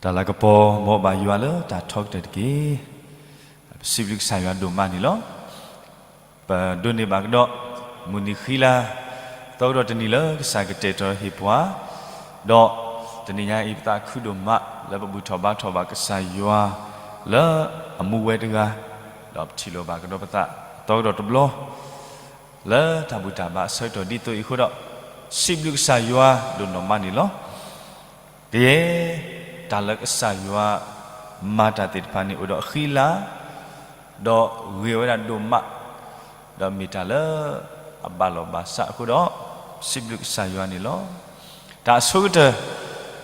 တၢ်လၤကပီၤ မ်ဘၣ်ယွၤလၢတၢ်ထီကတၢၢ်တက့ၢ်. ပစံးဘျုးကစၢ်ယွၤဒိၣ်မးန့ၣ်လီၤ. ပဒိးန့ၢ်ဘၣ်ကဒီး မုၢ်နံၤဃံလၤ သီကဒီးတနံၤလၢကစၢ်ကတဲာ်ကတီၤဟ့ၣ်ပှၤ, ဒီးတနံၤညါအံၤ ပသးခုဒိၣ်မးလၢပဘူၣ်ထီၣ်ဘါထီၣ်ဘၣ်ကစၢ်ယွၤ လၢအမူဝဲတဂၤ, ဒီးပထံၣ်လိာ်ဘၣ်ကဒီးပသး သီကဒီးတဘျီ လၢတၢ်ဘူၣ်တၢ်ဘါအဆၢကတီၢ်ဒ်သိးအံၤအဃိဒီး, စံးဘျုးကစၢ်ယွၤဒိၣ်နီၢ်မးန့ၣ်လီၤ. ကယဲၢ် တၢ်လၢကစၢ်ယွၤမၤတၢ်သ့ၣ်တဖၣ်န့ၣ် အိၣ်ဒီးအဃံအလၤ, ဒီးဂ့ၤဝဲဒၣ်ဒိၣ်မး, ဒီးမ့ၢ်တၢ်လၢအဘၣ်လီၢ်ဘၣ်စးအဃိဒီး, စံးဘျုးကစၢ်ယွၤန့ၣ်လီၤ. တၢ်အဆိကတၢၢ်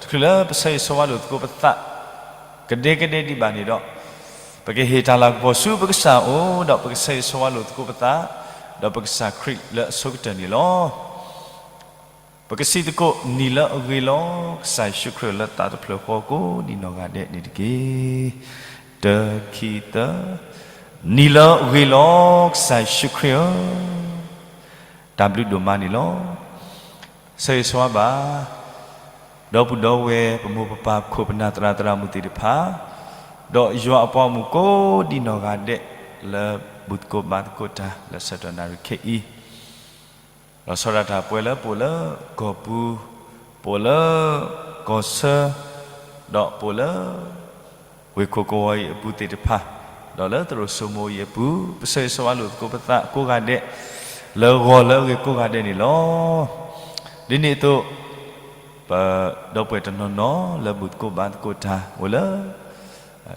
တချုးလၢပဆၢဂ့ၤဆၢဝါလိာ်သကိးပသး ကဒဲကဒဲဒံးဘၣ်န့ၣ်ဒီး, ပကဟ့ၣ်တၢ်လၤကပီၤဆူပကစၢ်အအိၣ်, ဒီးပကဆၢဂ့ၤဆၢဝါလိာ်သကိးပသး ဒီးပကစၢ်ခရံာ်လၢအဆိကတၢၢ်န့ၣ်လီၤ. ပကစံးသကိး နံၤလၢအဂ့ၤလီၤ, ကစၢ်ယ့ၣ်ၡူးခရံာ်လၢသးတဖျၢၣ်ဃီကိးဒံးနီၢ်ဂၤဒဲးန့ၣ်တက့ၢ်. တၢ ခံ သၢ, နံၤလၢအဂ့ၤလီၤ, ကစၢ်ယ့ၣ်ၡူးခရံာ်ဧၢ, တၢ်ဘျုးဒိၣ်မးန့ၣ်လီၤ. ဆၢဂ့ၤဆၢဝါဘၣ် ဒီပုၢ်ဒီဝဲၢ် ပမိၢ်ပပၢ် ပခိၣ်ပနၢ် သရၣ်သရၣ်မုၣ်သ့ၣ်တဖၣ်, ဒီးယွၤအပှၤဂီၢ်မုၢ်ကိးဒံးနီၢ်ဂၤဒဲး လၢဘူၣ်သကိးဘါသကိးတၢ်လၢဆၢကတီၢ်နၣ်ရံၣ်ခဲအံၤ, လီၤဆီဒၣ်တၢ်ပဝဲလၢပအိၣ်လၢကီၢ်ပူၤ, ပအိၣ်လၢကီၢ်ဆၢ, ဒီးပအိၣ်လၢ ဝ့ၢ်ခိၣ်ကဝီၤအံၤအပူၤသ့ၣ်တဖၣ်, ဒီးလၢသရိာ်စိမိၤအံၤအပူၤ, ပဆၢဂ့ၤဆၢဝါလိာ်သကိးပသးကိးဂၤဒဲး, လၢဂီၤလၢအဂ့ၤကိးဂၤဒဲးန့ၣ်လီၤ. ဒ်န့ၣ်အသိး, ပဒီပုၢ်ဝဲၢ်တနီၤနီၤလၢဘူၣ်သကိးဘါသကိးတၢ်အိၣ်လၢ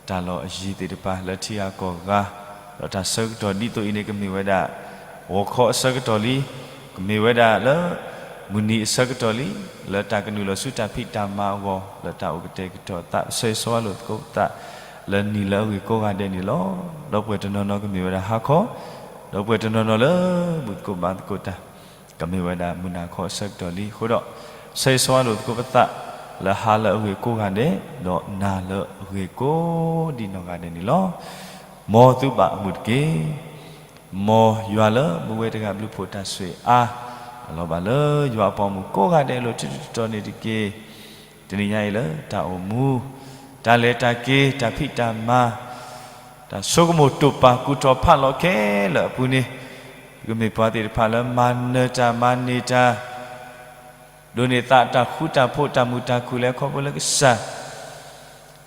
တၢ်လီၢ်အယံၤသ့ၣ်တဖၣ် လၢထံဂၤကီၢ်ဂၤ, ဒီးတၢ်ဆၢကတီၢ်ဒ်သိးအံၤန့ၣ် ကမ့ၢ်ဝဲဒၣ် ဂီၤခီအဆၢကတီၢ်လံ, ကမ့ၢ်ဝဲဒၣ်လၢ မုၢ်နံၤအဆၢကတီၢ်လံ, လၢတၢ်ကနုာ်လီၤဆူတၢ်ဖံးတၢ်မၤအဂီၢ်, လၢတၢ်အိၣ်ကတဲာ်ကတီၤသး ပဆၢဂ့ၤဆၢဝါလိာ်သကိးပသး လၢနံၤလၢအဂ့ၤကိးဂၤဒဲးန့ၣ်လီၤ. ဒီပုၢ်ဝဲၢ်တနီၤနီၤကမ့ၢ်ဝဲဒၣ်ဟါခီ, ဒီပုၢ်ဝဲၢ်တနီၤနီၤလၢဘူၣ်သကိးဘါသကိးတၢ် ကမ့ၢ်ဝဲဒၣ်မုၢ်နၤခီအဆၢကတီၢ်လံအဃိဒီး, ဆၢဂ့ၤဆၢဝါလိာ်သကိးပသး လၢဟါလၢအဂ့ၤကိးဂၤဒဲး, ဒီးနၤလၢအဂ့ၤကိးဒံးနီၢ်ဂၤဒဲးန့ၣ်လီၤ. မ်သုဘၣ်အမုာ်တက့ၢ်. မ်ယွၤလၢမူဝဲတဂၤဘျုးဖှိၣ်တၢ်ဆိၣ်ဂ့ၤအါ, အလီၤဘၣ်လၢယွၤအပှၤဂီၢ်မုၢ်ကိးဂၤဒဲးအလိၤ ထူးထူးတီၤတီၤန့ၣ်တက့ၢ်. တနံၤညါအံၤလၢတၢ်အိၣ်မူ, တၢ်လဲၤတၢ်က့ၤ, တၢ်ဖံးတၢ်မၤ, တၢ်ဆိကမိၣ်တိာ်ပာ်ကူၣ်ထီၣ်ဖးလီၤခဲလၢာ်အပူၤန့ၣ်, ပကမ့ၢ်ပှၤသ့ၣ်တဖၣ်လၢမၤနၢၤတၢ်မၤန့ၢ်တၢ်, ဒိးန့ၢ်သးတၢ်ဃူတၢ်ဖိးတၢ်မုာ်တၢ်ခုၣ်လၢခီဖျိလၢကစၢ်,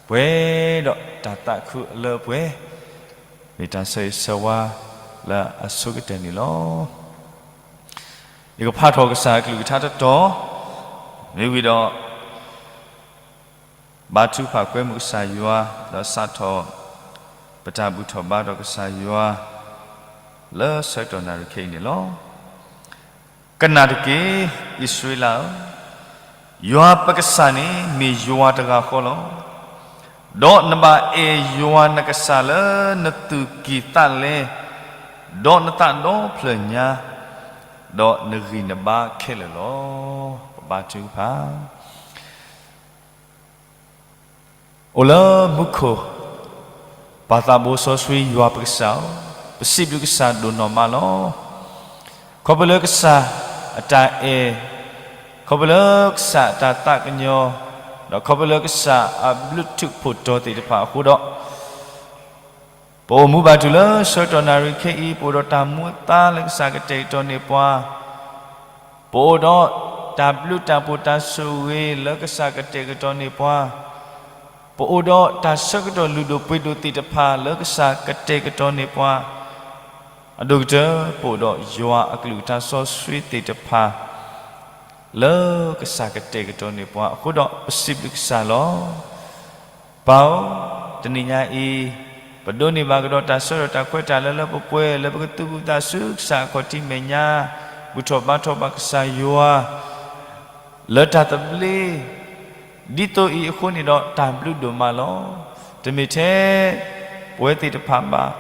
ပှဲၤဒီးတၢ်သးခုအလၢအပှဲၤ, မ့ၢ်တၢ်ဆၢဂ့ၤဆၢဝါလၢအဆိကတၢၢ်န့ၣ်လီၤ. ယကဖးထီၣ်ကစၢ်အကလုၢ်ကထါတတီၤ, မ့ၢ်ဝံၤဒီး ဘါထုကဖၣ်ကွဲမုာ်ကစၢ်ယွၤ, ဒီးစးထီၣ် ပတၢ်ဘူၣ်ထီၣ်ဘါထီၣ်ကစၢ်ယွၤ လၢဆၢကတီၢ်နၣ်ရံၣ်ခဲအံၤန့ၣ်လီၤ. ကနၣ်တက့ၢ်, အံၣ်စရ့လးဧၢ, ယွၤပကစၢ်န့ၣ်မ့ၢ်ယွၤတဂၤဃီလီၤ. ဒီးနဘၣ်အဲၣ်ယွၤနကစၢ်လၢနသူၣ်ကံၢ်သးလဲ, ဒီးနသးဒီဖျၢၣ်ညါ, ဒီးနဂံၢ်နဘါခဲလၢာ်လီၤ. ပဘါထုကဖၣ် အိၣ်လၢမူခိၣ် ပၢ်သးဘိစီဆှံယွၤပကစၢ်ဧၢ, ပစံးဘျုးကစၢ်ဒိၣ်နီၢ်မးလီၤ. ခီဖျိလၢကစၢ်အတၢ်အဲၣ်, ခီဖျိလၢကစၢ်အတၢ်သးကညီၤ, ဒီးခီဖျိလၢကစၢ်အဘျုးထူးဖှိၣ်တီၤသ့ၣ်တဖၣ်အဃိဒီး ပအိၣ်မူဘၣ်တုၤလၢဆၢကတီၢ်နၣ်ရံၣ်ခဲအံၤ, ပအိၣ်ဒီးတၢ်မူအသါလၢကစၢ်ကတဲာ်ကတီၤန့ၢ်ပှၤ, ပအိၣ်ဒီးတၢ်ဘျုးတၢ်ဖှိၣ်တၢ်ဆိၣ်ဂ့ၤလၢကစၢ်ကတဲာ်ကတီၤန့ၢ်ပှၤ, ပအိၣ်ဒီးတၢ်ဆၢကတီၢ်လုၢ်ဒိၣ်ပှ့ၤဒိၣ်သ့ၣ်တဖၣ်လၢကစၢ်ကတဲာ်ကတီၤန့ၢ်ပှၤ, အဒိၣ်ကတၢၢ် ပအိၣ်ဒီးယွၤအကလုၢ်ကထါစီဆှံသ့ၣ်တဖၣ် လၢကစၢ်ကတဲာ်ကတီၤန့ၢ်ပှၤအဃိဒီး ပစံးဘျုးကစၢ်လီၤ. ပၢ်ဧၢ, တနံၤညါအံၤ ပဒိးန့ၢ်ဘၣ်ကဒီးတၢ်ဆၢထၢၣ်တၢ်ခွဲးတၢ်ယာ်လၢလၢပှဲၤပှဲၤ လၢပကသူၣ်ဘၣ်သးဆူကစၢ်အခီၣ်ထံးမဲာ်ညါ, ဘူၣ်ထီၣ်ဘါထီၣ်ဘၣ်ကစၢ်ယွၤ လၢတၢ်သဘျ့ ဒ်သိးအံၤအဃိန့ၣ်ဒီး တၢ်ဘျုးဒိၣ်မးလီၤ. တမ့ၢ်ထဲပဝဲသ့ၣ်တဖၣ်ဘၣ်,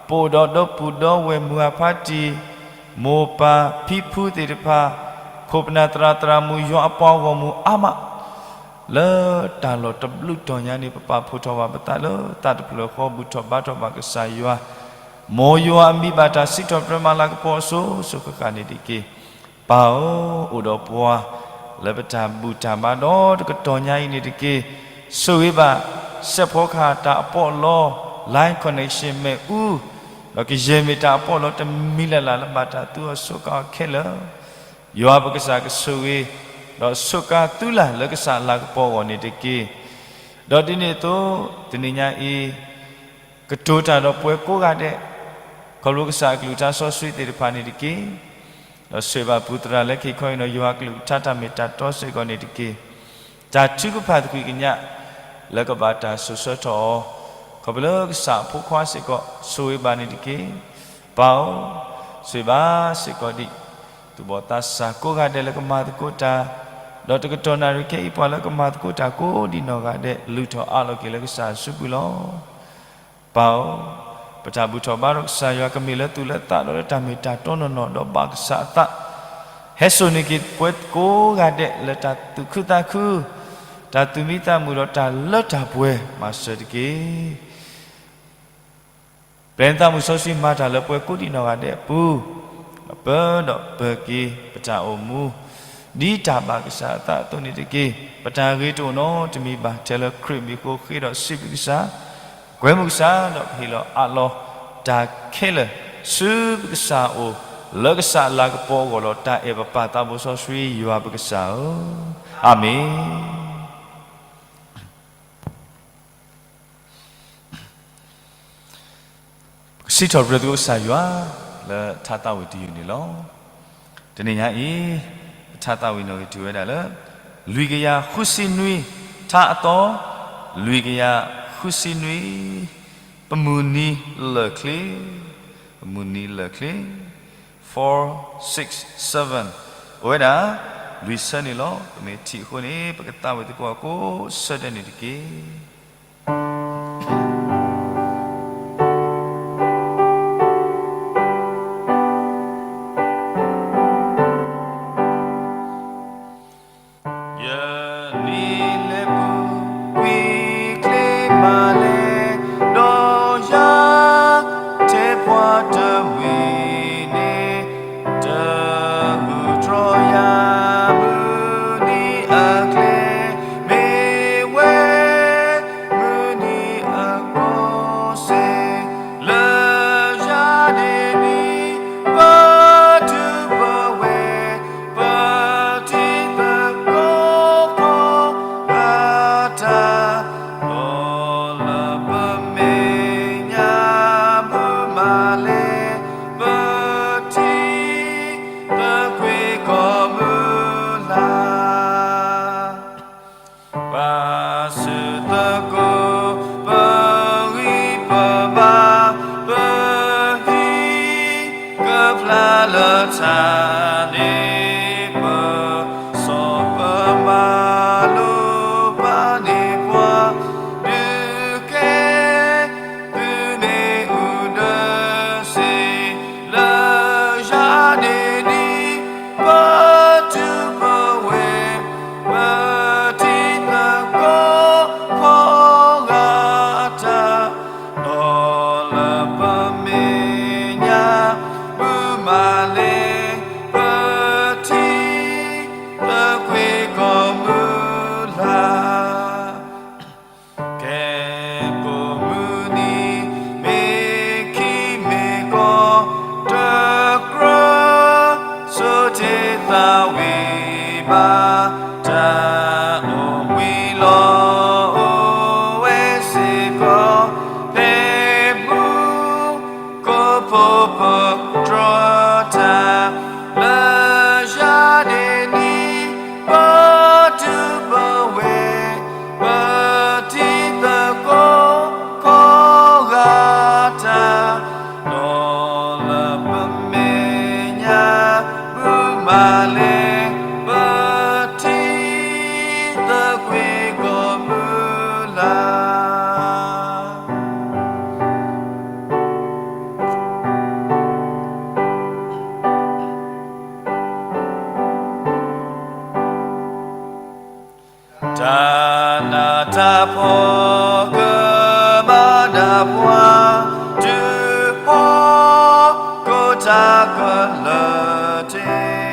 ပအိၣ်ဒီးဒီပုၢ်ဒီဝဲၢ်မုၢ်အဖါတံၢ်, မိၢ်ပၢ်ဖံဖုသ့ၣ်တဖၣ်, ခိၣ်ပနၢ်သရၣ်သရၣ်မုၣ် ယွၤအပှၤဂီၢ်မုၢ်အါမး, လၢတၢ်လီၢ်တဘျုးတီၤညါန့ၣ် ပပာ်ဖှိၣ်ထီၣ်ဘၣ်ပသးလၢသးတဖျၢၣ်ဃီ ဘူၣ်ထီၣ်ဘါထီၣ်ဘၣ်ကစၢ်ယွၤ, မ်ယွၤအမံၤဘၣ်တၢ်စံးထီၣ်ပတြၢၤမၤလၤကပီၤအစိၤစိၤဃၣ်ဃၣ်န့ၣ်တက့ၢ်. ပၢ်ဧၢ, အိၣ်ဒီးပှၤလၢပတၢ်ဘူၣ်တၢ်ဘါဒီတကတီၢ်ညါအံၤန့ၣ်တက့ၢ်. ဆိၣ်ဂ့ၤဘၣ် စဲးဖီကဟၣ်တၢ်အပီးအလီ line connection မ့ၣ်အူ, ဒီးကယဲၢ်မ့ၢ်တၢ်အပီးအလီတမံၤလၢ်လၢ်လၢဘၣ်တၢ်သူအီၤစူးကါအီၤခဲလၢာ်, ယွၤပကစၢ်ကဆိၣ်ဂ့ၤ, ဒီးစူးကါသုလၢ်လၢကစၢ်အလၤကပီၤအဂီၢ်န့ၣ်တက့ၢ်. ဒီးဒ်န့ၣ်အသိး တနံၤညါအံၤ ကတိၤတၢ်ဒီးပှၤကိးဂၤဒဲး, ခီဖျိကစၢ်အကလုၢ်ကထါစီဆှံသ့ၣ်တဖၣ်န့ၣ်တက့ၢ်. ဒီးဆိၣ်ဂ့ၤဘၣ်ပူၤသရၣ်လၢခံခီအံၤဒီး ယွၤကလုၢ်ကထါတၢ်မ့ၢ်တၢ်တီစ့ၢ်ကီးန့ၣ်တက့ၢ်. တၢ်ထုကဖၣ်သကွံာ်ကညး လၢကဘၣ်တၢ်စိာ်ဆှၢထီၣ်အီၤ, ခီဖျိလၢကစၢ်အဖိခွါစ့ၢ်ကီး ဆိၣ်ဂ့ၤဘၣ်န့ၣ်တက့ၢ်. ပၢ်ဧၢ, ဆိၣ်ဂ့ၤဘၣ်စ့ၢ်ကီးဒံး သူၣ်ဘီၣ်သးစၢ်ကိးဂၤဒဲးလၢကမၤသကိးတၢ်, ဒီးတကတီၢ်နၣ်ရံၣ်ခဲအံၤ ပှၤလၢကမၤသကိးတၢ်ကိးဒံးနီၢ်ဂၤဒဲး လုၢ်ထီၣ်အးလီၤက့ၤလၢကစၢ်အစုပူၤလီၤ. ပၢ်ဧၢ, ပတၢ်ဘူၣ်ထီၣ်ဘါထီၣ်ကစၢ်ယွၤကမ့ၢ်လၢသူၣ်လၢသးဒီးလၢတၢ်မ့ၢ်တၢ်တီနီၢ်နီၢ် ဒီးဘၣ်ကစၢ်အသး ဟဲစိာ်န့ၢ်က့ၤပှၤကိးဂၤဒဲးလၢတၢ်သူၣ်ခုသးခု, တၢ်သူၣ်မံသးမုာ်ဒီးတၢ်လၢတၢ်ပှဲၤမၤစၢၤတက့ၢ်. ပျဲနသးမုၢ်စီဆှံမၤတၢ်လၢပှၤကိးဒံးနီၢ်ဂၤဒဲးအပူၤ, ဒီးပၢဒီးပၢၤက့ၤပတၢ်အိၣ်မူ ဒ်တၢ်ဘၣ်ကစၢ်အသးအသိးန့ၣ်တက့ၢ်. ပတၢ်ဂ့ၤတအိၣ်နီတမံၤဘၣ် ထဲလၢခရံာ်မံၤအဃိ ဃ့ဒီးစံးဘျုးကစၢ်, ကွဲမုာ်ကစၢ် ဒီးပဟ့ၣ်လီၤအးလီၤတၢ်ခဲလၢာ် ဆူပကစၢ်အအိၣ် လၢကစၢ်အလၤကပီၤအဂီၢ်လီၤ. တၢ်အဲၣ်ပပၢ်သးဘိစီဆှံယွၤပကစၢ်ဧၢ, အၤမ့ၣ်. ပကစံးထီၣ်ပတြၢၤသကိးကစၢ်ယွၤ လၢထါသးဝံၣ်တယုၢ်န့ၣ်လီၤ. တနံၤညါအံၤ ပထါသးဝံၣ်နီၣ်ဂံၢ်တုၤဝဲဒၣ်လၢ လွံၢ်ကယၤဃုဆံနွံ, ထါအသီ လွံၢ်ကယၤဃုဆံနွံ, ပမုၢ်နံၤလၢၢ်ချ့, ပမုၢ်နံၤလၢၢ်ချ့, four six seven, အိၣ်ဝဲဒၣ် လွံၢ်ဆၢန့ၣ်လီၤ. ပမ့ၢ်ထံၣ်အဃိန့ၣ် ပကသးဝံၣ်သကိးကိးဆၢဒဲးန့ၣ်တက့ၢ်. ယလံၤလဲၤပူၤကွံာ်ချ့မးလဲၣ်, ဒီးယၤ ထဲပှၤတမှံၤန့ၣ် တဂုၤတြီယၤ မုၢ်နံၤအကျဲ မ့ၢ်ဝဲ မုၢ်နံၤအကီၢ်စ့ၢ် လၢယၤန့ၣ်နံၤ ပတုၤပဝဲ ပထံသကိးဖီဂၤတၢ် ဒီးလၢပမဲာ်ညါ မုၢ်မၤလဲၣ် ပထံသကွ့ကီၢ်မုၢ်လၢ် ပစုသကိး ပဂံၢ်ပဘါ ပဟံၣ်ကဖျါလၢထးန့ၣ် ပစီၤပမၤလိာ်ဘၣ်န့ၢ်ပှၤ ဒုးကဲ သုမ့ၣ်အူဒၢစ့ၢ် လၢယၤန့ၣ်နံၤ ပတုၤပဝဲ ပထံသကိးဖီဂၤတၢ် ဒီးလၢပမဲာ်ညါ မုၢ်မၤလဲၣ် ပထံသကွ့ကီၢ်မုၢ်လၢ် ကဲကိးမုၢ်နံၤ မ့ၢ်ခံမ့ၢ်ကီ တကြၢး ဆိၣ်တ့ၢ်သးဝံၣ်ဘၣ် တၢ်အိၣ်ဝံၤလီၤ အိၣ်ဝဲစ့ၢ်ကီး ဖဲမူ ကိးဖိပတြီတၢ် လၢယၤန့ၣ်နံၤ ပတုၤပဝဲ ပထံသကိးဖီဂၤတၢ် ဒီးလၢပမဲာ်ညါ မုၢ်မၤလဲၣ် ပထံသကွ့ကီၢ်မုၢ်လၢ် တၢ်နးတၢ်ဖှီၣ်ကမၤနၢၤပှၤ တုၤဖီၣ်ကိးတၢ်ကလၢၤတ့ၢ်,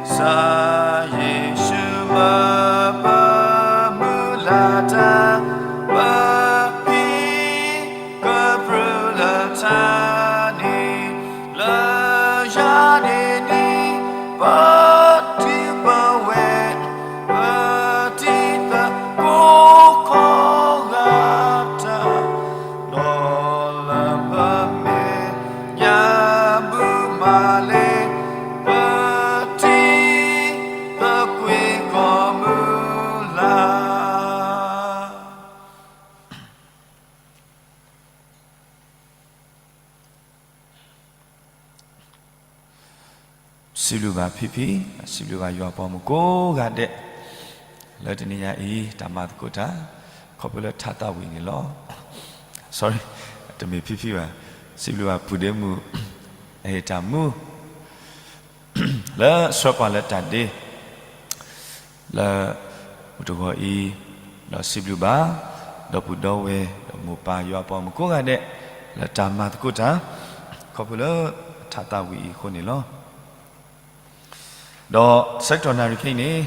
ကစၢ်ယ့ၣ်ၡူးမၢပမုၢ်လၢ်တၢ် စံးဘျုးဘၣ်ဖံဖံ, စံးဘျုးဘၣ်ယွၤပှၤမုၣ်ကိးဂၤဒဲး, လၢတနံၤညါအံၤ တၢ်မၤသကိးတၢ် ခီဖျိလၢထါသးဝံၣ်န့ၣ်လီၤ. Sorry, တမ့ၢ်ဖံဖံဘၣ်, စံးဘျုးဘၣ်ပုၢ်ဒ့မုၣ် အဟ့ၣ်တၢ်မူ လၢဆှၢပှၤလၢတၢ်ဒ့ လၢ မုၢ်တဂီၤအံၤ, ဒီးစံးဘျုးဘၣ် ဒီပုၢ်ဒီဝဲၢ် ဒီးမိၢ်ပၢ်ယွၤပှၤမုၣ်ကိးဂၤဒဲး လၢတၢ်မၤသကိးတၢ် ခီဖျိလၢထါသးဝံၣ်အံၤအဃိန့ၣ်လီၤ. ဒီးဆၢကတီၢ်နၣ်ရံၣ်ခဲအံၤန့ၣ်,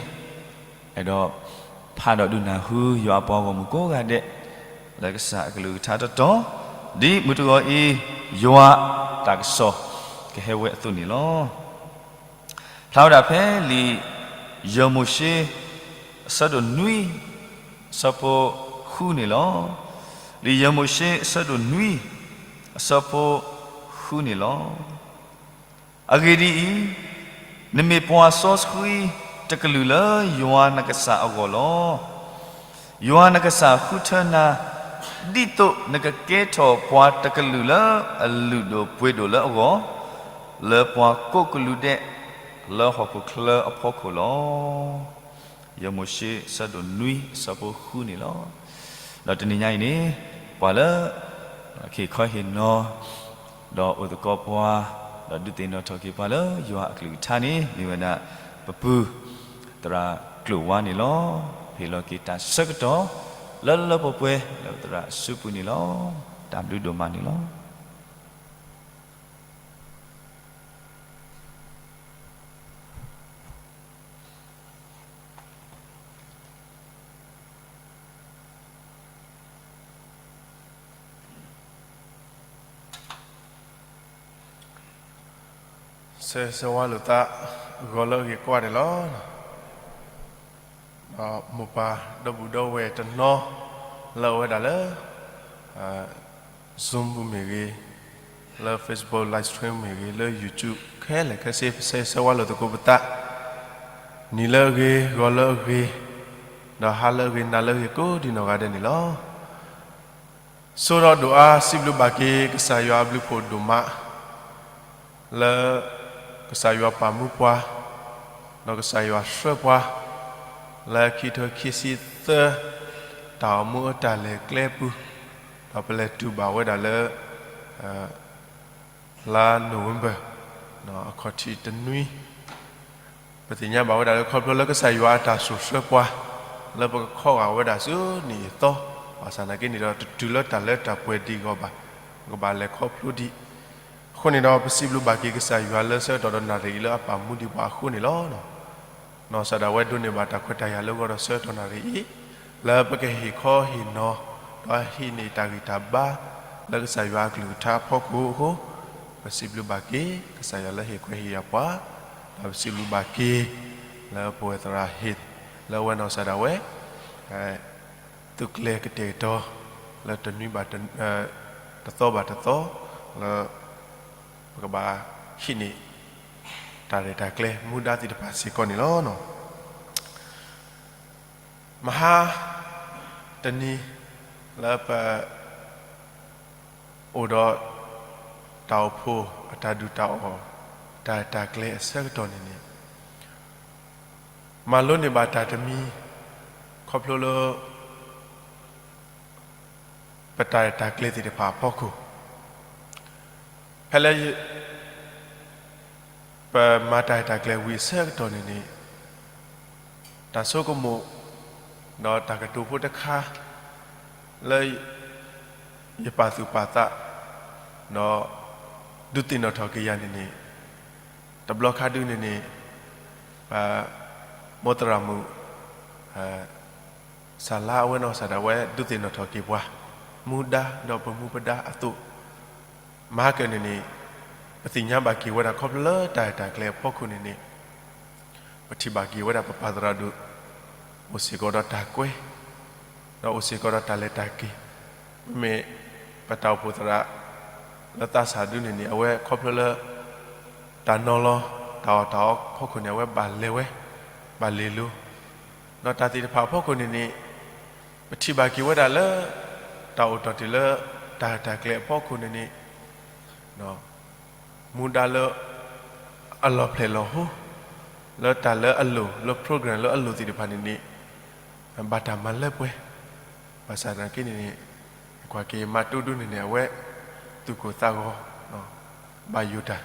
အဲၣ်ဒိးဖးဒီးဒုးနၢ်ဟူယွၤအပှၤဂီၢ်မုၢ်ကိးဂၤဒဲး လၢကစၢ်အကလုၢ်ကထါတတီၤ, ဒ်မုၢ်တဂီၤအံၤ ယွၤတၢ်ကစီၣ်ကဟဲဝဲအသိးန့ၣ်လီၤ. ဖျါဝဲဒၣ်ဖဲလံာ်ယဲၢ်မိၤၡ့ အဆၢဒိၣ်နွံ အဆၢဖိဃုန့ၣ်လီၤ. လံာ်ယဲၢ်မိၤၡ့ အဆၢဒိၣ်နွံ အဆၢဖိဃုန့ၣ်လီၤ. အဂ့ၢ်ဒ်အံၤ, နမ့ၢ်ပှၤစီဆှံတကလုာ်လၢယွၤနကစၢ်အဂီၢ်လီၤ. ယွၤနကစၢ်ဃုထၢနၤ ဒ်သိးနကကဲထီၣ်ပှၤတကလုာ်လၢအလုၢ်ဒိၣ်ပှ့ၤဒိၣ်လၢအဂီၢ်, လၢပှၤကိးကလုာ်ဒဲး လၢဟီၣ်ခိၣ်ချၢအဖီခိၣ်လီၤ. ယဲၢ်မိၤၡ့ အဆၢဒိၣ်နွံ အဆၢဖိဃုန့ၣ်လီၤ. ဒီးတနံၤညါအံၤန့ၣ် ပှၤလၢ ကဟ့ၣ်ခီဟ့ၣ်နီၤ ဒီးအိၣ်သကိးပှၤ ဒီးဒုးသ့ၣ်နီၣ်ထီၣ်က့ၤပှၤလၢယွၤအကလုၢ်ကထါန့ၣ် မ့ၢ်ဝဲဒၣ် ပပုၢ်သရၣ်ကျိာ်ဝါန့ၣ်လီၤ. ဟ့ၣ်လီၤက့ၤတၢ်ဆၢကတီၢ် လၢလၢပှဲၤပှဲၤ လၢပသရၣ်အစုပူၤန့ၣ်လီၤ. တၢ်ဘျုးဒိၣ်မးန့ၣ်လီၤ. ဆၢဂ့ၤဆၢဝါလိာ်သး ဂီၤလၢအဂ့ၤကိးဂၤဒဲးလီၤ. ဒီးမိၢ်ပၢ်ဒီပုၢ်ဒီဝဲၢ်တနီၤ လၢအဝဲဒၣ်လၢ Zoom ပူၤမ့ၢ်ဂ့ၤ, လၢ Facebook live stream မ့ၢ်ဂ့ၤ, လၢ YouTube ခဲလၢာ်ခဲဆ့ ပဆၢဂ့ၤဆၢဝါလိာ်သကိးပသး, နံၤလၢအဂ့ၤ, ဂီၤလၢအဂ့ၤ, ဒီးဟါလၢအဂ့ၤ, နၤလၢအဂ့ၤ ကိးဒံနီၢ်ဂၤဒဲးန့ၣ်လီၤ. ဆိဒီးဒိၣ်အါစံးဘျုးဘၣ်က့ၤ ကစၢ်ယွၤအဘျုးဖှိၣ်ဒိၣ်မး လၢ ကစၢ်ယွၤပာ်မူပှၤ, ဒီးကစၢ်ယွၤဆှၢပှၤ လၢခံထိခံဆံသၢ တၢ်အိၣ်မူအတၢ်လဲၤကျဲပူၤ, ဒီးပလဲၤတုၤဘၣ်ဝဲဒၣ်လၢ လါ November အခီၣ်ထံးတနွံ, ပသ့ၣ်ညါဘၣ်ဝဲဒၣ်လၢခီဖျိလၢကစၢ်ယွၤအတၢ်ဆိၣ်ဆှၢပှၤ လၢပကခီဂာ်ဝဲဒၣ်ဆူနံၣ်အသီ, ဘၣ်ဆၣ်သနာ်က့န့ၣ်ဒီး တတုၤလၢတၢ်လၢတၢ်ပှဲၤဒံးအဂီၢ်ဘၣ်, ပကဘၣ်လဲၤခီဖျိဒံး. အဃိန့ၣ်ဒီး ပစံးဘျုးဘၣ်က့ၤကစၢ်ယွၤလၢဆၢကတီၢ်ဒီးနၣ်ရံၣ်အံၤလၢအပာ်မူဒံးပှၤအဃိန့ၣ်လီၤ. နီၢ်စၢ်ဒၣ်ဝဲဒိးန့ၢ်ဘၣ်တၢ်ခွဲးတၢ်ယာ်လၢဂီၢ်ဒီးဆၢကတီၢ်နၣ်ရံၣ်အံၤ လၢပကဟ့ၣ်ခီဟ့ၣ်နီၤ ဒီးဟံးန့ၢ်တၢ်ဂံၢ်တၢ်ဘါ လၢကစၢ်ယွၤအကလုၢ်ကထါအဖီခိၣ်အဃိ, ပစံးဘျုးဘၣ်က့ၤ ကစၢ်ယွၤလၢဟ့ၣ်ခွဲးဟ့ၣ်ယာ်ပှၤ, ဒီးပစံးဘျုးဘၣ်က့ၤ လၢပဝဲသရၣ်ဟ့ၣ် လၢအဝဲနီၢ်စၢ်ဒၣ်ဝဲ သုးကျဲၤကတဲာ်ကတီၤ လၢတနွံဘၣ်တ တသီဘၣ်တသီ လၢ ပကဘၣ်ဟံးန့ၢ် တၢ်ရဲၣ်တၢ်ကျဲၤမူဒါသ့ၣ်တဖၣ်စ့ၢ်ကီးန့ၣ်လီၤ. မဟါတနံၤ လၢပ အိၣ်ဒီး တၢ်အိၣ်ဖှိၣ်အတၢ်ဒုၣ်တၢ်အီၣ် တၢ်ရဲၣ်တၢ်ကျဲၤအဆၢကတီၢ်န့ၣ်န့ၣ် မၤလိန့ၢ်ဘၣ်တၢ်တမံၤ ခီဖျိလၢ ပတၢ်ရဲၣ်တၢ်ကျဲၤသ့ၣ်တဖၣ်အဖီခိၣ်, ဖဲလၢ ပမၤတၢ်ရဲၣ်တၢ်ကျဲၤဝံၤအဆၢကတီၢ်န့ၣ်န့ၣ် တၢ်ဆိကမိၣ် ဒီးတၢ်ကတိၤဖိတခါ လၢ ယပာ်သူၣ်ပာ်သး ဒီး ဒုးသ့ၣ်နီၣ်ထီၣ်က့ၤယၤန့ၣ်န့ၣ် တဘျီခါဒုန့ၣ်န့ၣ် ပ မိၢ်သရၣ်မုၣ် စၤလါအဝဲနီၢ်စၢ်ဒၣ်ဝဲ ဒုးသ့ၣ်နီၣ်ထီၣ်က့ၤပှၤ မူဒါဒီးပမူပဒါအသိး, မဟါကၢန့ၣ်န့ၣ် ပသ့ၣ်ညါဘၣ်က့ၤဝဲဒၣ်ခီဖျိလၢတၢ်ရဲၣ်တၢ်ကျဲၤအဖီခိၣ်န့ၣ်န့ၣ် ပထံၣ်ဘၣ်က့ၤဝဲဒၣ်ပပၢ်သရၣ်ဒိၣ် အိၣ်စ့ၢ်ကီးဒီးတၢ်ကွဲ ဒီးအိၣ်စ့ၢ်ကီးဒီးတၢ်လဲၤတၢ်က့ၤ, မ့မ့ၢ်ပတၢ်အိၣ်ဖှိၣ်သရၣ် လၢသးစၢ်ဒုန့ၣ်န့ၣ် အဝဲခီဖျိလၢ တၢ်နီၤလီၤ တၢ်အီၣ်တၢ်အီအဖီခိၣ်န့ၣ် အဝဲဘၣ်လဲၤဝဲ ဘၣ်လဲၤလိၤ, ဒီးတၢ်သ့ၣ်တဖၣ်အဖီခိၣ်န့ၣ်န့ၣ် ပထံၣ်ဘၣ်က့ၤဝဲဒၣ်လၢ တၢ်အိၣ်တီၢ်တ့ၢ်လၢ တၢ်ရဲၣ်တၢ်ကျဲၤအဖီခိၣ်န့ၣ်န့ၣ် မူဒါလၢ အလီၤဖျဲၣ်လီၤဟိ လၢတၢ်လၢအလိၤ လၢ program လၢအလိၤသ့ၣ်တဖၣ်န့ၣ်န့ၣ် ဘၣ်တၢ်မၤလၢပှဲၤ, ဘၣ်ဆၣ်သနာ်က့န့ၣ်န့ၣ် ကွၢ်က့ၤမၤတူၢ်ဒုန့ၣ်န့ၣ် အဝဲသူၣ်ကိၢ်သးဂီၤ ဘၣ်ယိၣ်တၢ်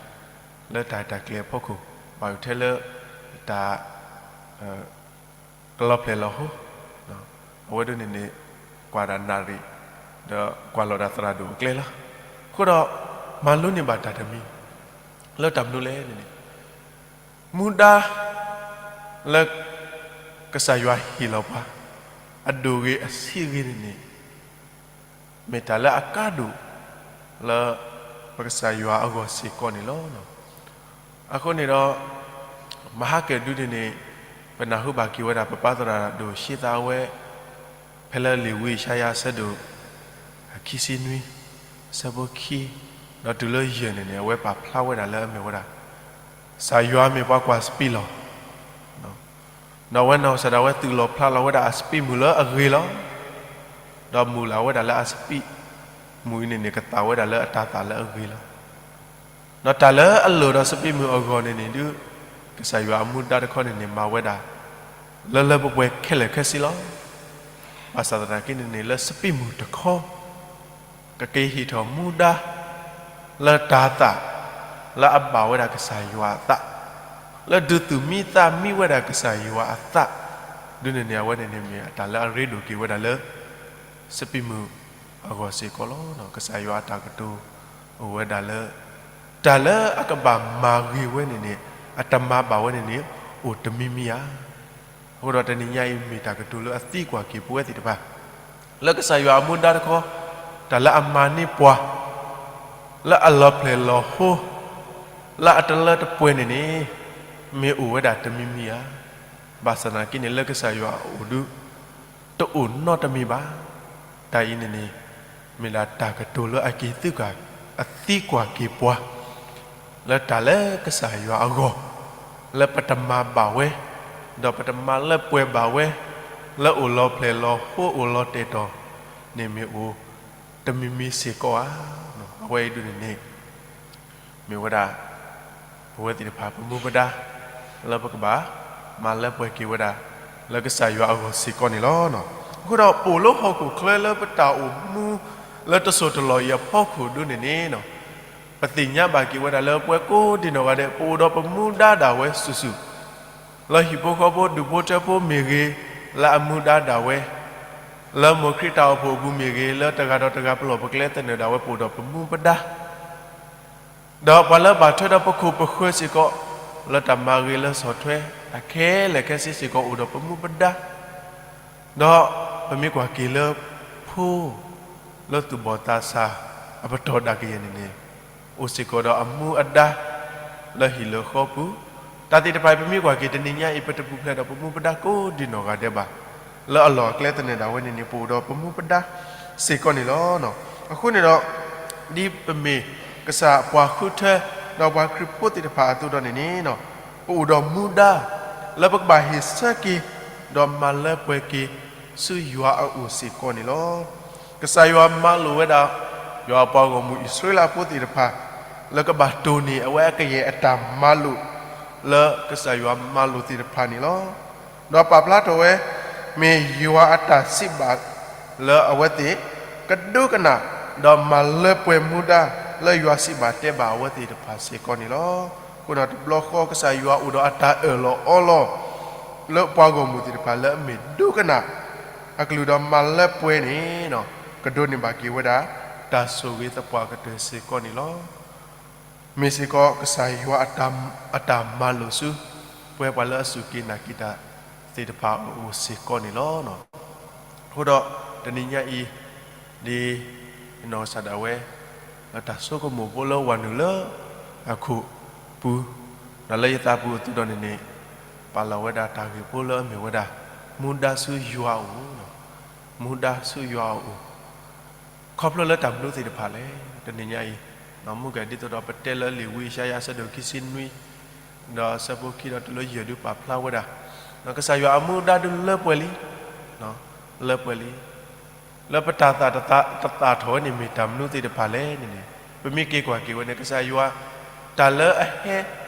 လၢတၢ်တၢ်ကျဲၤအဖီခိၣ် ဘၣ်ယိၣ်ထဲလၢ တၢ် ကလီၤဖျဲၣ်လီၤဟိ, အဝဲဒၣ်န့ၣ်န့ၣ် ကွၢ်ဒၣ်နၣ်ရံၣ် ဒီးကွၢ်လီၤဒၣ်သရၣ်ဒိၣ်အကျဲလီၤ. အဃိဒီး မၤလိန့ၢ်ဘၣ်တၢ်တမံၤ လၢတၢ်မနုၤလဲၣ်န့ၣ်န့ၣ် မူဒါ လၢ ကစၢ်ယွၤဟ့ၣ်လီၤပှၤ အဒိၣ်ဂ့ၤအဆံးဂ့ၤန့ၣ်န့ၣ် မ့ၢ်တၢ်လၢအကါဒိၣ် လၢ ပကစၢ်ယွၤအဂီၢ်စ့ၢ်ကီးန့ၣ်လီၤ. အဃိန့ၣ်ဒီး မဟါကၢၣ်ဒုန့ၣ်န့ၣ် ပနၢ်ဟူဘၣ်က့ၤဝဲဒၣ် ပပၢ်သရၣ်ဒိၣ်ရှ့သးဝဲ ဖဲလၢလံာ်ဝံယၡါယၤအဆၢဒိၣ် အခံဆံနွံ အဆၢဖိခံ ဒီးတုၤလၢယဲၢ်န့ၣ်န့ၣ် အဝဲပာ်ဖျါဝဲဒၣ်လၢအမ့ၢ်ဝဲဒၣ် ကစၢ်ယွၤမ့ၢ်ပှၤကွၢ်စပံးလီၢ် ဒီးအဝဲနီၢ်ကစၢ်ဒၣ်ဝဲသုးလီၢ်ဖျါလီၤဝဲဒၣ်အစပံးမုၢ်လၢအဂ့ၤလီၤ. ဒီးမုၢ်လၢ်ဝဲဒၣ်လၢအစပံးမုၢ်အံၤန့ၣ်န့ၣ် ကသၣ်ဝဲဒၣ်လၢအတၤသၣ်လၢအဂ့ၤလီၤ. ဒီးတၢ်လၢအလိၤဒီးစပံးမုၢ်အဂီၢ်န့ၣ်န့ၣ်ဒုး ကစၢ်ယွၤအမူဒါတခီန့ၣ်န့ၣ် မၤဝဲဒၣ် လၢလၢပှဲၤပှဲၤခဲလၢာ်ခဲဆ့လီၤ. ဘၣ်ဆၣ်သနာ်က့န့ၣ်န့ၣ် လၢစပံးမုၢ်တခီ ကက့ၤဟ့ၣ်ထီၣ်မူဒါ လၢတၤသၣ် လၢအဘၣ်ဝဲဒၣ်ကစၢ်ယွၤအသး လၢဒုးသူၣ်မံသးမံဝဲဒၣ်ကစၢ်ယွၤအသး ဒုန့ၣ်န့ၣ် အဝဲန့ၣ်န့ၣ်မ့ၢ်တၢ်လၢအရ့ဒိၣ်က့ၤဝဲဒၣ်လၢ စပံးမုၢ်အဂီၢ်စ့ၢ်ကီးလီၤ. ကစၢ်ယွၤအတၢ်ကတိၤအိၣ်ဝဲဒၣ်လၢ တၢ်လၢအကဘၣ်မၤဂ့ၤဝဲန့ၣ်န့ၣ် အတမၤဘၣ်ဝဲန့ၣ်န့ၣ် အိၣ်တမံၤမံၤဧါ. အဃိဒီးတနံၤညါအံၤ မ့ၢ်တၢ်ကတိၤလၢအသံကွၢ်က့ၤပဝဲသ့ၣ်တဖၣ် လၢကစၢ်ယွၤအမူဒါတခီ တၢ်လၢအမၤန့ၢ်ပှၤ လၢအလီၤဖျဲၣ်လီၤဟိ လၢအတလၢတပှဲၤန့ၣ်န့ၣ် မ့ၢ်အိၣ်ဝဲဒၣ်တမံၤမံၤဧါ. ဘၣ်ဆၣ်သနာ်က့န့ၣ် လၢကစၢ်ယွၤအအိၣ်ဒုး တအိၣ်နီတမံၤဘၣ်. တၢ်အံၤန့ၣ်န့ၣ် မ့ၢ်ဒၣ်တၢ်ကတိၤလၢအက့ၤသုးကၣ် အသံကွၢ်က့ၤပှၤ လၢတၢ်လၢကစၢ်ယွၤအဂီၢ် လၢပတမၤဘၣ်ဝဲ ဒီးပတမၤလၢပှဲၤဘၣ်ဝဲ လၢအိၣ်လီၤဖျဲၣ်လီၤဟိအိၣ်လီၤတဲာ်တီၤန့ၣ်မ့ၢ်အိၣ်တမံၤမံၤစ့ၢ်ကီးဧါ. အဝဲအံၤဒုန့ၣ်န့ၣ် မ့ၢ်ဝဲဒၣ် ပဝဲသ့ၣ်တဖၣ်ပမူပဒါ လၢပကဘၣ်မၤလၢပှဲၤက့ၤဝဲဒၣ် လၢကစၢ်ယွၤအဂီၢ်စ့ၢ်ကီးန့ၣ်လီၤ. အဃိဒီးပအိၣ်လၢဟီၣ်ခိၣ်ချၢလၢပတၢ်အိၣ်မူ လၢတစိၢ်တလီၢ်အံၤအဖီခိၣ်ဒုန့ၣ်န့ၣ် ပသ့ၣ်ညါဘၣ်က့ၤဝဲဒၣ်လၢပဝဲကိးဒံနီၢ်ဂၤဒဲး ပအိၣ်ဒီးပမူဒါဒၣ်ဝဲစုာ်စုာ် လၢဟံၣ်ဖိဃီဖိဒူၣ်ဖိထၢဖိမ့ၢ်ဂ့ၤ, လၢအမူဒါဒၣ်ဝဲ, လၢမိၢ်ခရံာ်တၢ်အိၣ်ဖှိၣ်အပူၤမ့ၢ်ဂ့ၤ, လၢတဂၤဒီးတဂၤပလီၢ်ပကျဲသနၢၣ်ဒၣ်ဝဲ ပအိၣ်ဒီးပမူပဒါ, ဒီးပှၤလၢဘၣ်ထွဲဒီးပခိၣ်ပဃၢၤစ့ၢ်ကီး, လၢတၢ်မၤဂ့ၤလၢဆီၣ်ထွဲ အခဲလၢာ်ခဲဆ့စ့ၢ်ကီး အိၣ်ဒီးပမူပဒါ ဒီးပမ့ၢ်ကွၢ်က့ၤလၢဖိ လၢသူၣ်ဘီၣ်သးစၢ်အပတီၢ်ဒၣ်ကယဲၢ်န့ၣ်န့ၣ်, အိၣ်စ့ၢ်ကီးဒီးအမူအဒါ လၢဟံၣ်လၢဃီပူၤ, တၢ်သ့ၣ်တဖၣ်အံၤ ပမ့ၢ်ကွၢ်က့ၤတနံၤညါအံၤ ပတပူၤဖျဲးဒီးပမူပဒါကိးဒံနီၢ်ဂၤဒဲးဘၣ်, လၢအလီၢ်အကျဲသနၢၣ်ဒၣ်ဝဲန့ၣ်န့ၣ် ပအိၣ်ဒီးပမူပဒါစ့ၢ်ကီးန့ၣ်လီၤ. အဃိန့ၣ်ဒီး ဒ်ပမ့ၢ်ကစၢ်ပှၤဃုထၢ ဒီးပှၤခရံာ်ဖိသ့ၣ်တဖၣ်အသိးဒီးန့ၣ်န့ၣ်, ပအိၣ်ဒီးမူဒါ လၢပကဘၣ်ဟ့ၣ်ဆၢက့ၤ ဒီးမၤလၢပှဲၤက့ၤ ဆူယွၤအအိၣ်စ့ၢ်ကီးန့ၣ်လီၤ. ကစၢ်ယွၤမၤလိာ်ဝဲဒၣ် ယွၤအပှၤဂီၢ်မုၢ်အံၣ်စရ့လးဖိသ့ၣ်တဖၣ် လၢကဘၣ်တိၢ်န့ၢ်အဝဲအကယဲၢ်အတၢ်မၤလိာ် လၢကစၢ်ယွၤမၤလိာ်သ့ၣ်တဖၣ်န့ၣ်လီၤ. ဒီးပာ်ဖျါထီၣ်ဝဲ မ့ၢ်ယွၤအတၢ်စံးဘၣ် လၢအဝဲသ့ၣ် ကဒိကနၣ် ဒီးမၤလၢပှဲၤမူဒါ လၢယွၤစံးဘၣ်တဲဘၣ်အဝဲသ့ၣ်တဖၣ်စ့ၢ်ကီးန့ၣ်လီၤ. အဃိန့ၣ်တဘျီဃီ ကစၢ်ယွၤအိၣ်ဒီးအတၢ်အၢၣ်လီၤအီလီၤ လၢပှၤဂီၢ်မုၢ်သ့ၣ်တဖၣ်လၢအမ့ၢ်ဒိကနၣ် အကလုၢ်ဒီးမၤလၢပှဲၤန့ၣ် ကဒိးန့ၢ်ဘၣ်က့ၤဝဲဒၣ် တၢ်ဆိၣ်ဂ့ၤသပှၢ်ကတၢၢ်စ့ၢ်ကီးန့ၣ်လီၤ. မ့ၢ်စ့ၢ်ကီးကစၢ်ယွၤအတၢ်မၤလိာ်ဆူ ပဝဲပှၤလၢအစူၢ်က့ၤနာ်က့ၤတၢ်သ့ၣ်တဖၣ်အအိၣ်စ့ၢ်ကီးန့ၣ်လီၤ. အဃိဒီးတနံၤညါအံၤ ဒ်နီၢ်ကစၢ်ဒၣ်ဝဲ လၢတၢ်ဆိကမိၣ်ဖိလၢဝၤနုာ်လၢ အခိၣ်ပူၤ ဒီးလၢယသးပူၤအသိးဒီးန့ၣ်န့ၣ် ပာ်လီၤဝဲဒၣ်တၢ်ဂ့ၢ်ဖိလၢအမ့ၢ်ဝဲဒၣ် မူဒါဆူယွၤအအိၣ်, မူဒါဆူယွၤအအိၣ် ခီဖျိလၢတၢ်မနုၤသ့ၣ်တဖၣ်လဲၣ်. တနံၤညါအံၤ မ့ၢ်ကဒ်သိးဒီးပတဲလၢလံာ်ဝံယၡါယၤအဆၢဒိၣ်ခံဆံနွံ ဒီးအဆၢဖိခံဒီးတုၤလၢယဲၢ်ဒုးပာ်ဖျါဝဲဒၣ် ကစၢ်ယွၤအမူဒါဒုးလၢပှဲၤလံ, လၢပှဲၤလံ, လၢပတၢ်သၣ်တသၣ်ထီၣ်ဝဲန့ၣ်မ့ၢ်တၢ်မနုၤသ့ၣ်တဖၣ်လဲၣ်န့ၣ်န့ၣ် ပမ့ၢ်က့ၤကွၢ်က့ၤဝဲန့ၣ် ကစၢ်ယွၤ တၢ်လၢအဟဲ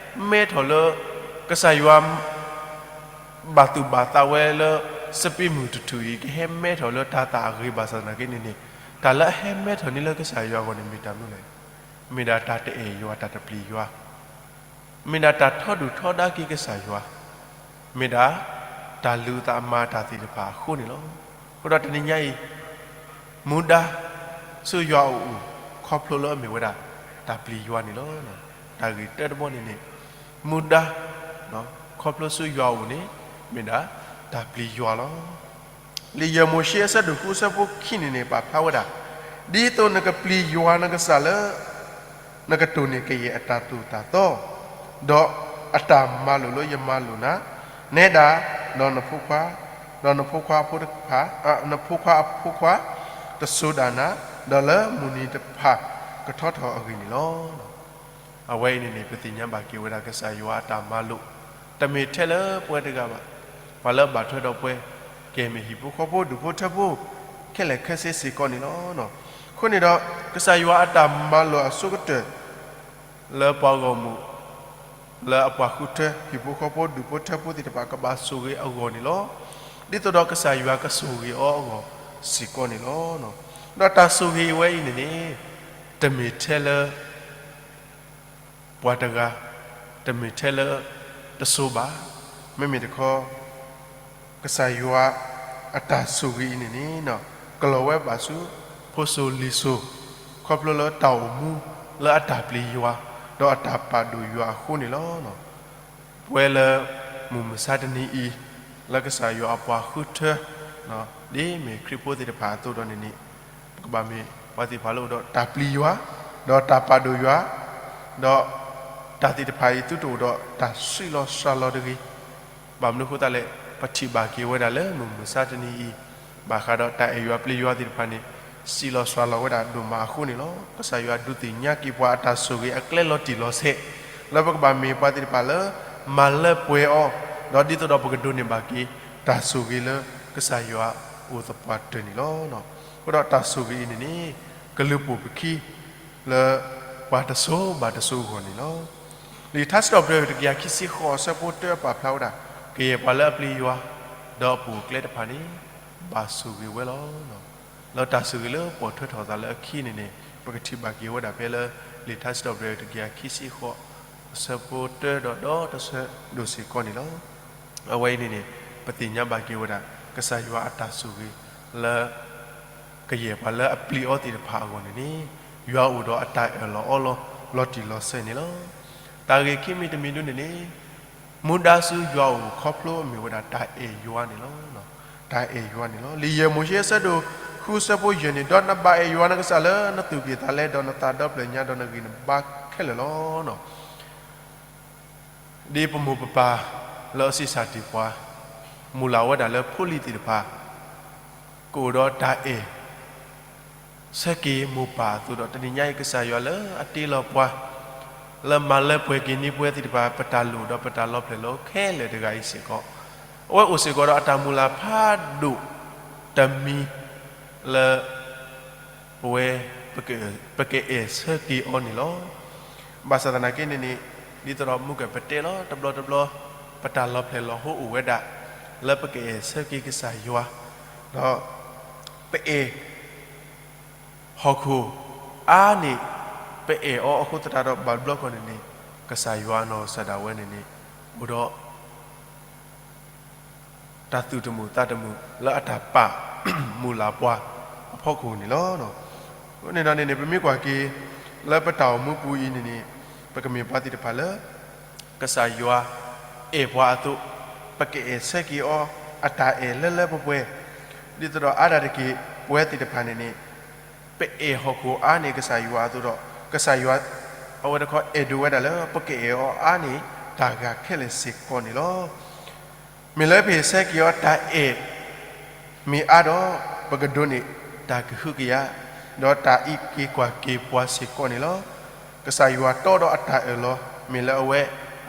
မဲထီၣ်လၢ ကစၢ်ယွၤ ဘၣ်သူၣ်ဘၣ်သးဝဲလၢ စပံးမုၢ်တထူၣ်အံၤ ကဟဲမဲထီၣ်လၢတၤသၣ်အဂ့ၤဘၣ်ဆၣ်သနာ်က့န့ၣ်န့ၣ်, တၢ်လၢအဟဲမဲထီၣ်န့ၣ်လၢကစၢ်ယွၤအဂီၢ်န့ၣ် မ့ၢ်တၢ်မနုၤလဲၣ်. မ့ၢ်ဒၣ်တၢ်တအဲၣ်ယွၤ တၢ်တပျံၤယွၤ, မ့ၢ်ဒၣ်တၢ်ထီဒုၣ်ထီဒါက့ၤကစၢ်ယွၤ, မ့ၢ်ဒၣ် တၢ်လုၢ်သးမၤတၢ်သ့ၣ်တဖၣ်အဃိန့ၣ်လီၤ. အဃိဒီးတနံၤညါအံၤ မူဒါ ဆူယွၤအအိၣ် ခီဖျိလၢအမ့ၢ်ဝဲဒၣ် တၢ်ပျံၤယွၤန့ၣ်လီၤ. တၢ်ဂ့ၢ်တၢတဘီန့ၣ်န့ၣ် မူဒါ ခီဖျိဆူယွၤအအိၣ်န့ၣ် မ့ၢ်ဒၣ် တၢ်ပျံၤယွၤလီၤ. လံာ်ယဲၢ်မိၤၡ့အဆၢဒိၣ်ဃုအဆၢဖိခံန့ၣ်န့ၣ် ပာ်ဖျါဝဲဒၣ်, ဒ်သိးနကပျံၤယွၤနကစၢ်လၢ နကတိၢ်န့ၢ်ကယဲၢ်အတၢ်သိၣ်တၢ်သီ, ဒီးအတၢ်မၤလိာ်လၢယမၤလိာ်နၤ, နဲဒၣ်, ဒီးနဖိခွါ, ဒီးနဖိခွါအဖိခွါ, နဖိခွါအဖိခွါ, တစိၤဒၣ်နၤ, ဒီးလၢမုၢ်နံၤတဖၣ်ကထီထီၣ်အဂ့ၢ်န့ၣ်လီၤ. အဝဲအံၤန့ၣ်န့ၣ် ပသ့ၣ်ညါဘၣ်က့ၤဝဲဒၣ်ကစၢ်ယွၤအတၢ်မၤလိာ်, တမ့ၢ်ထဲလၢပှၤတဂၤဘၣ်, ပှၤလၢအဘၣ်ထွဲဒီးပှၤ, ကဲမ့ၢ်ဟံၣ်ဖိဃီဖိဒူၣ်ဖိထၢဖိ ခဲလၢာ်ခဲဆ့စ့ၢ်ကီးန့ၣ်လီၤ. အဃိန့ၣ်ဒီး ကစၢ်ယွၤအတၢ်မၤလိာ်အဆိကတၢၢ် လၢပှၤဂီၢ်မုၢ် လၢအပှၤဃုထၢ ဟံၣ်ဖိဃီဖိဒူၣ်ဖိထၢဖိသ့ၣ်တဖၣ်ကဘၣ်ဆိၣ်ဂ့ၤအဂီၢ်န့ၣ်လီၤ. ဒ်သိးဒီးကစၢ်ယွၤကဆိၣ်ဂ့ၤအီၤအဂီၢ်စ့ၢ်ကီးန့ၣ်လီၤ. ဒီးတၢ်ဆိၣ်ဂ့ၤအဝဲအံၤန့ၣ်န့ၣ် တမ့ၢ်ထဲလၢ ပှၤတဂၤ, တမ့ၢ်ထဲလၢ တစိၤဘၣ်, မ့မ့ၢ်တခီ ကစၢ်ယွၤအတၢ်ဆိၣ်ဂ့ၤအံၤန့ၣ်န့ၣ် ကလီၤဝဲဘၣ်ဆူ ဖိစိၤလံၤစိၤ ခီဖျိလၢတၢ်အိၣ်မူလၢအတၢ်ပျံၤယွၤ ဒီးအတၢ်ပာ်ဒိၣ်ယွၤအဃိန့ၣ်လီၤ. ပဝဲလၢ မုၢ်မဆါတနံၤအံၤ လၢကစၢ်ယွၤအပှၤဃုထၢ ဒ်မ့ၢ်ခရံာ်ဖိသ့ၣ်တဖၣ်အသိးဒီးန့ၣ်န့ၣ် ပကဘၣ်မ့ၢ်ပှၤသ့ၣ်တဖၣ်လၢအိၣ်ဒီးတၢ်ပျံၤယွၤ, ဒီးတၢ်ပာ်ဒိၣ်ယွၤ, ဒီးတၢ်သ့ၣ်တဖၣ်အံၤသုတအိၣ်ဒီးတၢ်ဆံးလီၤစှၤလီၤတဂ့ၤ. ဘၣ်မနုၤအဃိသတးလဲၣ်, ပထံၣ်ဘၣ်က့ၤဝဲဒၣ်လၢမုၢ်မဆါတနံၤအံၤ ဘၣ်ဃးဒီးတၢ်အဲၣ်ယွၤပျံၤယွၤသ့ၣ်တဖၣ်န့ၣ် ဆံးလီၤစှၤလီၤဝဲဒၣ်ဒိၣ်မးအဃိန့ၣ်လီၤ. ကစၢ်ယွၤဒုးသ့ၣ်ညါက့ၤပှၤအတၢ်ဆိၣ်ဂ့ၤအကျဲလီၤတံၢ်လီၤဆဲး လၢပကဘၣ်မ့ၢ်ပှၤသ့ၣ်တဖၣ်လၢ မၤလၢပှဲၤအီၤ, ဒီးဒ်သိးဒီးပကဒိးန့ၢ်ဘၣ်က့ၤ တၢ်ဆိၣ်ဂ့ၤလၢကစၢ်ယွၤအိၣ်သပှၢ်တၢၢ်န့ၣ်လီၤ. အဃိဒီးတၢ်ဆိၣ်ဂ့ၤအံၤန့ၣ်န့ၣ် ကလုၢ်ပိာ်ပခံ လၢပှၤတစိၤဘၣ်တစိၤအဂီၢ်န့ၣ်လီၤ. လံာ်ထါစံးထီၣ်ပတြၢၤတကယၤခံဆံဃိးအဆၢဖိတၢပာ်ဖျါဝဲဒၣ်, ကယဲၢ်ပှၤလၢအပျံၤယွၤ ဒီးအပိာ်အကျဲတဖၣ်န့ၣ် ဘၣ်ဆိၣ်ဂ့ၤဝဲလီၤ. လၢတၢ်ဆိၣ်ဂ့ၤလၢပိာ်ထွဲထီၣ်သးလၢအခံန့ၣ်န့ၣ် ပကထံၣ်ဘၣ်က့ၤဝဲဒၣ်ဖဲလၢ လံာ်ထါစံးထီၣ်ပတြၢၤတကယၤခံဆံဃိး အဆၢဖိတၢဒီးဒီတဆၢဒိၣ်စ့ၢ်ကီးန့ၣ်လီၤ. အဝဲအံၤန့ၣ်န့ၣ် ပသ့ၣ်ညါဘၣ်က့ၤဝဲဒၣ် ကစၢ်ယွၤအတၢ်ဆိၣ်ဂ့ၤလၢ ကယဲၢ်ပှၤလၢအပျံၤအီၤသ့ၣ်တဖၣ်အဂီၢ်န့ၣ်န့ၣ် ယွၤအိၣ်ဒီးအတၢ်အၢၣ်လီၤအီလီၤ လီၤတံၢ်လီၤဆဲးန့ၣ်လီၤ. တၢ်ဂ့ၢ်ခံမံၤတမံၤဒ်န့ၣ်န့ၣ် မူဒါဆူယွၤအအိၣ်ခီဖျိမ့ၢ်ဝဲဒၣ်တၢ်အဲၣ်ယွၤန့ၣ်လီၤ. တၢ်အဲၣ်ယွၤန့ၣ်လီၤ. လံာ်ယဲၢ်မိၤၡ့အဆၢဒိၣ်ဃုအဆၢဖိယဲၢ်န့ၣ်, ဒီးနဘၣ်အဲၣ်ယွၤနကစၢ်လၢနသူၣ်ကံၢ်သးလဲ ဒီးနသးဒီဖျၢၣ်ညါ ဒီးနဂံၢ်နဘါခဲလၢာ်လီၤ. ဒ်ပမိၢ်ပပၢ်လၢအဆံးစၢ်တ့ၢ်ပှၤ မုၢ်လၢ်ဝဲဒၣ်လၢဖိလံၤသ့ၣ်တဖၣ် ကအိၣ်ဒီးတၢ်အဲၣ် ဆၢက့ၤမိၢ်ပၢ်အသိးဒီး တနံၤညါအံၤကစၢ်ယွၤလၢအတ့လီၤပှၤ လၢမၤလၢပှဲၤက့ၤန့ၢ်ပဝဲသ့ၣ်တဖၣ် ပတၢ်လိၣ်ဒီးပတၢ်လီၤဖျဲၣ်လီၤခဲလၢာ်တဂၤအံၤစ့ၢ်ကီး, အဝဲအိၣ်စ့ၢ်ကီးဒီးအတၢ်မုၢ်လၢ်ဖးဒိၣ်တမံၤလၢ ပဝဲ ပကအဲၣ်ဆၢက့ၤအီၤန့ၣ်လီၤ. ဘၣ်ဆၣ်သနာ်က့န့ၣ်န့ၣ် ဒ်သိးဒီးမုၢ်ကပတဲလီၤတဘျီတဘျီ ပတၢ်လီၤဖျဲၣ်လီၤဟိအိၣ်ဝဲဒၣ် လၢပကအဲၣ်ဆၢက့ၤကစၢ်ယွၤ ဒီး ပအဲၣ် ဟီၣ်ခိၣ်အါန့ၣ် ပအဲၣ်အီၤအဃိသတးဒီး ဘၣ်တဘျီခီန့ၣ်န့ၣ် ကစၢ်ယွၤအနီၢ်ကစၢ်ဒၣ်ဝဲန့ၣ်န့ၣ် အိၣ်ဒီး တၢ်သူၣ်တမုာ်သးတမုာ်လၢအတၢ်ပာ်မုၢ်လၢ်ပှၤအဖီခိၣ်န့ၣ်လီၤ. အဃိန့ၣ်ဒီးန့ၣ်န့ၣ် ပမ့ၢ်ကွၢ်က့ၤ လၢပတၢ်အိၣ်မူပူၤအံၤန့ၣ်န့ၣ် ပကမ့ၢ်ပှၤသ့ၣ်တဖၣ်လၢ ကစၢ်ယွၤအဲၣ်ပှၤအသိး ပကအဲၣ်ဆၢက့ၤအီၤ အတၢ်အဲၣ်လၢလၢပှဲၤပှဲၤ ဒ်သိးဒီးအါဒၣ်တက့ၢ် ပဝဲသ့ၣ်တဖၣ်န့ၣ်န့ၣ် ပအဲၣ်ဟီၣ်ခိၣ်အါန့ၢ်ကစၢ်ယွၤအသိးဒီး ကစၢ်ယွၤ အဝဲတခီအဲၣ်ဒိးဝဲဒၣ်လၢ ပကအဲၣ်အီၤအါန့ၢ်တၢ်ဂၤခဲလၢာ်စ့ၢ်ကီးန့ၣ်လီၤ. မ့ၢ်လၢပဟ့ၣ်ဆၢက့ၤအီၤတၢ်အဲၣ် မ့ၢ်အါဒီး ပကဒိးန့ၢ်တၢ်ကဟုကယာ် ဒီးတၢ်အံးက့ၤကွၢ်က့ၤပှၤစ့ၢ်ကီးန့ၣ်လီၤ. ကစၢ်ယွၤတီဒီးအတၢ်အၢၣ်လီၤ မ့ၢ်လၢအဝဲ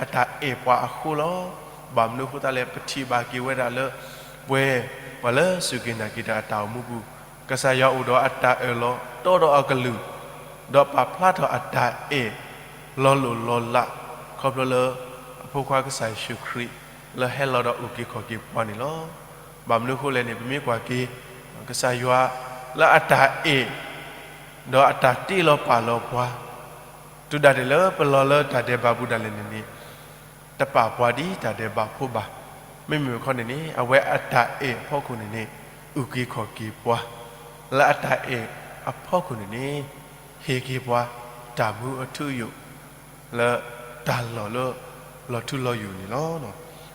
အတၢ်အဲၣ်ပှၤအဃိလီၤ. ဘၣ်မနုၤအဃိသတးလဲၣ် ပထံၣ်ဘၣ်က့ၤဝဲဒၣ်လၢ ပဝဲ ပှၤလၢစူၢ်က့ၤနာ်က့ၤတၢ်အတၢ်အိၣ်မူပူၤ ကစၢ်ယွၤအိၣ်ဒီးအတၢ်အၢၣ်လီၤ တီဒီးအကလုၢ် ဒီးပာ်ဖျါထီၣ်အတၢ်အဲၣ် လီၤလိၢ်လီၤလး ခီဖျိလၢ အဖိခွါကစၢ်ယ့ၣ်ၡူးခရံာ် လၢဟဲလီၤဒီးအုၣ်က့ၤခီၣ်က့ၤပှၤန့ၣ်လီၤ. ဘၣ်မနုၤအဃိလဲၣ်န့ၣ် ပမ့ၢ်ကွၢ်က့ၤ ကစၢ်ယွၤလၢအတၢ်အဲၣ် ဒီးအတၢ်တ့လီၤပာ်လီၤပှၤ တုၤဒၣ်လဲာ်လၢပလီၤလၢတၢ်ဒဲးဘးပူၤဒၣ်လဲာ်န့ၣ်န့ၣ် တပာ်ပှၤဒ်တၢ်ဒဲးဘးဖိဘၣ်. မ့မ့ၢ်တခီန့ၣ်န့ၣ် အဝဲအတၢ်အဲၣ်အဖီခိၣ်န့ၣ်န့ၣ် အုၣ်က့ၤခီၣ်က့ၤပှၤ, လၢအတၢ်အဲၣ်အဖီခိၣ်န့ၣ်န့ၣ် ဟ့ၣ်က့ၤပှၤ တၢ်မူအထူအယိာ် လၢတၢ်လီၢ်လၢ လီၤထူလီၤယိာ်န့ၣ်လီၤ.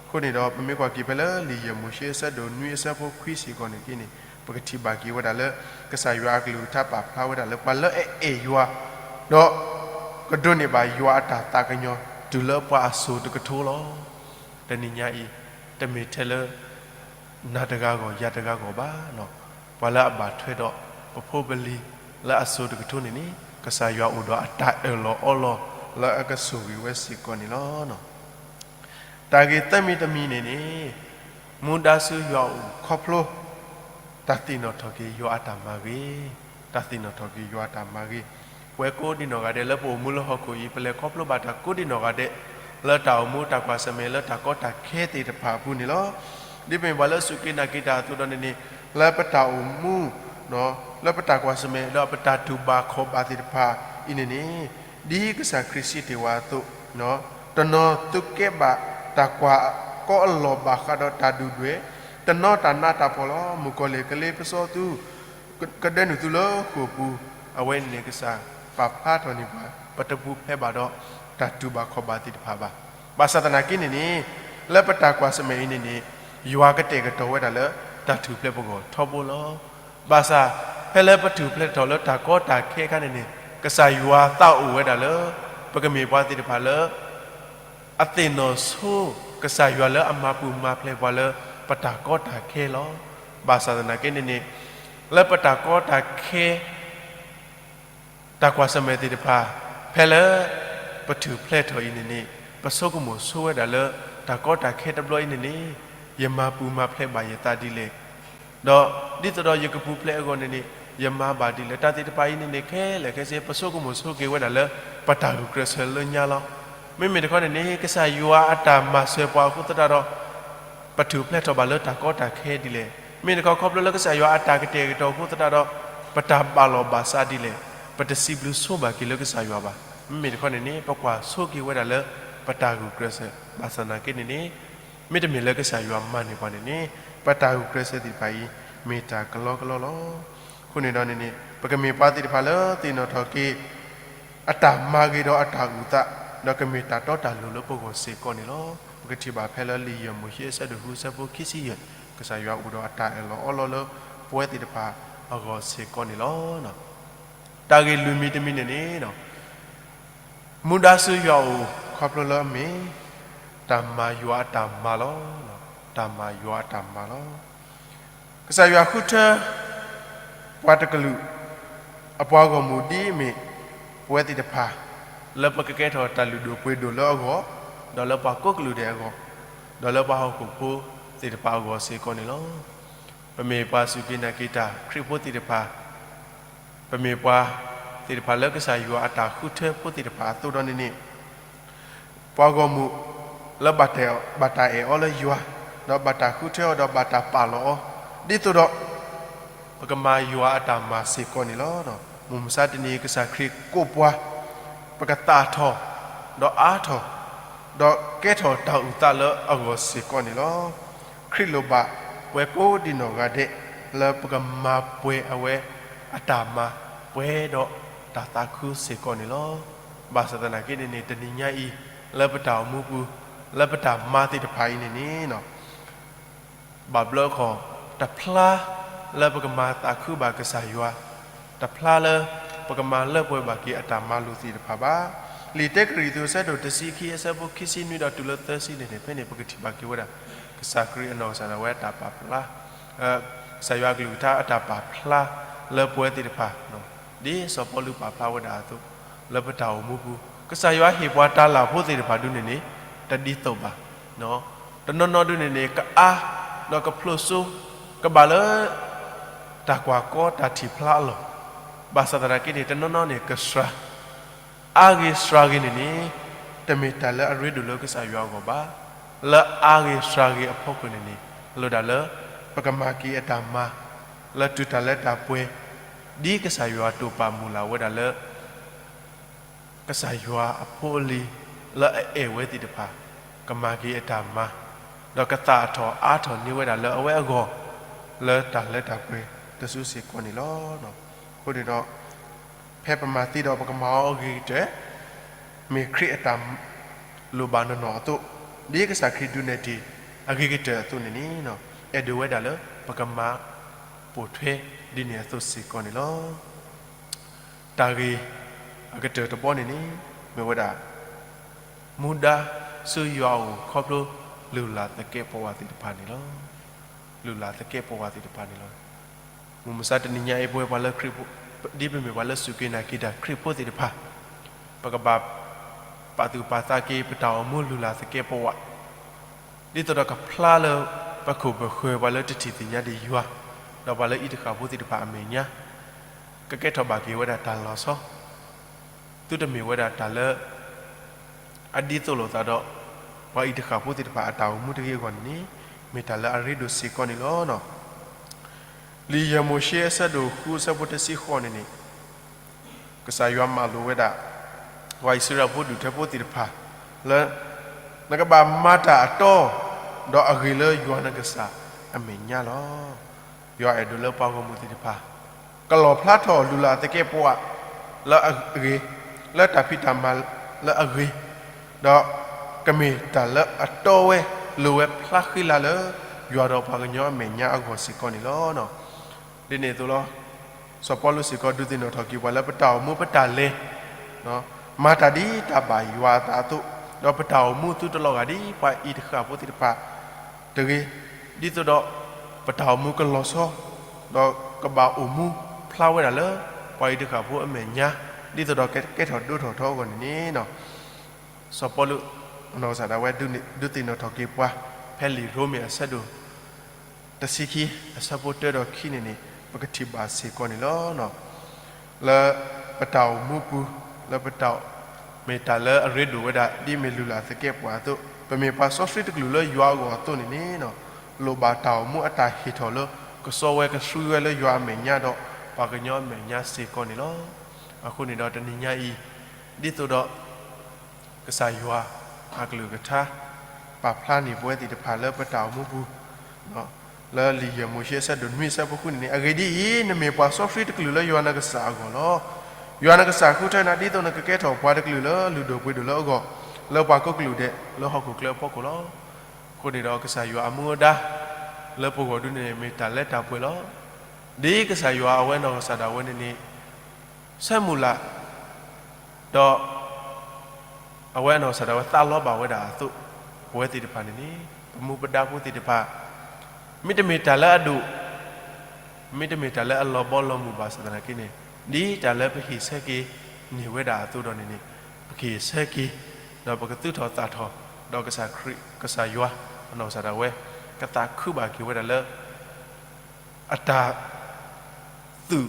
အဃိန့ၣ်ဒီး ပမ့ၢ်ကွၢ်က့ၤဖဲလၢလံာ်ယဲၢ်မိၤၡ့အဆၢဒိၣ်နွံအဆၢဖိခွံစ့ၢ်ကီးန့ၣ်က့န့ၣ် ပကထံၣ်ဘၣ်က့ၤဝဲဒၣ်လၢ ကစၢ်ယွၤအကလုၢ်ကထါပာ်ဖျါဝဲဒၣ်လၢ ပှၤလၢအအဲၣ်ယွၤ ဒီး ကဒိးန့ၢ်ဘၣ်ယွၤအတၢ်သးကညီၤ တုၤလၢပှၤအစိၤတကထိလီၤ. တနံၤညါအံၤ တမ့ၢ်ထဲလၢ နၤတဂၤဂီၢ် ယၤတဂၤဂီၢ်ဘၣ်. ပှၤလၢအဘၣ်ထွဲဒီး ပဖိပလံၤလၢအစိၤတကထိန့ၣ်န့ၣ် ကစၢ်ယွၤအိၣ်ဒီးအတၢ်အၢၣ်လီၤအီလီၤ လၢအကဆိၣ်ဂ့ၤဝဲစ့ၢ်ကီးန့ၣ်လီၤ. တၢ်ဂ့ၢ်သၢမံၤတမံၤန့ၣ်န့ၣ် မူဒါဆူယွၤအအိၣ်ခီဖျိ တၢ်သ့ၣ်နီၣ်ထီၣ်က့ၤယွၤအတၢ်မၤဂ့ၤ, တၢ်သ့ၣ်နီၣ်ထီၣ်က့ၤယွၤအတၢ်မၤဂ့ၤ. ပဝဲကိးဒံနီၢ်ဂၤဒဲးလၢပအိၣ်မူလၢဟီၣ်ခိၣ်အံၤ ပလဲၤခီဖျိဘၣ်တၢ်ကိးဒံနီၢ်ဂၤဒဲး လၢတၢ်အိၣ်မူတၢ်ကွၢ်ဆၢၣ်မဲာ်လၢတၢ်ကီတၢ်ခဲသ့ၣ်တဖၣ်အပူၤန့ၣ်လီၤ. ဒ်ပမ့ၢ်ပှၤလၢအစူၢ်က့ၤနာ်က့ၤတၢ်အသိးဒီးန့ၣ်န့ၣ် လၢပတၢ်အိၣ်မူ လၢပတၢ်ကွၢ်ဆၢၣ်မဲာ်ဒီးပတၢ်တူၢ်ဘၣ်ခီၣ်ဘၣ်သ့ၣ်တဖၣ်အံၤန့ၣ်န့ၣ် ဒ်ကစၢ်ခရံာ်စံးတ့ၢ်ဝဲအသိး တနီၤသုးကဲဘၣ်တၢ်ကွၢ်ကီအလီၢ်ဘၣ်ဃးဒီးတၢ်ဒုၣ်ဒွဲၣ်, တနီၤတၢ်နးတၢ်ဖှီၣ်လီၤ. မုၣ်ကီၤလံၢ်ကလ့ပစီသု ကဒၢနုာ်သုလၢဃိာ်ပူၤ, အဝဲန့ၣ်န့ၣ် ကစၢ်ပာ်ဖျါထီၣ်န့ၢ်ပှၤ ပတပူၤဖျဲးဘၣ်ဒီးတၢ်တူၢ်ဘၣ်ခီၣ်ဘၣ်သ့ၣ်တဖၣ်ဘၣ်. ဘၣ်ဆၣ်သနာ်က့န့ၣ်န့ၣ် လၢပတၢ်ကွၢ်ဆၢၣ်မဲာ်အံၤန့ၣ်န့ၣ် ယွၤကတဲာ်ကတီၤဝဲဒၣ်လၢ တၢ်ထူၣ်ဖျဲးပဂီၢ်ထီဘိလီၤ. ဘၣ်ဆၣ် ဖဲလၢပထူၣ်ဖျဲးထီၣ်လၢတၢ်ကီတၢ်ခဲအခါန့ၣ်န့ၣ် ကစၢ်ယွၤသးအိၣ်ဝဲဒၣ်လၢ ပကမ့ၢ်ပှၤသ့ၣ်တဖၣ်လၢ အသ့ၣ်နီၣ်ဆိ ကစၢ်ယွၤလၢအမၤပူၤမၤဖျဲးပှၤလၢ ပတၢ်ကီတၢ်ခဲလီၤ. ဘၣ်ဆၣ်သနာ်က့န့ၣ်န့ၣ် လၢပတၢ်ကီတၢ်ခဲ တၢ်ကွၢ်ဆၢၣ်မဲာ်သ့ၣ်တဖၣ် ဖဲလၢ ပထူၣ်ဖျဲးထီၣ်အံၤန့ၣ်န့ၣ် ပဆိကမိၣ်ဆိဝဲဒၣ်လၢ တၢ်ကီတၢ်ခဲတဘျီအံၤန့ၣ်န့ၣ် ယမၤပူၤမၤဖျဲးဘၣ်ယသးဒ်လဲၣ် ဒီးဒ်သိးဒီးယကပူၤဖျဲးအဂီၢ်န့ၣ်န့ၣ် ယမၤဘၣ်ဒ်လဲၣ် တၢ်သ့ၣ်တဖၣ်အံၤန့ၣ်န့ၣ် ခဲလၢာ်ခဲဆ့ ပဆိကမိၣ်ဆိက့ၤဝဲဒၣ်လၢ ပတၢ်ဂုာ်ကျဲးစၢးလၢညါလီၤ. မ့မ့ၢ်တခီန့ၣ်န့ၣ် ကစၢ်ယွၤအတၢ်မၤစၢၤပှၤအဃိသတးဒီး ပထူၣ်ဖျဲးထီၣ်ဘၣ်လၢတၢ်ကီတၢ်ခဲဒ်လဲၣ်. မ့ၢ်တခီခီဖျိလၢကစၢ်ယွၤအတၢ်ကတဲာ်ကတီၤအဃိသတးဒီး ပတၢ်ဘၣ်လီၤဘၣ်စးဒ်လဲၣ် ပတစံးဘျုးဆိဘၣ်က့ၤလၢကစၢ်ယွၤဘၣ်. မ့မ့ၢ်တခီန့ၣ်န့ၣ် ပကွၢ်ဆိက့ၤဝဲဒၣ်လၢ ပတၢ်ဂုာ်ကျဲးစၢး ဘၣ်ဆၣ်သနာ်က့န့ၣ်န့ၣ် မ့တမ့ၢ်လၢကစၢ်ယွၤမၤန့ၢ်ပှၤန့ၣ်န့ၣ် ပတၢ်ဂုာ်ကျဲးစၢးသ့ၣ်တဖၣ်အံၤ မ့ၢ်တၢ်ကလီကလီလီၤ. အဃိန့ၣ်ဒီးန့ၣ်န့ၣ် ပကမ့ၢ်ပှၤသ့ၣ်တဖၣ်လၢသ့ၣ်နီၣ်ထီၣ်က့ၤ အတၢ်မၤဂ့ၤဒီးအတၢ်အုၣ်သး ဒီးကမ့ၢ်တၢ်တီတၢ်လိၤလၢပဂီၢ်စ့ၢ်ကီးန့ၣ်လီၤ. ပကထံၣ်ဘၣ်ဖဲလၢလံာ်ယဲၢ်မိၤၡ့အဆၢဒိၣ်ဃုအဆၢဖိခံဆံယဲၢ် ကစၢ်ယွၤအိၣ်ဒီးအတၢ်အၢၣ်လီၤအီလီၤလၢပဝဲသ့ၣ်တဖၣ်အဂီၢ်စ့ၢ်ကီးန့ၣ်လီၤ. တၢ်ဂ့ၢ်လွံၢ်မံၤတမံၤန့ၣ်န့ၣ် မူဒါဆူယွၤအအိၣ်ခီဖျိလၢအမ့ၢ် တၢ်မၤယွၤအတၢ်မၤလီၤ. တၢ်မၤယွၤအတၢ်မၤလီၤ. ကစၢ်ယွၤဃုထၢ ပှၤတကလုာ် အပှၤဂီၢ်မုၢ်ဒ်အမ့ၢ် ပဝဲသ့ၣ်တဖၣ် လၢပကကဲထီၣ်တၢ်လုၢ်ဒိၣ်ပှ့ၤဒိၣ်လၢအဂီၢ်, ဒီးလၢပှၤကိးကလုာ်ဒဲးအဂီၢ်, ဒီးလၢပှၤဟီၣ်ခိၣ်ဖိသ့ၣ်တဖၣ်အဂီၢ်စ့ၢ်ကီးန့ၣ်လီၤ. ပမ့ၢ်ပှၤစူၢ်က့ၤနာ်က့ၤတၢ်ခရံာ်ဖိသ့ၣ်တဖၣ် ပမ့ၢ်ပှၤသ့ၣ်တဖၣ်လၢကစၢ်ယွၤအတၢ်ဃုထၢဖိသ့ၣ်တဖၣ်အသိးဒီးန့ၣ်န့ၣ် ပှၤဂီၢ်မုၢ်လၢဘၣ်တၢ်အဲၣ်အီၤလၢယွၤ, ဒီးဘၣ်တၢ်ဃုထၢအီၤဒီးဘၣ်တၢ်ပာ်လီၤအီၤ, ဒ်သိးဒီး ပကမၤယွၤအတၢ်မၤစ့ၢ်ကီးန့ၣ်လီၤ. မုၢ်မဆါတနံၤအံၤ ကစၢ်ခရံာ်ကိးပှၤ ပကသၣ်ထီၣ် ဒီးအါထီၣ် ဒီးကဲထီၣ်တၢ်အုၣ်သးလၢအဂီၢ်စ့ၢ်ကီးန့ၣ်လီၤ. ခရံာ်လိၣ်ဘၣ်ပဝဲကိးဒံနီၢ်ဂၤဒဲး လၢပကမၤပှဲၤအဝဲအတၢ်မၤ ပှဲၤဒီးတၢ်သးခုစ့ၢ်ကီးန့ၣ်လီၤ. ဘၣ်ဆၣ်သနာ်က့န့ၣ်န့ၣ် တနံၤညါအံၤ လၢပတၢ်အိၣ်မူပူၤ လၢပတၢ်မၤသ့ၣ်တဖၣ်အံၤန့ၣ်န့ၣ် ဘၣ်ဘျီခီၣ် တဖျါလၢပကမၤသးခုဘၣ်ကစၢ်ယွၤ, တဖျါလၢပကမၤလၢပှဲၤဘၣ်က့ၤအတၢ်မၤလိာ်သ့ၣ်တဖၣ်ဘၣ်. လံာ်တ့ကရံၣ်သူးအဆၢဒိၣ်တဆံခံအဆၢဖိခံဆံနွံဒီးတုၤလၢသၢဆံန့ၣ်န့ၣ် ဖဲန့ၣ်ပကထံၣ်ဘၣ်က့ၤဝဲဒၣ် ကစၢ်ခရံာ်အနီၢ်ကစၢ်ဒၣ်ဝဲအတၢ်ပာ်ဖျါ ကစၢ်ယွၤအကလုၢ်ကထါအတၢ်ပာ်ဖျါလၢပဝဲသ့ၣ်တဖၣ် ဒ်စီၤပီလူးပာ်ဖျါဝဲဒၣ်အသိး လၢပတၢ်အိၣ်မူပူၤ ကစၢ်ယွၤဟ့ၣ်ပှၤတၢ်လၢ်ဖိသ့ၣ်တဖၣ်ဒုန့ၣ်န့ၣ် တဒ်သိးဘၣ်. တနီၤနီၤဒုန့ၣ်န့ၣ် ကအါဒီးကဖျိးစိ ကဘၣ်လၢ တၢ်ကွၢ်ကီတၢ်ထံၣ်ဖျါအလီၢ်, ဘၣ်ဆၣ်သနာ်က့န့ၣ် တနီၤနီၤန့ၣ် ကစှၤ အါဂ့ၤစှၤဂ့ၤန့ၣ်န့ၣ် တမ့ၢ်တၢ်လၢအရ့ဒိၣ်လၢကစၢ်ယွၤအဂီၢ်ဘၣ်. လၢအါဂ့ၤစှၤဂ့ၤအဖီခိၣ်န့ၣ်န့ၣ် လိၣ်ဒၣ်လၢ ပကမၤက့ၤအတၢ်မၤ လၢတုၤတၢ်လၢတၢ်ပှဲၤ ဒ်ကစၢ်ယွၤတိာ်ပာ်မုၢ်လၢ်ဝဲဒၣ်လၢ ကစၢ်ယွၤအဖိအလံၤ လၢအအဲၣ်ဝဲသ့ၣ်တဖၣ် ကမၤက့ၤအတၢ်မၤ ဒီးကသၣ်ထီၣ်အါထီၣ်န့ၢ်ဝဲဒၣ်လၢအဝဲအဂီၢ် လၢတၢ်လၢတၢ်ပှဲၤတစုစ့ၢ်ကီးန့ၣ်လီၤ. အဃိန့ၣ်ဒီး ဖဲပမၤသ့ဒီးပကမၤအီၤအဂ့ၤကတၢၢ် မ့ၢ်ခရံာ်အတၢ်လိၣ်ဘၣ်နီၢ်နီၢ်အသိး, ဒ်ကစၢ်ခရံာ်ဒုးနဲၣ်တ့ၢ်အဂ့ၤကတၢၢ်အသိးန့ၣ်န့ၣ် အဲၣ်ဒိးဝဲဒၣ်လၢပကမၤပိာ်ထွဲဒ်န့ၣ်အသိးစ့ၢ်ကီးန့ၣ်လီၤ. တၢ်ဂ့ၢ်အကတၢၢ်တဘီန့ၣ်န့ၣ် မ့ၢ်ဝဲဒၣ် မူဒါဆူယွၤအအိၣ်ခီဖျိလုၢ်လၢ်သကဲးပဝးသ့ၣ်တဖၣ်န့ၣ်လီၤ. လုၢ်လၢ်သကဲးပဝးသ့ၣ်တဖၣ်န့ၣ်လီၤ. မုၢ်မဆါတနံၤညါအံၤ ပဝဲပှၤလၢခရံာ်ဖိ, ဒ်ပမ့ၢ်ပှၤလၢစူၢ်က့ၤနာ်က့ၤတၢ်ခရံာ်ဖိသ့ၣ်တဖၣ်, ပကဘၣ်ပာ်သူၣ်ပာ်သးက့ၤ ပတၢ်အိၣ်မူလုၢ်လၢ်သကဲးပဝး ဒ်သိးဒီးကဖျါလၢပခိၣ်ပဃၢၤ ပှၤလၢတထံၣ်သ့ၣ်ညါဒံးယွၤ, ဒီးပှၤလၢအံၤတဃၣ်ဖိသ့ၣ်တဖၣ်အမဲာ်ညါ, ကကဲထီၣ်ဘၣ်က့ၤဝဲဒၣ်တၢ်လီၤဆီ, သုတမ့ၢ်ဝဲဒၣ်တၢ်လၢ အဒ်သိးလိာ်သးဒီး ပှၤအံၤတဃၣ်ဖိသ့ၣ်တဖၣ်အတၢ်အိၣ်မူတဂ့ၤအဂီၢ်န့ၣ်န့ၣ် မ့ၢ်တၢ်လၢအရ့ဒိၣ်စ့ၢ်ကီးန့ၣ်လီၤ. လံာ်ယဲၢ်မိၤၡ့အဆၢဒိၣ်ဃုအဆၢဖိတဆံဃိးန့ၣ်န့ၣ် ကစၢ်ယွၤမၤလိာ်ဝဲဒၣ် ပှၤအံၣ်စရ့လးဖိဒူၣ်ထၢဖိသ့ၣ်တဖၣ် လၢ နကဘၣ်မၤတၢ်အတီ ဒီးအဂ့ၤလၢယွၤနကစၢ်အမဲာ်ညါလီၤ. ယွၤအဲၣ်ဒိးလၢပှၤဂီၢ်မုၢ်သ့ၣ်တဖၣ် ကလီၣ်ဖျါထီၣ်လုၢ်လၢ်သကဲးပဝးလၢအဂ့ၤ, လၢတၢ်ဖံးတၢ်မၤလၢအဂ့ၤ, ဒီးကမ့ၢ်တၢ်လၢအတီဝဲ လိၤဝဲဖျါဃံလၤလၢ ယွၤဒီးပှၤကညီအမဲာ်ညါအဂီၢ်စ့ၢ်ကီးန့ၣ်လီၤ. ဒ်န့ၣ်အသိးလီၤ. စီၤပီလူးစ့ၢ်ကီးဒုးသ့ၣ်နီၣ်ထီၣ်က့ၤပှၤလၢပတၢ်အိၣ်မူပတၢ်လဲၤ မၤတၢ်ဒ်တၢ်ဘၣ်ယွၤအသးအသိး, ဒီးပတၢ်အိၣ်မူသုတလီၤဂာ်ဒ်ပှၤအံၤတဃၣ်ဖိသ့ၣ်တဖၣ်တဂ့ၤ, ဒ်သိးဒီး ပတၢ်အိၣ်မူကလီၤဆီ, ဒီးကဘၣ်အိၣ်မူဖျါဝဲဒၣ်လၢ ပှၤအံၤတဃၣ်ဖိအမဲာ်ညါ, ဒ်သိးဒီးကကဲထီၣ်ဒိၣ်ထီၣ်ထီအဂီၢ်န့ၣ်န့ၣ် စီၤပီလူး အနီၢ်ကစၢ်ဒၣ်ဝဲ ဒုးသ့ၣ်နီၣ်ထီၣ်က့ၤပှၤ ဖဲလံာ်ရိမ့ၤအဆၢဒိၣ် တဆံခံ အဆၢဖိတၢဒီးခံန့ၣ်န့ၣ် ပကထံၣ်ဘၣ်စ့ၢ်ကီးန့ၣ်လီၤ. လၢပတၢ်အိၣ်မူပူၤ, လၢပတၢ် မ့ၢ်တၢ်လၢအရ့ဒိၣ်ဝဲဒၣ် ဒ်မ့ၢ်လုၢ်လၢ်သကဲးပဝးအသိး, ပမ့ၢ်ပှၤစီဆှံတကလုာ်လၢယွၤအဂီၢ်အသိးန့ၣ်န့ၣ် လိၣ်ဘၣ်တၢ်အိၣ်မူအတၢ်ဟ့ၣ်ထီၣ်လၢ ကစီဝဲကဆှံဝဲလၢယွၤအမဲာ်ညါဒီး ပှၤကညီအမဲာ်ညါစ့ၢ်ကီးန့ၣ်လီၤ. အဃိန့ၣ်ဒီးတနံၤညါအံၤ ဒ်သိးဒီး ကစၢ်ယွၤအကလုၢ်ကထါ ပာ်ဖျါန့ၢ်ပဝဲသ့ၣ်တဖၣ်လၢပတၢ်အိၣ်မူပူၤ လၢလံာ်ယဲၢ်မိၤၡ့အဆၢဒိၣ်နွံအဆၢဖိဃုန့ၣ်န့ၣ်, အဂ့ၢ်ဒ်အံၤ, နမ့ၢ်ပှၤစီဆှံတကလုာ်လၢယွၤနကစၢ်အဂီၢ်လီၤ. ယွၤနကစၢ်ဃုထၢနၤ ဒ်သိးနကကဲထီၣ်ပှၤတကလုာ်လၢလုၢ်ဒိၣ်ပှ့ၤဒိၣ်လၢအဂီၢ်, လၢပှၤကိးကလုာ်ဒဲးလၢဟီၣ်ခိၣ်ချၢအဖီခိၣ်လီၤ. အဃိန့ၣ်ဒီးကစၢ်ယွၤအမူအဒါ လၢပဂီၢ်ဒုန့ၣ် မ့ၢ်တၢ်လၢတၢ်ပှဲၤလီၤ. ဒ်ကစၢ်ယွၤအဝဲနီၢ်ကစၢ်ဒၣ်ဝဲန့ၣ်န့ၣ် ဆၢမုၢ်လၢ် ဒီး အဝဲအနီၢ်ကစၢ်ဒၣ်ဝဲသးလီဘၣ်ဝဲဒၣ်အသိး, ပဝဲသ့ၣ်တဖၣ်န့ၣ်န့ၣ် ပမူပဒါဖိသ့ၣ်တဖၣ် မ့တမ့ၢ်တၢ်လၢအဒိၣ်, မ့တမ့ၢ်တၢ်လၢအလီၤဘီလီၤမုၢ်ဘၣ်ဆၣ်သနာ်က့န့ၣ်, ဒ်တၢ်လၢပဟ့ၣ်ဆၢက့ၤန့ၢ်ဝဲဒၣ်အသိးဒီးန့ၣ်န့ၣ်, ပကဟ့ၣ်ဆၢက့ၤ ဒီးပကသူၣ်ထီၣ်သးထီၣ်, ဒီးကစၢ်ခရံာ် ကစၢ်ယွၤ အနီၢ်ကစၢ်ဒၣ်ဝဲ ကသးခုဘၣ်က့ၤဝဲဒၣ်လၢ အတၢ် သူၣ်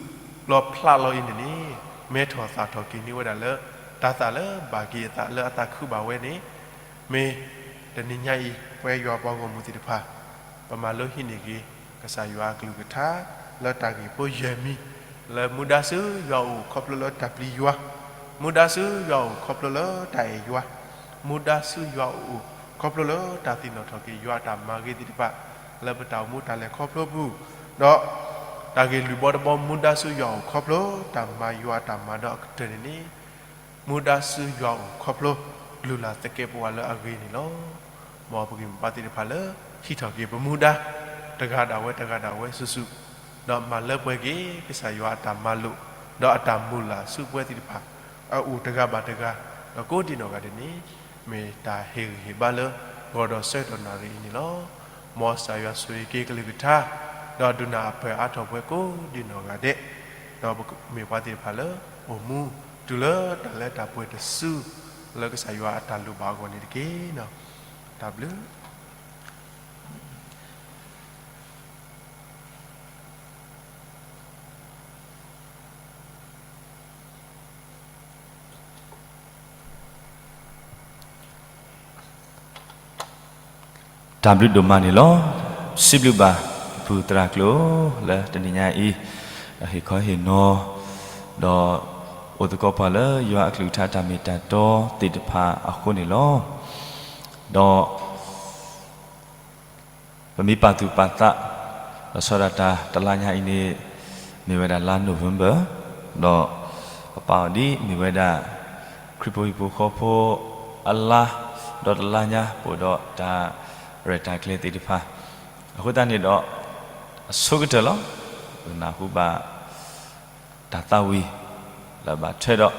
လီၤဖျးလီၤအံၤန့ၣ်န့ၣ်, မဲထီၣ်သၣ်ထီၣ်က့ၤန့ၢ်ဝဲဒၣ်လၢ တၢ်သးလၢဘၣ်က့ၤအသးလၢအသးခုဘၣ်ဝဲန့ၣ်, မ့ၢ်တနံၤညါအံၤ ပဝဲယွၤပှၤဂီၢ်မုၢ်သ့ၣ်တဖၣ် ပမၤလိဟံးန့ၢ်က့ၤ ကစၢ်ယွၤအကလုၢ်ကထါ လၢတၢ်ဂ့ၢ်ဖိယဲၢ်မံၤ, လၢမူဒါဆူယွၤအအိၣ်ခီဖျိလၢတၢ်ပျံၤယွၤ, မူဒါဆူယွၤအအိၣ်ခီဖျိလၢတၢ်အဲၣ်ယွၤ, မူဒါဆူယွၤအအိၣ်ခီဖျိလၢတၢ်သ့ၣ်နီၣ်ထီၣ်က့ၤယွၤအတၢ်မၤဂ့ၤသ့ၣ်တဖၣ် လၢပတၢ်အိၣ်မူတၢ်လဲၤခီဖျိပူၤ, ဒီး တၢ်ဂ့ၢ်လွံၢ်ဘီတဘီ မူဒါဆူယွၤအအိၣ်ခီဖျိ တၢ်မၤယွၤအတၢ်မၤဒီးအကတၢၢ်န့ၣ်န့ၣ်, မူဒါဆူယွၤအအိၣ်ခီဖျိ လုၢ်လၢ်သကဲးပဝးလၢအဂ့ၤန့ၣ်လီၤ. မ်ပကမ့ၢ်ပှၤသ့ၣ်တဖၣ်လၢ ဟံးထီၣ်က့ၤပမူဒါ တဂၤဒၣ်ဝဲတဂၤဒၣ်ဝဲစုာ်စုာ်, ဒီးမၤလၢပှဲၤက့ၤ ကစၢ်ယွၤအတၢ်မၤလိာ် ဒီးအတၢ်မုၢ်လၢ်ဆူပဝဲသ့ၣ်တဖၣ် အအိၣ်တဂၤဘၣ်တဂၤ, ဒီးကိးဒံးနီၢ်ဂၤဒဲးန့ၣ် မ့ၢ်တၢ်ဟ့ၣ်ဂံၢ်ဟ့ၣ်ဘါလၢ ဂီၤဒီးဆၢကတီၢ်နၣ်ရံၣ်အံၤန့ၣ်လီၤ. မ်ကစၢ်ယွၤဆိၣ်ဂ့ၤက့ၤကလုၢ်ကထါ, ဒီးဒုးနၢ်အပၢၢ်အါထီၣ်ပှဲၤကိးဒံးနီၢ်ဂၤဒဲး, ဒီးပမ့ၢ်ပှၤသ့ၣ်တဖၣ်လၢ အိၣ်မူတုၤလၢတၢ်လၢတၢ်ပှဲၤတစု လၢကစၢ်ယွၤအတၢ်လိၣ်ဘၣ်အဂီၢ်န့ၣ်တက့ၢ်. တၢ်ဘျုး တၢ်ဘျုးဒိၣ်မးန့ၣ်လီၤ. စံးဘျုးဘၣ်ပပုၢ်သရၣ်ကျိၤလၢတနံၤညါအံၤ ဒီးဟ့ၣ်ခီဟ့ၣ်နီၤ ဒီးအိၣ်သကိးပှၤလၢယွၤအကလုၢ်ကထါတၢ်မ့ၢ်တၢ်တီသ့ၣ်တဖၣ်အဃိန့ၣ်လီၤ. ဒီး ပမ့ၢ်ပာ်သူၣ်ပာ်သး လီၤဆီဒၣ်တၢ်တလါညါအံၤန့ၣ် မ့ၢ်ဝဲဒၣ်လါ November ဒီးပပာ်အီၤဒ်မ့ၢ်ဝဲဒၣ် ခရံာ်ဖိဟံၣ်ဖိဃီဖိအလါ ဒီးတလါညါ ပအိၣ်ဒီးတၢ်ရဲၣ်တၢ်ကျဲၤသ့ၣ်တဖၣ် အဃိသတးန့ၣ်ဒီး အဆိကတၢၢ်လီၤ ပကနၢ်ဟူဘၣ် တၢ်သးဝံၣ် လၢဘၣ်ထွဲဒီး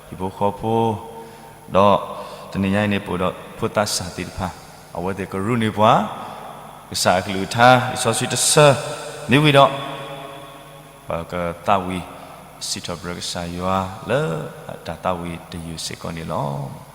ဟံၣ်ဖိဃီဖိ ဒီးတနံၤညါအံၤန့ၣ် ပအိၣ်ဒီးဖိသးစၢ်သ့ၣ်တဖၣ် အဝဲသ့ၣ်ကရူၢ်န့ၢ်ပှၤ ကစၢ်အကလုၢ်ကထါ လံာ်စီဆှံတဆၢ မ့ၢ်ဝံၤဒီး ပကသးဝံၣ် စံးထီၣ်ပတြၢၤကစၢ်ယွၤလၢတၢ်သးဝံၣ်တယုၢ်စ့ၢ်ကီးန့ၣ်လီၤ.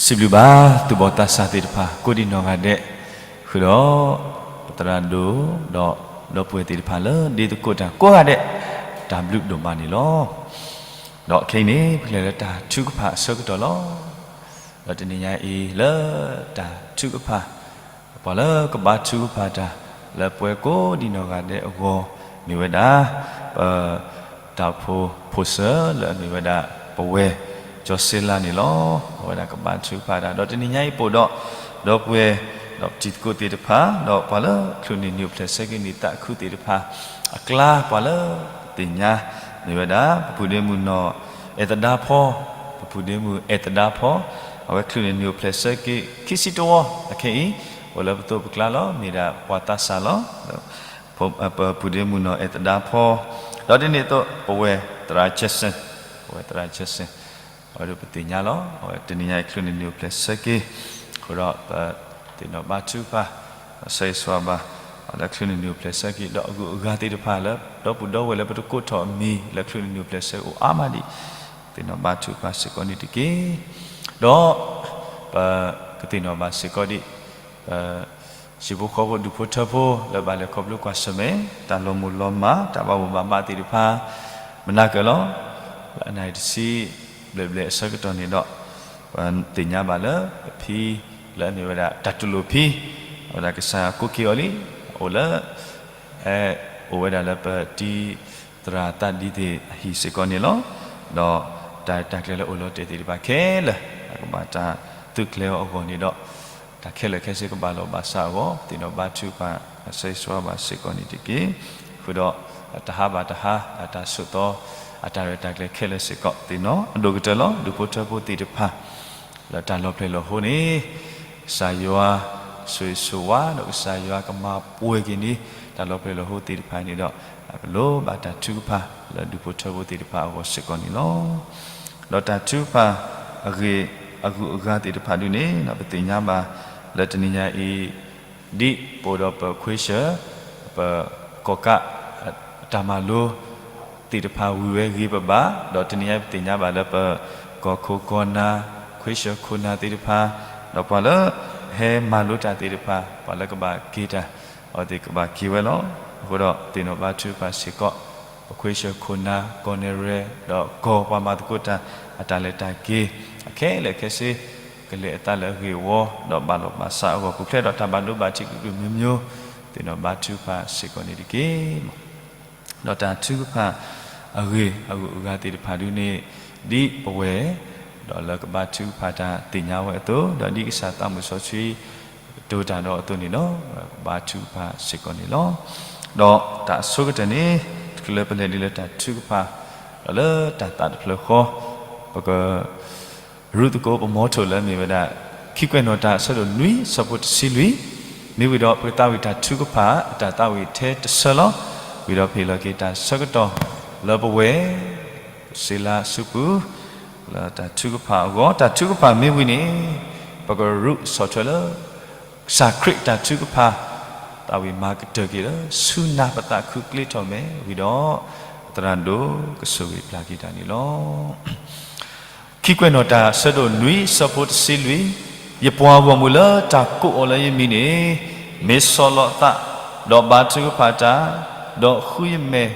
စံးဘျုးဘၣ်သူၣ်ဘီၣ်သးစၢ်သ့ၣ်တဖၣ် ကိးဒံးနီၢ်ဂၤဒဲး, ဃုာ်ဒီး ပသရၣ်ဒိၣ် ဒီးဒီပုၢ်ဝဲၢ်သ့ၣ်တဖၣ်လၢဒ့သကိးတၢ်ကိးဂၤဒဲး, တၢ်ဘျုးဒိၣ်မးန့ၣ်လီၤ. ဒီးခဲအံၤန့ၣ် ပကလဲၤလၢတၢ်ထုကဖၣ်အဆၢကတီၢ်လီၤ. ဒီးတနံၤညါအံၤလၢတၢ်ထုကဖၣ် ပှၤလၢကဘါထုကဖၣ်တၢ်လၢပဝဲကိးဒံးနီၢ်ဂၤဒဲးအဂီၢ် မ့ၢ်ဝဲဒၣ် ပ တၢ်အိၣ်ဖှိၣ်ဖိစၢၤလၢအမ့ၢ်ဝဲဒၣ် ပဝဲၢ် ကၠီစ့လါန့ၣ်လီၤ. အဝဲဒၣ်ကဘါထုကဖၣ်တၢ် ဒီးတနံၤညါအံၤပအိၣ်ဒီး ဒီပုၢ်ဝဲၢ် ဒီးပတံၤသကိးသ့ၣ်တဖၣ် ဒီးပှၤလၢချုးန့ၢ်နံၤအိၣ်ဖျဲၣ်ဆၢက့ၤနံၤသးခုသ့ၣ်တဖၣ် အကျါ ပှၤလၢသ့ၣ်ညါ မ့ၢ်ဝဲဒၣ် ပပုၢ်ဒ့မုၣ်နီၢ်အဲၣ်သဒါဖီ, ပပုၢ်ဒ့မုၣ်အဲၣ်သဒါဖီ အဝဲချုးန့ၢ်နံၤအိၣ်ဖျဲၣ်ဆၢက့ၤခံဆံတဝီ အခဲအံၤ အိၣ်လၢပသိးပကျါလီၤ. မ့ၢ်ဒၣ်ပှၤသးစၢ်လီၤ. ပပုၢ်ဒ့မုၣ်နီၢ်အဲၣ်သဒါဖီ, ဒီးဒ်န့ၣ်အသိး ပဝဲၢ်သရၣ် Jackson, ပဝဲၢ်သရၣ် Jackson အဝဲဒၣ်ပသ့ၣ်ညါလီၤ. အဝဲတနံၤညါအံၤချုးန့ၢ်နံၤအိၣ်ဖျဲၣ်ဆၢက့ၤ, အဃိဒီးပသ့ၣ်နီၣ်ဘါထုကဖၣ် ဆၢဂ့ၤဆၢဝါဘၣ် လၢချုးန့ၢ်နံၤအိၣ်ဖျဲၣ်ဆၢက့ၤ ဒီးအဂုၤအဂၤသ့ၣ်တဖၣ်လၢ ဒီပုၢ်ဒီဝဲၢ်လၢပတကိးထီၣ်အမံၤလၢချုးန့ၢ်နံၤအိၣ်ဖျဲၣ်ဆၢက့ၤအိၣ်အါမးဒံး သ့ၣ်နီၣ်ဘါထုကဖၣ်စ့ၢ်ကီးန့ၣ်တက့ၢ်. ဒီး ပကသ့ၣ်နီၣ်ဘၣ်စ့ၢ်ကီးဒံး ပ ဟံၣ်ဖိဃီဖိဒူၣ်ဖိထၢဖိလၢဘၣ်လဲၤခီဖျိကွၢ်ဆၢၣ်မဲာ် တၢ်လီၤမုၢ်လီၤမၢ် တၢ်ဘၣ်ဘိၣ်ဘၣ်ဘါသ့ၣ်တဖၣ် မနၤကၢၤလီၤ. လၢအနၣ်ရံၣ်တဆံဘျဲၣ်ဘျဲၣ်အဆၢကတီၢ်န့ၣ်ဒီး ပသ့ၣ်ညါဘၣ်လၢပဖံလၢအမ့ၢ်ဝဲဒၣ်တၢ်တူၢ်လိာ်ဖံ အဝဲဒၣ်ကစၢ်ယွၤကိးက့ၤအီၤလံ အိၣ်လၢ အိၣ်ဝဲဒၣ်လၢပတံၤသရၣ်သးဒံသ့ၣ်အဟံၣ်စ့ၢ်ကီးန့ၣ်လီၤ. ဒီးတၢ်ရဲၣ်တၢ်ကျဲၤလၢအိၣ်လီၤတဲာ်သ့ၣ်တဖၣ်ခဲလၢာ် အကဘၣ်တၢ်သုးကျဲၤအီၤအဂီၢ်န့ၣ်ဒီး တၢ်ခဲလၢာ်ခဲဆ့ကဘၣ်လီၤဘၣ်စးအဂီၢ် သ့ၣ်နီၣ်ဘါထုကဖၣ် ဆၢဂ့ၤဆၢဝါဘၣ်စ့ၢ်ကီးန့ၣ်တက့ၢ်. ဃုာ်ဒီး တဟါဘၣ်တဟါ အတၢ်ဆိးသီ အတၢ်ရဲၣ်တၢ်ကျဲၤခဲလၢာ်စ့ၢ်ကီး သ့ၣ်နီၣ်အဒိၣ်ကတၢၢ်လီၤ. ဒူၣ်ဖိထၢဖိသ့ၣ်တဖၣ် လၢတၢ်လီၤဖျဲၣ်လီၤဟိန့ၣ် ကစၢ်ယွၤဆိၣ်ဂ့ၤဆိၣ်ဝါ ဒီးကစၢ်ယွၤကမၤပှဲၤက့ၤန့ၣ် တၢ်လီၤဖျဲၣ်လီၤဟိသ့ၣ်တဖၣ်န့ၣ်ဒီး ပလိၣ်ဘၣ်တၢ်ထုကဖၣ်လၢဒူၣ်ဖိထၢဖိသ့ၣ်တဖၣ်အဂီၢ်စ့ၢ်ကီးန့ၣ်လီၤ. ဒီးတၢ်ထုကဖၣ်အဂ့ၢ်အဂုၤအဂၤသ့ၣ်တဖၣ်ဒုန့ၣ် ပသ့ၣ်ညါဘၣ်လၢတနံၤညါအံၤ ဒ်ပအိၣ်ဒီးပခွ့ဆၢၣ် ပကီၢ်ကး တၢ်မၤလိ သ့ၣ်တဖၣ်ဝံၤဝဲဂ့ၤပဘၣ် ဒီးတနံၤညါပသ့ၣ်ညါဘၣ်လၢပကီၢ်ခိၣ်ကီၢ်နၢ် ခွ့ဆၢၣ်ခိၣ်နၢ်သ့ၣ်တဖၣ် ဒီးပှၤလၢဟဲမၤလိတၢ်သ့ၣ်တဖၣ် ပှၤလၢကဘၣ်က့ၤတၢ် အဝဲသ့ၣ်ကဘၣ်က့ၤဝဲလီၤ. အဃိဒီးသ့ၣ်နီၣ်ဘါထုကဖၣ်စ့ၢ်ကီး ပခွ့ဆၢၣ်ခိၣ်နၢ် ကီၢ်နဲၣ်ရဲၣ် ဒီးကီၢ်ပှၤမၤသကိးတၢ် အတၢ်လဲၤတၢ်က့ၤ အခဲလၢာ်ခဲဆ့ ကလဲၤအသးလၢအဂ့ၢ်အဝီ ဒီးဘၣ်လီၤဘၣ်စးအဂီၢ် ပူၤဖျဲးဒီးတၢ်ဘၣ်ဒိဘၣ်ထံးကလုာ်ကလုာ်မျိုးမျိုး သ့ၣ်နီၣ်ဘါထုကဖၣ်စ့ၢ်ကီးန့ၣ်တက့ၢ်. ဒီးတၢ်ထုကဖၣ်အဂ့ၢ်အဂုၤအဂၤသ့ၣ်တဖၣ်ဒုန့ၣ် ဒ်ပဝဲၢ် ဒီးလၢကဘါထုကဖၣ်တၢ်သ့ၣ်ညါဝဲအသိး ဒီးဒ်ကစၢ်သးမုၣ်စီဆှံ ကတိၤတၢ်ဒီးအသိးန့ၣ်ဒီး ကဘါထုကဖၣ်စ့ၢ်ကီးန့ၣ်လီၤ. ဒီးတၢ်အဆိကတၢၢ်န့ၣ် တချုးလၢပလဲၤဒ်လၢတၢ်ထုကဖၣ် ဒီးလၢတၢ်သးတဖျၢၣ်ဃီ ပက ရူၢ်သကိးပမီထိၣ်လၢမ့ၢ်ဝဲဒၣ် ခံကွဲးနီၣ်တၢ်အဆၢဒိၣ်နွံဆၢဖိတဆံလွံၢ်, မ့ၢ်ဝံၤဒီးပကသးဝံၣ်တၢ်ထုကဖၣ် တၢ်သးဝံၣ်ထဲတဆၢလီၤ. ဝံၤဒီးပဟ့ၣ်လီၤက့ၤတၢ်ဆၢကတီၢ်လၢပဝဲၢ် စ့လါအစုပူၤ လၢတၢ်ထုကဖၣ်အဂီၢ်, တၢ်ထုကဖၣ်မ့ၢ်ဝံၤန့ၣ် ပကရူၢ်ဆီၣ်ထွဲလၢ ကစၢ်ခရံာ်တၢ်ထုကဖၣ် သးဝံၣ်မၤကတၢၢ်က့ၤလၢဆူနၢ်ပသးခုကျ့ထီၣ်မဲာ်ဝံၤဒီး သရၣ်ဒိၣ်ကဆိၣ်ဂ့ၤပျၢ်က့ၤတၢ်န့ၣ်လီၤ. ခံကွဲးနီၣ်တၢ်အဆၢဒိၣ်နွံဆၢဖိတဆံလွံၢ်, ယပှၤဂီၢ်မုၢ်လၢတၢ်ကိးအီၤလၢယမံၤန့ၣ် မ့ၢ်ဆီၣ်လီၤအသး ဒီးဘါထုကဖၣ်တၢ်, ဒီးဃုယမဲာ်,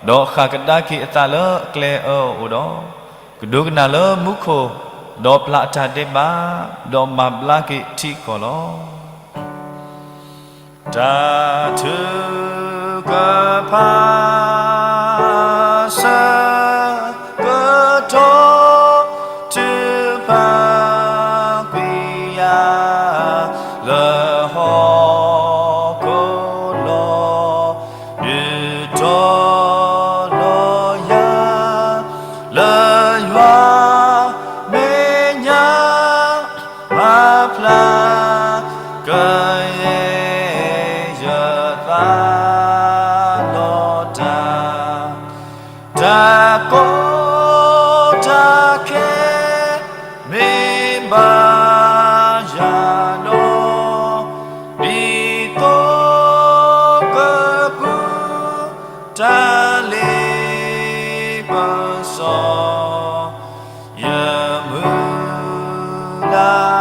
ဒီးဃၣ်ကဒါက့ၤအသးလၢအကျဲအၢအအိၣ်ဒီး, ကဒိကနၣ်လၢမူခိၣ်, ဒီးပျၢ်အတၢ်ဒဲးဘး, ဒီးမၤဘျါက့ၤထံကီၢ်လီၤ. တၢ်ထုကဖၣ် ဆၢကတီၢ် ထုကဖၣ်ကွံာ်ယၤ လၢဟီၣ်ခိၣ်လီၤ. ဒုးတီၤလီၤယၤ လၢယွၤမဲာ်ညါ မၤဖျါ ကယဲၢ်ယသးလီၤတၢ်, တၢ်ကီတၢ်ခဲ မ့ၢ်ဘၣ်ယၤဒီး, ဒ်သိးကပူၤ တၢ်လ့ပစီ ယမုၢ်လၢ်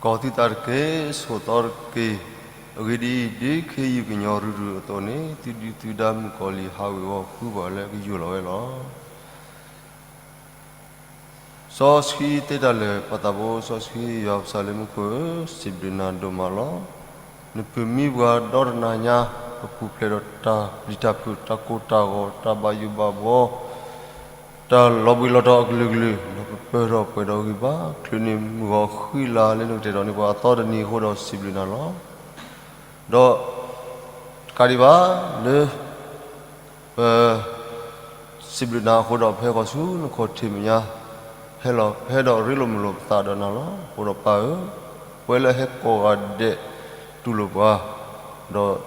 ကီၤသုသးတက့ၢ်, ဆိးသီတက့ၢ်. အဂ့ၢ်ဒ်အံၤ, ဒ်ခ့ယုၢ်ကညီရုၢ်ရုၢ်အသိးန့ၣ်, သုဒုၣ်သုဒါမုၣ်ကီၤလံၢ်ဟးဝ့ၤဝီၤဃုပှၤလၢကယူၢ်လီၤဝဲလီၤ. စီဆှံသ့တၢ်လၢာ် ပှၤသးဘိ စီဆှံယွၤပစၢ်လၢမူခိၣ်ဧၢ, စံးဘျုးနၤဒိၣ်မးလီၤ. နပုၢ်မံပှၤဒီတနၤညါ, ပပူၤဖျဲးဒီးတၢ်ပျံၤတၢ်ဖုး, တၢ်ကိၢ်တၢ်ဂီၤ, တၢ်ဘၣ်ယိၣ်ဘၣ်ဘှီ, တၢ်လီၤဘှံးလီၤတီၤအကလုာ်ကလုာ်, ဒီးပပၢၢ်ထီၣ်ပှဲၤဒီးဂံၢ်ဘါ, ချုးန့ၢ်မုၢ်ဂီၤဃံလၤလၢနကတဲာ်ကတီၤန့ၢ်ပှၤအသီတနံၤအဃိဒီးစံးဘျုးနၤလီၤ. ဒီးတကးဒံးဘၣ်လၢ ပ စံးဘျုးနၤအဃိဒီးပဟဲဃီၤဆူနခီၣ်ထံးမဲာ်ညါ, ဟဲလီၤ ပဟဲဒီးရ့လိာ်မုာ်လိာ်ပသးဒီးနၤလီၤ. အဃိဒီးပၢ်ဧၢ, ပဝဲလၢအဟဲကိးဂၤဒဲးတူၢ်လိာ်ပှၤ, ဒီး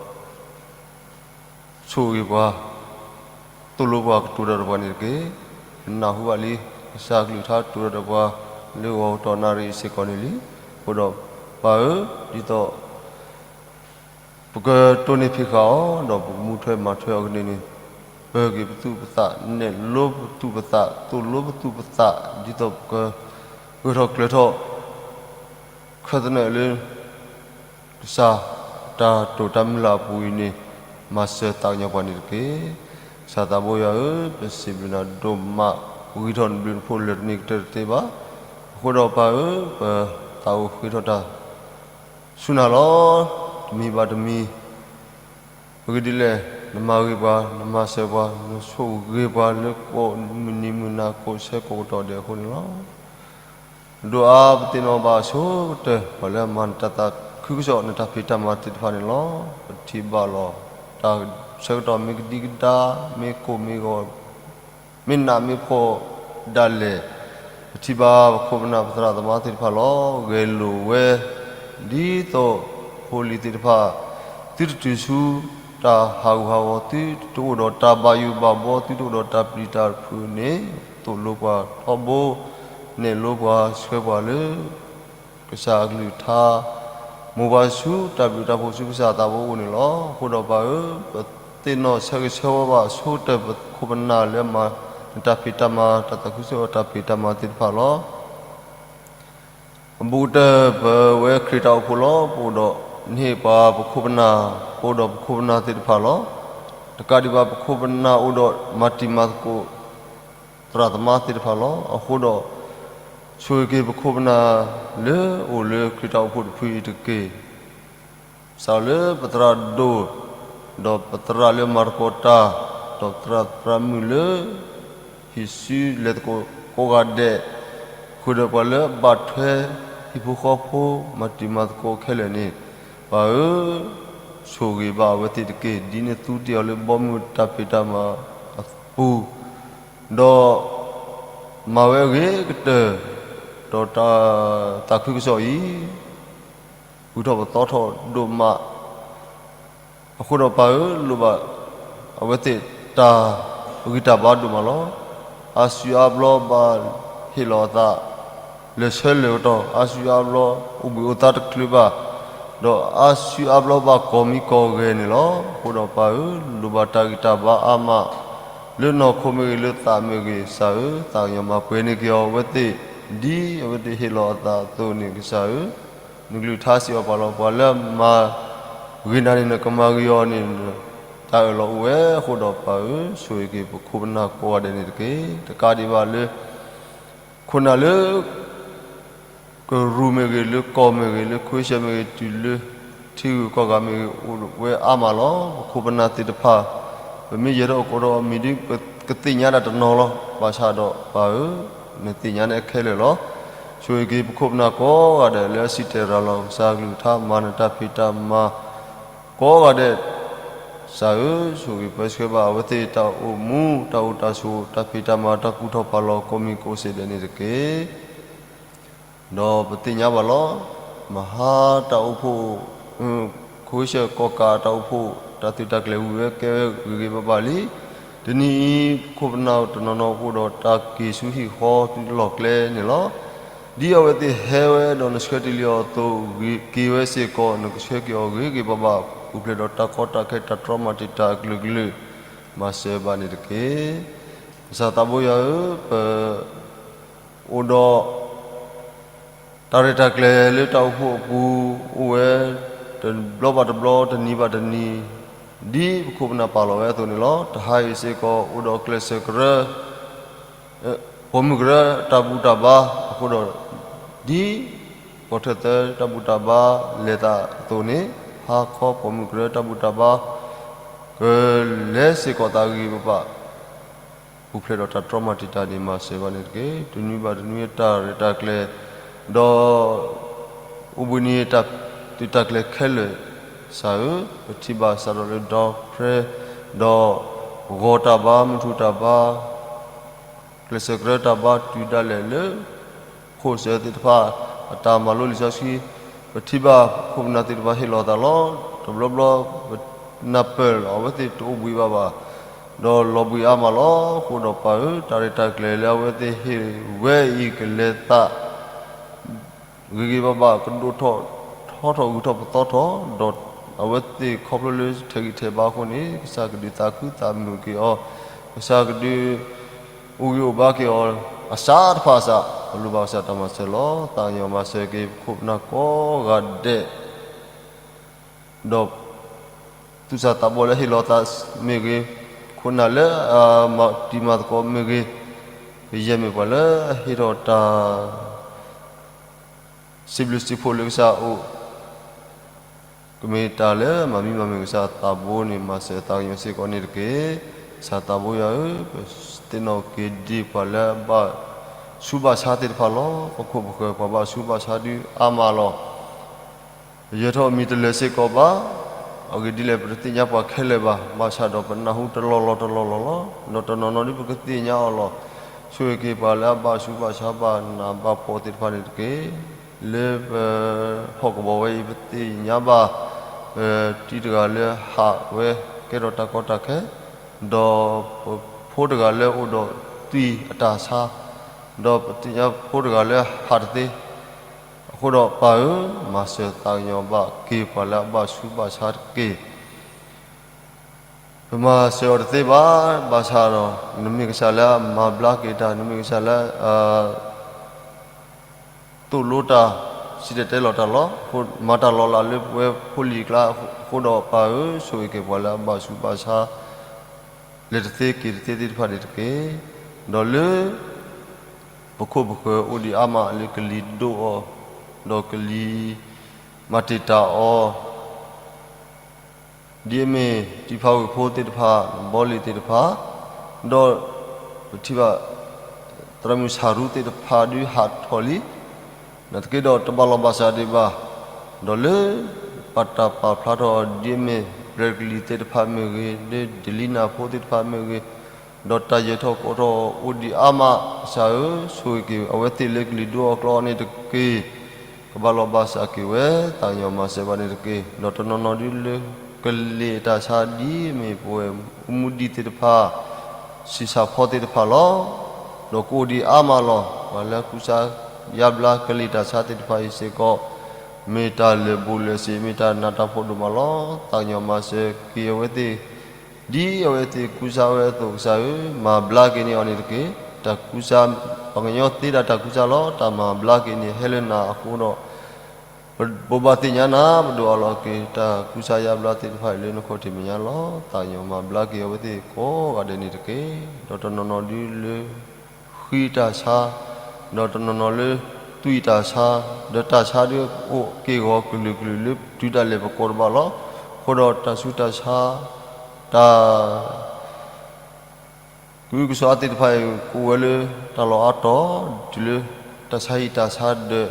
ဆိၣ်ဂ့ၤပှၤ, သိၣ်လိပှၤကတိၤတၢ်ဒီးပှၤန့ၣ်တက့ၢ်. ပနၢ်ဟူဘၣ်လံ, ကစၢ်ကလုၢ်ကထါကတိၤတၢ်ဒီးပှၤ လၢဂီၤကတီၢ်နၣ်ရံၣ်စ့ၢ်ကီးန့ၣ်လံ. အဃိဒီးပၢ်ဧၢ, ဒ်သိး ပကတိၢ်န့ၢ်ဖံးဃာ်အီၤ, ဒီးပကမူထွဲမၤထွဲအီၤကန့ၢ်န့ၣ်, ပၢၤက့ၤပသူၣ်ပသး, နဲၣ်လိပသူၣ်ပသး, သိၣ်လိပသူၣ်ပသး, ဒ်သိးပကဂၢၢ်ထီၣ်ကျၢၤထီၣ် ခၢၣ်သနၢၣ်လၢ ကစၢ်တၢ်တိာ်တၢ်မုၢ်လၢ်အပူၤအံၤန့ၣ်, မၤစၢၤသးကညီၤပှၤန့ၣ်တက့ၢ်. ကစၢ်သးဘိယွၤဧၢ, ပစံးဘျုးနၤဒိၣ်မး, ပဂံၢ်ထီၣ်နဘျုးနဖှိၣ်လၢာ်တန့ၢ်ကတၢၢ်တသ့ဘၣ်. အဃိဒီးပၢ်ဧၢ, ပသးအိၣ်ဃ့ထီၣ်တၢ် ဆူနၤလီၤ. တမံၤဘၣ်တမံၤ, အဂ့ၢ်ဒ်လဲၣ်, နမၤဂ့ၤပှၤ, နမၤစၢၤပှၤ, နဆိၣ်ဂ့ၤပှၤလၢကိးမုၢ်နံၤမုၢ်နၤ ကိးဆၢကိးကတီၢ်ဒဲးအဃိန့ၣ်လီၤ. ဒိၣ်အါပသ့ၣ်နီၣ်ဘၣ်အဆိကတၢၢ် ပှၤလၢအမၤနတၢ်သးခုကစီၣ် နတၢ်ဖံးတၢ်မၤသ့ၣ်တဖၣ်န့ၣ်လီၤ. ပထံၣ်ဘၣ်လီၤ တၢ်ဆၢကတီၢ်မ့ၢ်ကဒံကဒါ, မ့ၢ်ကိၢ်မ့ၢ်ဂီၤ, မ့ၢ်နးမ့ၢ်ဖှီၣ်ဒၣ်လဲာ်, ပထံၣ်ဘၣ်ပခိၣ်ပနၢ်ပသရၣ်သမါသ့ၣ်တဖၣ်လီၤ. ဂဲၤလိာ်ဝဲ ဒ်သိးဖိလံၤသ့ၣ်တဖၣ် သုတတုၤဆူတၢ်ဟးဂူာ်ဟးဂီၤ, သုတအိၣ်ဒီးတၢ်ဘၣ်ယိၣ်ဘၣ်ဘှီ, သုတအိၣ်ဒီးတၢ်ပျံၤတၢ်ဖုးန့ၣ်, သိၣ်လိပှၤထီဘိ, နဲၣ်လိပှၤဆှၢပှၤလၢ ကစၢ်အကလုၢ်ကထါ, မိၢ်ပှၢ်ဆူတၢ်ဘျုးတၢ်ဖှိၣ်ဆူကစၢ်သးဘိအအိၣ်န့ၣ်လီၤ. အဃိဒီးပၢ်ဧၢ, ပသ့ၣ်နီၣ်ဆၢဂ့ၤဆၢဝါဘၣ်အဆိကတၢၢ် ပခိၣ်ပနၢ်လၢအမၤနတၢ်ဖံးတၢ်မၤ, တၢ်သးခုကစီၣ်တၢ်ဖံးတၢ်မၤသ့ၣ်တဖၣ်လီၤ. အဘူးကတၢၢ် ပဝဲခရံာ်တၢ်အိၣ်ဖှိၣ်လီၤ. ပအိၣ်ဒီးနဟ့ၣ်ပှၤပခိၣ်ပနၢ်, ပအိၣ်ဒီးပခိၣ်ပနၢ်သ့ၣ်တဖၣ်လီၤ. တကးဒံးဘၣ် ပခိၣ်ပနၢ်အိၣ်ဒီးမၤတံၤမၤသကိး သရၣ်သမါသ့ၣ်တဖၣ်လီၤ. အဃိဒီး ဆိၣ်ဂ့ၤက့ၤပခိၣ်ပနၢ်လၢအိၣ်လၢခရံာ်တၢ်အိၣ်ဖှိၣ်တဖုအံၤတက့ၢ်. စးလၢပသရၣ်ဒိၣ်, ဒီးပသရၣ်လၢမၤသကိးတၢ်, ဒီးပသရၣ်သရၣ်မုၣ်လၢ ဟံးစုလဲၤသကိးကိးဂၤဒဲး, ဃုာ်ဒီးပှၤလၢအဘၣ်ထွဲ ဟံၣ်ဖိဃီဖိ မၤတံၤမၤသကိးခဲလၢာ်န့ၣ်, ပၢ်ဧၢ, ဆိၣ်ဂ့ၤဘၣ်အဝဲသ့ၣ်တက့ၢ်. ဒ်န့ၣ်သူတ့ၢ်အီၤလၢဘီမုၢ်တၢ်ဖံးတၢ်မၤအပူၤ, ဒီး မၤဝဲအဂ့ၤကတၢၢ်, ဒီးတၢ်သးခုကစီၣ်အံၤ ဂုၤထီၣ်ပသီထီၣ်ဒိၣ်မး, အဃိဒီးပၢ်ဧၢ, လိၣ်ဘၣ်အဝဲသ့ၣ်တၢ်ဂံၢ်တၢ်ဘါဒိၣ်မးလီၤ. အါစုအါဘျီဘၣ်ဟ့ၣ်လီၤအသး လၢာ်ဆၢလၢာ်ကတီၢ်, အါစုအါဘျီ အိၣ်ဘှံးအိၣ်သါတချုးဘၣ်, ဒီးအါစုအါဘျီဘၣ်ကီၤမံကီၤဂဲၤန့ၣ်လီၤ. အဃိဒီးပၢ်ဧၢ, လိၣ်ဘၣ်တၢ်ဂံၢ်တၢ်ဘါအါမး, လၢနီၢ်ခိမ့ၢ်ဂ့ၤ, လၢသးမ့ၢ်ဂ့ၤ, ကစၢ်ဧၢ, သးကညီၤမၤပှဲၤန့ၢ်က့ၤအီၤအဝဲသ့ၣ်, ဒ်အဝဲသ့ၣ်ဟ့ၣ်လီၤအသးအသိးန့ၣ် ကစၢ်ဧၢ, နကလုၢ်ကထါစံးဘၣ်ပှၤလီၤ. ပှၤလၢအမၤဂ့ၤနၤန့ၣ် နကမၤဂ့ၤအီၤန့ၣ် တၢ်အၢၣ်လီၤအိၣ်ဝဲ. အဃိဒီးပၢ်ဧၢ, ဆိၣ်ဂ့ၤက့ၤပခိၣ်ပနၢ်ကိးဂၤဒဲးန့ၣ်တက့ၢ်. တကးဒံးဘၣ်လၢ ခိၣ်နၢ်လၢ ကရူၢ်မ့ၢ်ဂ့ၤ, လၢကီၢ်မ့ၢ်ဂ့ၤ, လၢခဝ့ၡၢၣ်မ့ၢ်ဂ့ၤ, တုၤလၢထံဂုၤကီၢ်ဂၤမ့ၢ်ဂ့ၤ, အိၣ်ဝဲအါမးလီၤ. ပခိၣ်ပနၢ်သ့ၣ်တဖၣ် ပမ့ၢ်ယဲၤထီၣ်ကိးထီၣ်အမံၤဒီး ပကသ့ၣ်ညါဒၣ်တနီၤလီၤ. ဘၣ်ဆၣ်ဒီးပၢ်ဧၢ, နသ့ၣ်ညါန့ၢ်ခဲလၢာ်လီၤ. ဆိၣ်ဂ့ၤက့ၤပခိၣ်ပနၢ်ကိးဂၤဒဲး လၢအစံၣ်တဲၤရၤလီၤ ကစၢ်ကလုၢ်ကထါ မၤနတၢ်ဖံးတၢ်မၤ ကိးဂၤဒဲး, ကစၢ်ဧၢ, ဆိၣ်ဂ့ၤပၢဆှၢဘၣ်အဝဲသ့ၣ်တၢ်အိၣ်မူ, တၢ်အိၣ်တၢ်ဆိး, တၢ်ဖံးတၢ်မၤ, တၢ်ကူၣ်ထီၣ်ဖးလီၤ ကိးမံၤကိးစ့ၢ်ဒဲးန့ၣ်တက့ၢ်. ဒီးပသ့ၣ်ညါဘၣ်လီၤ. မဟါတၢ်အိၣ်ဖှိၣ်, ခဝ့ၡၢၣ်ကီၢ်ကးတၢ်အိၣ်ဖှိၣ်, တၢ်သုးတၢ်ကျဲၤဝံၤဝဲကဲဝဲဂ့ၤဂ့ၤဘၣ်ဘၣ်လံ. တနံၤအံၤ ပခိၣ်ပနၢ်တနီၤနီၤအိၣ်ဒီးတၢ်က့ၤဆူဟံၣ်ဃီလီၢ်ကျဲန့ၣ်လီၤ. ဒ်အဝဲသ့ၣ်ဟဲဝဲဒီးနဆှၢတ့ၢ်လံအီၤအသိး က့ၤဝဲစ့ၢ်ကီး နကဆှၢက့ၤအီၤဂ့ၤဂ့ၤဘၣ်ဘၣ် ပူၤဖျဲးဒီးတၢ်ကီတၢ်ခဲ တၢ်တြီမၤတံာ်တာ်အကလုာ်ကလုာ် မၤစၢၤဘၣ်န့ၣ်တက့ၢ်. ကစၢ်သးဘိယွၤဧၢ, ပအိၣ်ဒီး တၢ်ရဲၣ်တၢ်ကျဲၤလၢတၢ်အိၣ်ဖှိၣ်အပူၤအိၣ်ဝဲ တဘျီဘၣ်တဘျီ တနံၤဘၣ်တနံၤ ဒ်ပခိၣ်ပနၢ်ပာ်လီၤဝဲအသိးန့ၣ်လီၤ. တဟါအံၤစ့ၢ်ကီး အိၣ်ဒီးကျဲးစၢးကရၢ ပိာ်မုၣ်ကရၢတၢ်ဘူၣ်တၢ်ဘါအဃိဒီး ဒ်ကီၢ်ထၢၣ်သၢတၢ်ဘူၣ်တၢ်ဘါလဲၤသးအသိးန့ၣ် ဟါခီပိာ်မုၣ်ကရၢတၢ်ဘူၣ်တၢ်ဘါ ကလဲၤစ့ၢ်ကီးသးဂံၢ်ပဘၣ် ပူၤဖျဲးဒီးတၢ်တြီမၤတံာ်တာ်န့ၣ် မၤစၢၤဘၣ်န့ၣ်တက့ၢ်. တနွံဘၣ်တနွံတၢ်ရဲၣ်တၢ်ကျဲၤ ဒီး အိၣ်ဘှံးနံၤတၢ်သုးတၢ်ကျဲၤခဲလၢာ် ကစၢ်ဧၢ, ပထံၣ်ဘၣ်စးထီၣ်လၢ ဒီဖြဲ ဒီး ဂီၤတၢ်ဘါ မုၢ်ထူၣ်တၢ်ဘါ ကျဲးစၢးကရၢတၢ်ဘါ တုၤဒၣ်လဲာ်လၢ ခိၣ်စၢၤသ့ၣ်တဖၣ် အတၢ်မၤလိလံာ်စီဆှံ ပထံၣ်ဘၣ်ခိၣ်ပနၢ်သ့ၣ်တဖၣ်ဟ့ၣ်လီၤသးလီၤ. တဘျီဘျီ ပနၢ်ပၢၢ်လီၤ အဝဲသ့ၣ်တအိၣ်ဘှံးဘၣ်ဘၣ် ဒီးလီၤဘှံးအါမးလီၤ. အဃိဒီးပၢ်ဧၢ, တၢ်ရဲၣ်တၢ်ကျဲၤလၢအဝဲသ့ၣ်ဟ့ၣ်ဝဲအံၤ ကလဲၤသး ဂ့ၤဂ့ၤဘၣ်ဘၣ် ကဒိၣ်ထီၣ်ထီထီၣ် ဂုၤထီၣ်ပသီထီၣ် ဒီးအဝဲသ့ၣ်ခီဖျိလၢထဲးဂံၢ်ထဲးဘါအဃိန့ၣ် ကစၢ်ကဒုးသးခုသးမုာ်က့ၤအီၤ, ကစၢ်ကဒုး အိၣ်ဂံၢ်အိၣ်ဘါက့ၤအီၤ အစးတဖၣ်အစး အလိၣ်ဘၣ်ကစၢ်တၢ်မၤစၢၤလီၤ. သးကညီၤမၤစၢၤက့ၤ ပခိၣ်ပနၢ်ကိးဂၤဒဲး ဒီး သူၣ်စၢ်သးဘီၣ်လၢဟ့ၣ်လီၤသးမ့ၢ်ဂ့ၤ, ခိၣ်နၢ်လၢအမၤတံၤမၤသကိးမ့ၢ်ဂ့ၤ, ပယဲၢ်မ့ၢ်ပှၤလၢအဟ့ၣ်ထီၣ်တၢ် စံးဘျုးစံးဖှိၣ်လၢကစၢ်အအိၣ်, ကမ့ၢ်တၢ်လၢမၤမံမၤမုာ်ကစၢ်သးဘိန့ၣ် မၤစၢၤသးကညီၤစ့ၢ်ကီးန့ၣ်တက့ၢ်. ကစၢ်သးဘိယွၤဧၢ, ပသ့ၣ်နီၣ်က့ၤဒ်ပှၤလၢအဘၣ်ဆူးဘၣ်ဆါသ့ၣ်တဖၣ်လီၤ. ပခိၣ်ပဃၢၤပှၤဘၣ်ဆူးဘၣ်ဆါဒုးအါမးလီၤ. ယဲၢ်ထီၣ်မံၤတလၢၤစ့ၢ်ကီးဘၣ်, အဂ့ၢ်ဒ်လဲၣ် ပတသ့ၣ်ညါပှၤခဲလၢာ်ဘၣ်, ဘၣ်ဆၣ်ဒီးပနၢ်ဟူတလီၢ်လီၢ်တလီၢ်လီၢ်လီၤ. ဒီးတနီၤနီၤဒ်ပကသ့ၣ်ညါအီၤလီၤ. ဆိၣ်ဂ့ၤက့ၤပှၤလၢအဘၣ်ဆူးဘၣ်ဆါဘၣ်နးဘၣ်ဖှီၣ်သ့ၣ်တဖၣ်န့ၣ်တက့ၢ်. လၢပဟီၣ်ကဝီၤဝဲအံၤ ပသ့ၣ်ညါဘၣ် ပတံၤတဂၤလၢဟးဝဲကဲထီၣ်တၢ်ကီတၢ်ခဲ, ဒီးပဖိတဂၤလၢအိၣ်ဒီးသွံၣ်အတၢ်ဆါ, ဒီးပသ့ၣ်ညါဖိတဂၤလၢဟးတသ့, အဃိဒီးပၢ်ဧၢ, မၤစၢၤသးကညီၤဘၣ်က့ၤပှၤလၢအဘၣ်ဆူးဘၣ်ဆါတက့ၢ်. ပမၤစၢၤအီၤတသ့ဘၣ်, ဘၣ်ဆၣ်ဒီး နမ့ၢ်ကစၢ်လၢအမၤဘျါက့ၤတၢ်, နမ့ၢ်ကစၢ်လၢ သိၣ်လိတၢ်, စံၣ်တဲၤတဲလီၤတၢ်လီၤ, မၤတၢ်လီၤလးလၢပဝဲဖိလံၤကျါအဃိဒီး ပၢ်ဧၢ, ဆိၣ်ဂ့ၤက့ၤပှၤလၢအဘၣ်ဆူးဘၣ်ဆါ လဲၤတသ့က့ၤတသ့သ့ၣ်တဖၣ်န့ၣ်တက့ၢ်. ဒီးလၢ ပခိၣ်ပဃၢၤအိၣ်ဒံးအါမးလၢကလံၤဒိၣ်အီၤ, ဒီးကလံၤမၤတံာ်တာ်အီၤ ဒ်အမ့ၢ်တံၤဖးဝ့ၢ်ဖိသ့ၣ်တဖၣ်, ဘီလ့ၤသ့ၣ်တဖၣ်, ဒီးပထံၣ်ဘၣ် သရၣ်မုၣ်ဆၣ်ရူသ့ၣ်တဖၣ်ဒုးဟးထီၣ်လံ, နာ်သက့ဒီးတဘၣ်လီၤဘၣ်စးဒံးဘၣ်, ဒီးလၢပတၢ်ပာ်ဖျါထီၣ်အီၤဒ်အမ့ၢ် ပြဲၤကလံၤသ့ၣ်တဖၣ်မ့ၢ်ဂ့ၤ, လၢဒလံနၢ်ဖိသ့ၣ်တဖၣ်မ့ၢ်ဂ့ၤ, ဒီးတၢ်ယၢၤထီၣ်ကီထီၣ်အိၣ်ဒံးအါမး, ကစၢ်ဧၢ, ဆိၣ်ဂ့ၤက့ၤအဝဲသ့ၣ်လၢကလံၤဒိၣ်အီၤကျီအီၤန့ၣ်တက့ၢ်. ကဘၣ်လီၤဘၣ်စးက့ၤဝဲ, သးကညီၤမၤစၢၤဘၣ်န့ၣ်တက့ၢ်. ဒီးတနီၤနီၤဒုးလၢကလံၤတၢ်ဆါဒ်အမ့ၢ်ပဝဲၢ်မူဒံးသ့ၣ်တဖၣ်, ဆံးဆၣ်ဖီသ့ၣ်တဖၣ်လီၤ. ဒီးကအိၣ်ဒံးအါမးလီၤ. ပှၤလၢကူစါယါဘျါကလံၤတၢ်ဆါသ့ၣ်တဖၣ်အံၤစ့ၢ်ကီး, မ့ၢ်တၢ်လၢာ်ဘူၣ်လၢာ်စ့ၤ, မ့ၢ်တၢ်နးတၢ်ဖှီၣ်ဒိၣ်မးလီၤ. သးကညီၤမၤစၢၤက့ၤအဝဲသ့ၣ် ဒ်အဝဲသ့ၣ်ကူစါဝဲအသိး, ကစၢ်ဧၢ, မၤဘျါက့ၤန့ၢ်အီၤန့ၣ်တက့ၢ်. တၢ်ကူစါ, ပှၤကညီသ့ဒၣ်တၢ်ကူစါလီၤ. တၢ်မၤဘျါက့ၤန့ၢ်ဟဲလၢနၤအဃိဒီး, ပဘၣ်သ့ၣ်ညါနၤ, ပဒိးအးလီၤက့ၤ တၢ်ကူစါယါဘျါသ့ၣ်တဖၣ်အံၤလၢနခီၣ်ထံးမဲာ်ညါလီၤ. သးကညီၤမၤဘျါက့ၤအဝဲသ့ၣ်ကိးဂၤဒဲးန့ၣ်တက့ၢ်. ဒီးတနီၤနီၤဒုးလၢ ဃံတၢ်ဆါ, ဒီးတနီၤနီၤလၢသွံၣ်တၢ်ဆါ, ဒီးတၢ်ဆါဒုးအိၣ်က့ၢ်ဂီၤကလုာ်ကလုာ်လၢတုၤဒၣ်လဲာ်ပကိးတဘၣ်လီၤ. အဃိဒီးတၢ်ဆူးတၢ်ဆါ, တၢ် ကအုကစွါသ့ၣ်တဖၣ်အံၤ ကအိၣ်ဝဲလၢတၢ်လီၢ်အါတီၤ, တုၤလၢတၢ်ဆါဟံၣ်တၢ်ဆါဒၢး,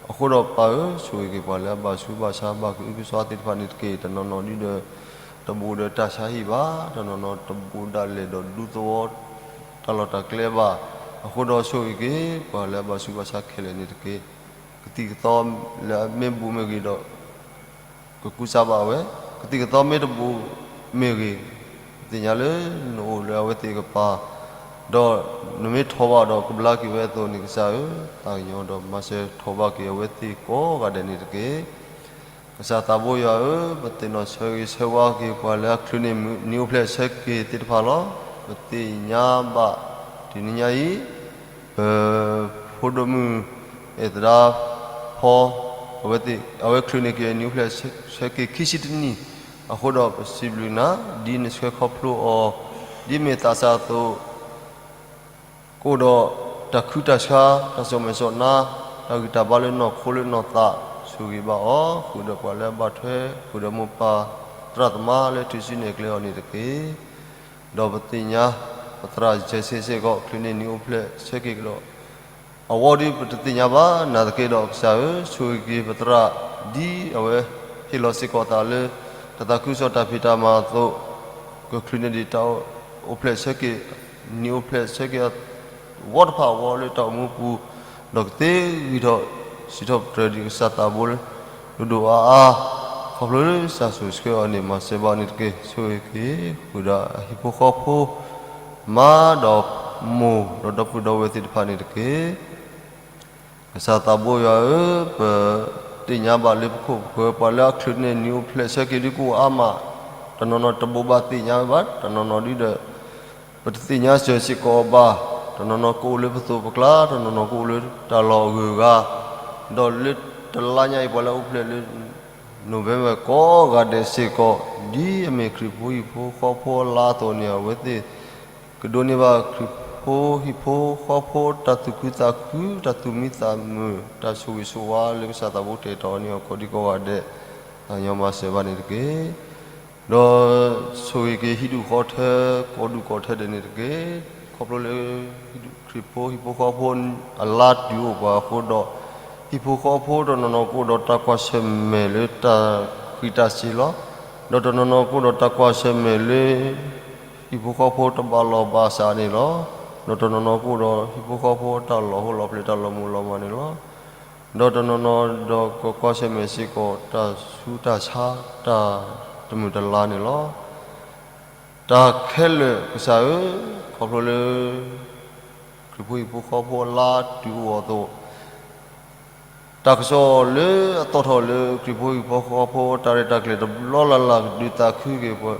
အဃိဒီးပၢ်ဧၢ, ဆိၣ်ဂ့ၤက့ၤပှၤလၢအဘၣ်ဆူးဘၣ်ဆါဘၣ်ကအုကစွါသ့ၣ်တဖၣ်န့ၣ်တက့ၢ်. တနီၤနီၤဒုးဒီး တဘူးဒီးတၢ်ဆါဟံၣ်ဘၣ်, တနီၤနီၤတဘူးဒၣ်လဲာ်ဒီးဒူသဝီ တၢ်လီၢ်တၢ်ကျဲဘၣ်. အဃိဒီးဆိၣ်ဂ့ၤက့ၤ ပှၤလၢအဘၣ်ဆူးဘၣ်ဆါခဲလၢာ်န့ၣ်တက့ၢ်. ကသံၣ်ကသီလၢအမ့ၢ်ဘူးမ့ၢ်ဂ့ၤဒီး ကကူစါဘၣ်ဝဲ, ကသံၣ်ကသီမ့ၢ်တဘူးမ့ၢ်ဂ့ၤ, သ့ၣ်ညါလၢနအိၣ်လၢအဝဲသ့ၣ်အကပၤ, ဒီးနမ့ၢ်ထိးဘၣ်ဒီးကဘျါက့ၤဝဲအသိးန့ၣ် ကစၢ်ဧၢ, သးကညီၤဒီးမၤစၢၤထိးဘၣ်က့ၤအဝဲသ့ၣ်ကိးဂၤဒဲးန့ၣ်တက့ၢ်. ကစၢ်သးဘိယွၤဧၢ, ပသ့ၣ်နီၣ်ဆၢဂ့ၤဆၢဝါက့ၤပှၤလၢအချုးန့ၢ်မုၢ်နံၤအိၣ်ဖျဲၣ်ဆၢက့ၤသ့ၣ်တဖၣ်လီၤ. ပသ့ၣ်ညါဘၣ်တနံၤညါအံၤ, ပဖိဒိၣ်မုၣ် အဲၣ်သဒါဖီ အဝဲသ့ၣ် အဝဲချုးန့ၢ်က့ၤအနံၣ်အိၣ်ဖျဲၣ်ဆၢက့ၤခံဆံတနံၣ်အဃိဒီး ပစံးဘျုးနၤ ဒ်နဆှၢခီဖျိအီၤ ဒ်မ့ၢ်သးစၢ်အသိး ကအိၣ်ဒီးတၢ်ခုတၢ်ဆါ တၢ်စိာ်မဲာ်စိာ်နါ တၢ်ဂံၢ်တၢ်ဘါလၢနီၢ်ခိလၢနီၢ်သး ဆိၣ်ဂ့ၤဘၣ်အီၤ ဃုာ်ဒီးပှၤလၢအဘၣ်ထွဲ ဃုာ်ဒီးမိၢ်ပၢ်သရၣ်သမါလၢထူၣ်စုနဲၣ်ကျဲအီၤန့ၣ်တက့ၢ်. ဒီးပသ့ၣ်ညါ ပသရၣ်ယဲၢ်ဆ့စ့ၢ်ကီး ချုးန့ၢ်နံၣ်အိၣ်ဖျဲၣ်ဆၢက့ၤကဒီး အဝီဒုးပတသ့ၣ်ညါဘၣ် နာ်သက့ဒီးကစၢ်ဧၢ ဆိၣ်ဂ့ၤက့ၤပသရၣ် ဒ်အဝဲဟ့ၣ်လီၤစ့ၢ်ကီးသးလၢ တၢ်သးခုကစီၣ်တၢ်ဖံးတၢ်မၤအသိး ကချုးန့ၢ်ဒံးတၢ်အိၣ်ဖျဲၣ်ဆၢက့ၤ နံၣ်အိၣ်ဖျဲၣ်ဆၢက့ၤ ဝီတဖၣ်အဝီလၢတၢ်အိၣ်မူပူၤ ဒီးကသ့ဂံၢ်ထီၣ်စံးထီၣ်ပတြၢၤဒံးကစၢ်သးဘိလၢ ဒိၣ်ဒိၣ်အါအါ ခီဖျိလၢကစၢ်ဆိၣ်ဆှၢအီၤန့ၣ် မၤစၢၤဘၣ်န့ၣ်တက့ၢ်. ဆိၣ်ဂ့ၤက့ၤ ဃုာ်ဒီးအဟံၣ်ဖိဃီဖိ မါဒီးမိၢ်ဒီးဒီပုၢ်ဒီဝဲၢ်သ့ၣ်တဖၣ်န့ၣ်တက့ၢ်. ကစၢ်သးဘိယွၤဧၢ, ပသ့ၣ်ညါဘၣ်လၢပခိၣ်ပဃၢၤ ပှၤလၢအချုးန့ၢ်နံၣ်အိၣ်ဖျဲၣ်ဆၢက့ၤဒုးကအိၣ်အါမး, တနီၤနီၤတဘိးဘၣ်သ့ၣ်ညါဝဲဘၣ်, တနီၤနီၤဒုးဒီး ပတသ့ၣ်ညါစၢၤစ့ၢ်ကီးဘၣ်, တနီၤနီၤကအိၣ်လၢပသိးပကျါ, တနီၤနီၤကအိၣ်လၢတၢ်လီၢ်အဂုၤအဂၤ, ဒီးလၢတလါညါအံၤ ပှၤလၢအအိၣ်ဖျဲၣ်လၢ November ကိးဂၤဒဲးစ့ၢ်ကီး, ဒ်အမ့ၢ်ခရံာ်ဖိဟံၣ်ဖိဃီဖိအလါအသိးန့ၣ် အဝဲသ့ၣ် ကဒိးန့ၢ်ဘၣ်ခရံာ်ဖိဟံၣ်ဖိဃီဖိ တၢ်သူၣ်ခုသးခု တၢ်သူၣ်မံသးမုာ် တၢ်ဆိၣ်ဂ့ၤဆိၣ်ဝါလၢကစၢ်သးဘိတဲာ်တီၤန့ၢ်အီၤကိးဒံကိးဂၤဒဲး, သးကညီၤမၤစၢၤဘၣ်န့ၣ်တက့ၢ်. ဒီးဆိၣ်ဂ့ၤက့ၤဟံၣ်ဒူၣ်ဃီထၢ ကိးဒူၣ်ကိးထၢဒဲးန့ၣ်တက့ၢ်. ခီဖျိလၢ ခရံာ်ဖိဟံၣ်ဖိဃီဖိအလါတုၤအိၣ်ပှၤအဃိဒီး ဟံၣ်ဖိဃီဖိတနီၤနီၤကအိၣ်ဒီးတၢ်ကွၢ်ဆၢၣ်မဲာ်လၢတၢ်ဃံးတၢ်စ့ၤလီၤ. ဒီးတနီၤနီၤကအိၣ်ဒီးတၢ်ကွၢ်ဆၢၣ်မဲာ်လၢ ဟံၣ်ဖိဃီဖိတဘၣ်လီၢ်ဘၣ်စးန့ၣ်လီၤ. ဒီးတနီၤနီၤကအိၣ်ဒီးဟံၣ်ဖိဃီဖိတၢ်လီၤဟိလီၤဖျဲးတၢ်လီၤမုၢ်လီၤမၢ်န့ၣ်လီၤ. ဒီးတနီၤနီၤဒီးကကွၢ်ဆၢၣ်မဲာ်စ့ၢ်ကီး တၢ်ဆူးတၢ်ဆါ တၢ်တမုာ်တလၤန့ၣ်လီၤ. တၢ်ခဲလၢာ်ကစၢ်ဧၢ, ခီဖျိလၢ ခရံာ်ဖိဟံၣ်ဖိဃီဖိအလါတုၤအိၣ်အသိး, တၢ်ကစီၣ်လၢအသီၣ်ထီၣ်လၢခရံာ်ဖိဟံၣ်ဖိဃီဖိ တၢ်ရဲၣ်တၢ်ကျဲၤတဘျီလၢ်လၢ် ကဒုးသးခုက့ၤ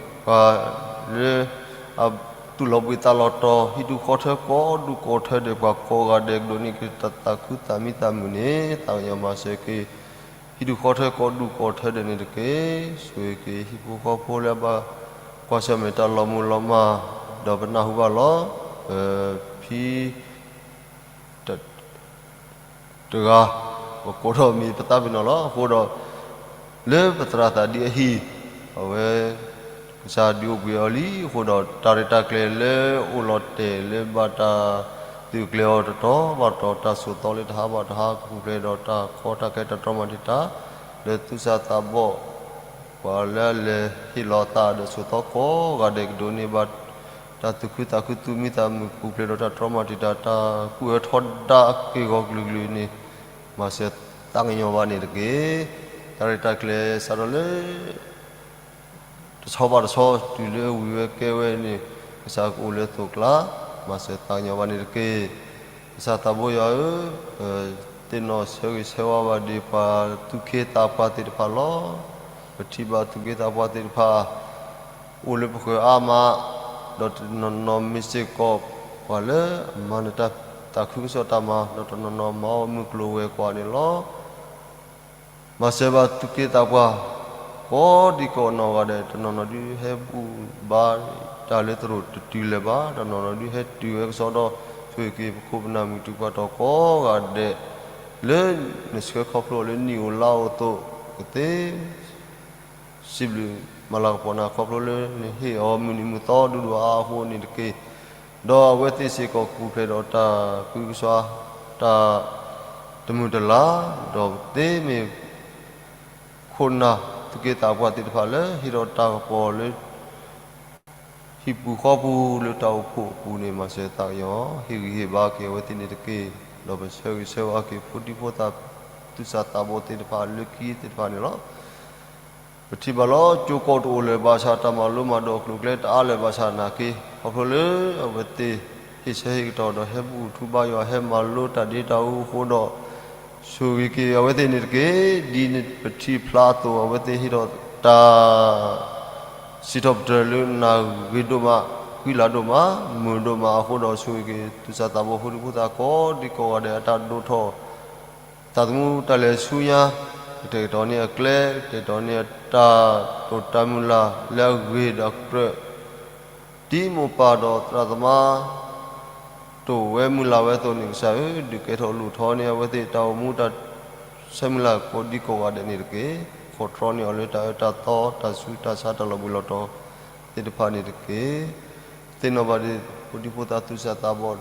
ပှၤလၢ အသူၣ်လီၤဘှံးသးလီၤတီၤ ဟံၣ်ဒူၣ်ဃီထၢကိးဒူၣ်ကိးထၢဒဲး ပှၤကိးဂၤဒဲး ကဒိးန့ၢ်က့ၤတၢ်သးခုသးမံသးမုာ်န့ၣ် သးကညီၤမၤစၢၤက့ၤ ဟံၣ်ဒူၣ်ဃီထၢကိးဒူၣ်ကိးထၢဒဲးန့ၣ်တက့ၢ်. ဆိၣ်ဂ့ၤက့ၤဟံၣ်ဖိဃီဖိလၢအဘၣ်ကွၢ်ဆၢၣ်မဲာ်တၢ်လီၤမုၢ်လီၤမၢ်, ဒီးပနၢ်ဟူဘၣ်လီၤ. ပဖံ တဂၤ ပကိးထီၣ်မံၤပသးပ့ၤနီၣ်လီၤ. အဃိဒီး လၢပသရၣ်သးဒံအဟံၣ် အဝဲ ကစၢ်ဒုးအိၣ်ဘှံးအီၤလံ. အဃိဒီး တၢ်ရဲၣ်တၢ်ကျဲၤလၢအိၣ်လီၤတဲာ်လၢဘၣ်တၢ်သုးကျဲၤအီၤတတီၤဘၣ်တတီၤ တၢ်ဆိၣ်သီလၢတဟးဘၣ်တဟး ကပူၤဖျဲးဒီးတၢ်ကီတၢ်ခဲတၢ်တြီမၤတံာ်တာ် လၢသူၣ်စၢ်သးဘီၣ် ပှၤလၢအလဲၤဟ့ၣ်လီၤအသးဒီးဆိၣ်သီကိးဂၤဒဲး ကဒိးန့ၢ်ဘၣ် တၢ်သူၣ်ခုသးခုသူၣ်မံသးမုာ် ပူၤဖျဲးဒီးတၢ်တြီမၤတံာ်တာ် တၢ်ကူၣ်အၢထီဒါအက့ၢ်အဂီၤကလုာ်ကလုာ်န့ၣ် မၤစၢၤသးကညီၤဘၣ်န့ၣ်တက့ၢ်. တၢ်ရဲၣ်တၢ်ကျဲၤစးထီၣ်လၢ တဆီဘၣ်တဆီ တုၤလၢဝံၤဝဲကဲဝဲန့ၣ် ကစၢ်ကအိၣ်လၢသိးကျါ မၤစၢၤသးကညီၤဘၣ်န့ၣ်တက့ၢ်. ကစၢ်သးဘိယွၤဧၢ, သ့ၣ်နီၣ်ဆၢဂ့ၤဆၢဝါဘၣ်ဒံးပှၤသူၣ်က့သးပှၢ်သ့ၣ်တဖၣ်လီၤ. ပထံၣ်ဘၣ်သူၣ်က့သးပှၢ်သ့ၣ်တဖၣ် အိၣ်လၢပဃၢၤအါမး, ဒီးတနီၤနီၤမ့ၢ်စ့ၢ်ကီး ပှၤလၢအမၤနၢၤတၢ်သးခုကစီၣ်တၢ်မၤ, ဒီးတနီၤနီၤမၤအီၣ်မုၢ်ကျိၤဝဲၤကွာ်န့ၣ်လီၤ. မၤစၢၤဘၣ်သူၣ်က့သးပှၢ် ကိးဒံကိးနီၢ်ဂၤဒဲး, တနီၤနီၤဒုးဟဲဘူၣ်ဘါတၢ်လၢသရိာ်တတုၤလၢၤဘၣ်, တနီၤနီၤဒုးဟဲတုၤဝဲကစီဒီ, ဆိၣ်ဂ့ၤက့ၤပခိၣ်ပနၢ်မုၢ်တူၢ်ပှၤတီၤကိးဂၤဒဲး လၢနဆှၢခီဖျိလၢနံၣ်ဧိၤလါဧိၤအသိး, ကသ့ စံးဘျုးမၤလၤကပီၤနၤခီဖျိလၢနဟ့ၣ်အီၤမုၢ်နံၤမုၢ်သီဒိၣ်ဒိၣ်အါအါအဃိန့ၣ်တက့ၢ်. ဒီးအဝဲသ့ၣ်စ့ၢ်ကီးကပူၤဖျဲးဒီးတၢ်ပၢကဆှါ, တၢ်တမုာ်တလၤ, ဒီးသ့မ့ၢ်ခိၣ်နၢ် သူၣ်က့သးပှၢ်သ့ၣ်တဖၣ်လၢဟ့ၣ်ဒီးတၢ်ကပီၤလၢ ဟံၣ်ပူၤဃီပူၤလၢတၢ်အိၣ်ဖှိၣ်အပူၤန့ၣ် မၤစၢၤသးကညီၤ, ဟ့ၣ်ဂံၢ်ဟ့ၣ်ဘါက့ၤအဝဲသ့ၣ်န့ၣ်တက့ၢ်. ဒီးပဆၢဂ့ၤဆၢဝါက့ၤဖိဒံဖိသၣ် သူၣ်စၢ်သးဘီၣ်သ့ၣ်တဖၣ်လၢခံသ့ၣ်တဖၣ်န့ၣ်လီၤ. ပထံၣ်ဘၣ်လီၤ ကၠိကီၢ်တအိၣ်လၢၤဘၣ်ဆၣ် တၢ်မၤလိမၤဒိးအကျိၤအကျဲတအါလၢၤဘၣ်ဆၣ်နာ်က့, ခီဖျိလၢအဝဲသ့ၣ်ဟ့ၣ်ဆၢဟ့ၣ်ကတီၢ်ဒီးဟဲဘူၣ်ထူဘါယွၤ ဟဲမၤလိတၢ်ဒ့တၢ်အူအဃိဒီး ဆိၣ်ဂ့ၤက့ၤအဝဲသ့ၣ်န့ၣ်တက့ၢ်. ဒ်ပထံၣ်ဖျါအသိးအဝဲသ့ၣ်ဟ့ၣ်ဒီးတၢ် စံးထီၣ်ပတြၢၤလၢနၢ်ဂ့ၤဒိၣ်မး, ဃံလၤဒိၣ်မး, မုာ်ဒိၣ်မးအဃိဒီး ဆိၣ်ဂ့ၤက့ၤသူၣ်စၢ်သးဘီၣ်ဖိဒံဖိသၣ်ကိးဒံကိးဂၤဒဲးအတၢ်ဒိၣ်ထီၣ် သးသမူတၢ်လဲၤဆူညါ, ကတဲာ်ကတီၤန့ၢ်အကျဲ, ကတဲာ်ကတီၤန့ၢ်အတၢ်တိာ်တၢ်မုၢ်လၢ်လၢအဂ့ၤဒီးအကြၢး, ဒ်မိၢ်ပၢ်ဒီးသရၣ်သမါ တိာ်ဝဲမုၢ်လၢ်ဝဲအသိးန့ၣ် ကစၢ်ဧၢ, ဒုးကဲထီၣ်လိၣ်ထီန့ၢ်အဝဲသ့ၣ်တၢ်အိၣ်မူတၢ်ဆၢမုၢ်လၢ်ကိးဒံကိးဂၤဒဲးန့ၣ်တက့ၢ်. ခီၣ်တြီန့ၢ်အီၤလၢတၢ်အၢတၢ်သီ တၢ်ဆူးတၢ်ဆါ တၢ်လီၤဘှံးလီၤတီၤသ့ၣ်တဖၣ်န့ၣ်တက့ၢ်. သ့ၣ်နီၣ်ဘၣ်ဒ် ဖိဒံဖိသၣ်သူၣ်စၢ်သးဘီၣ်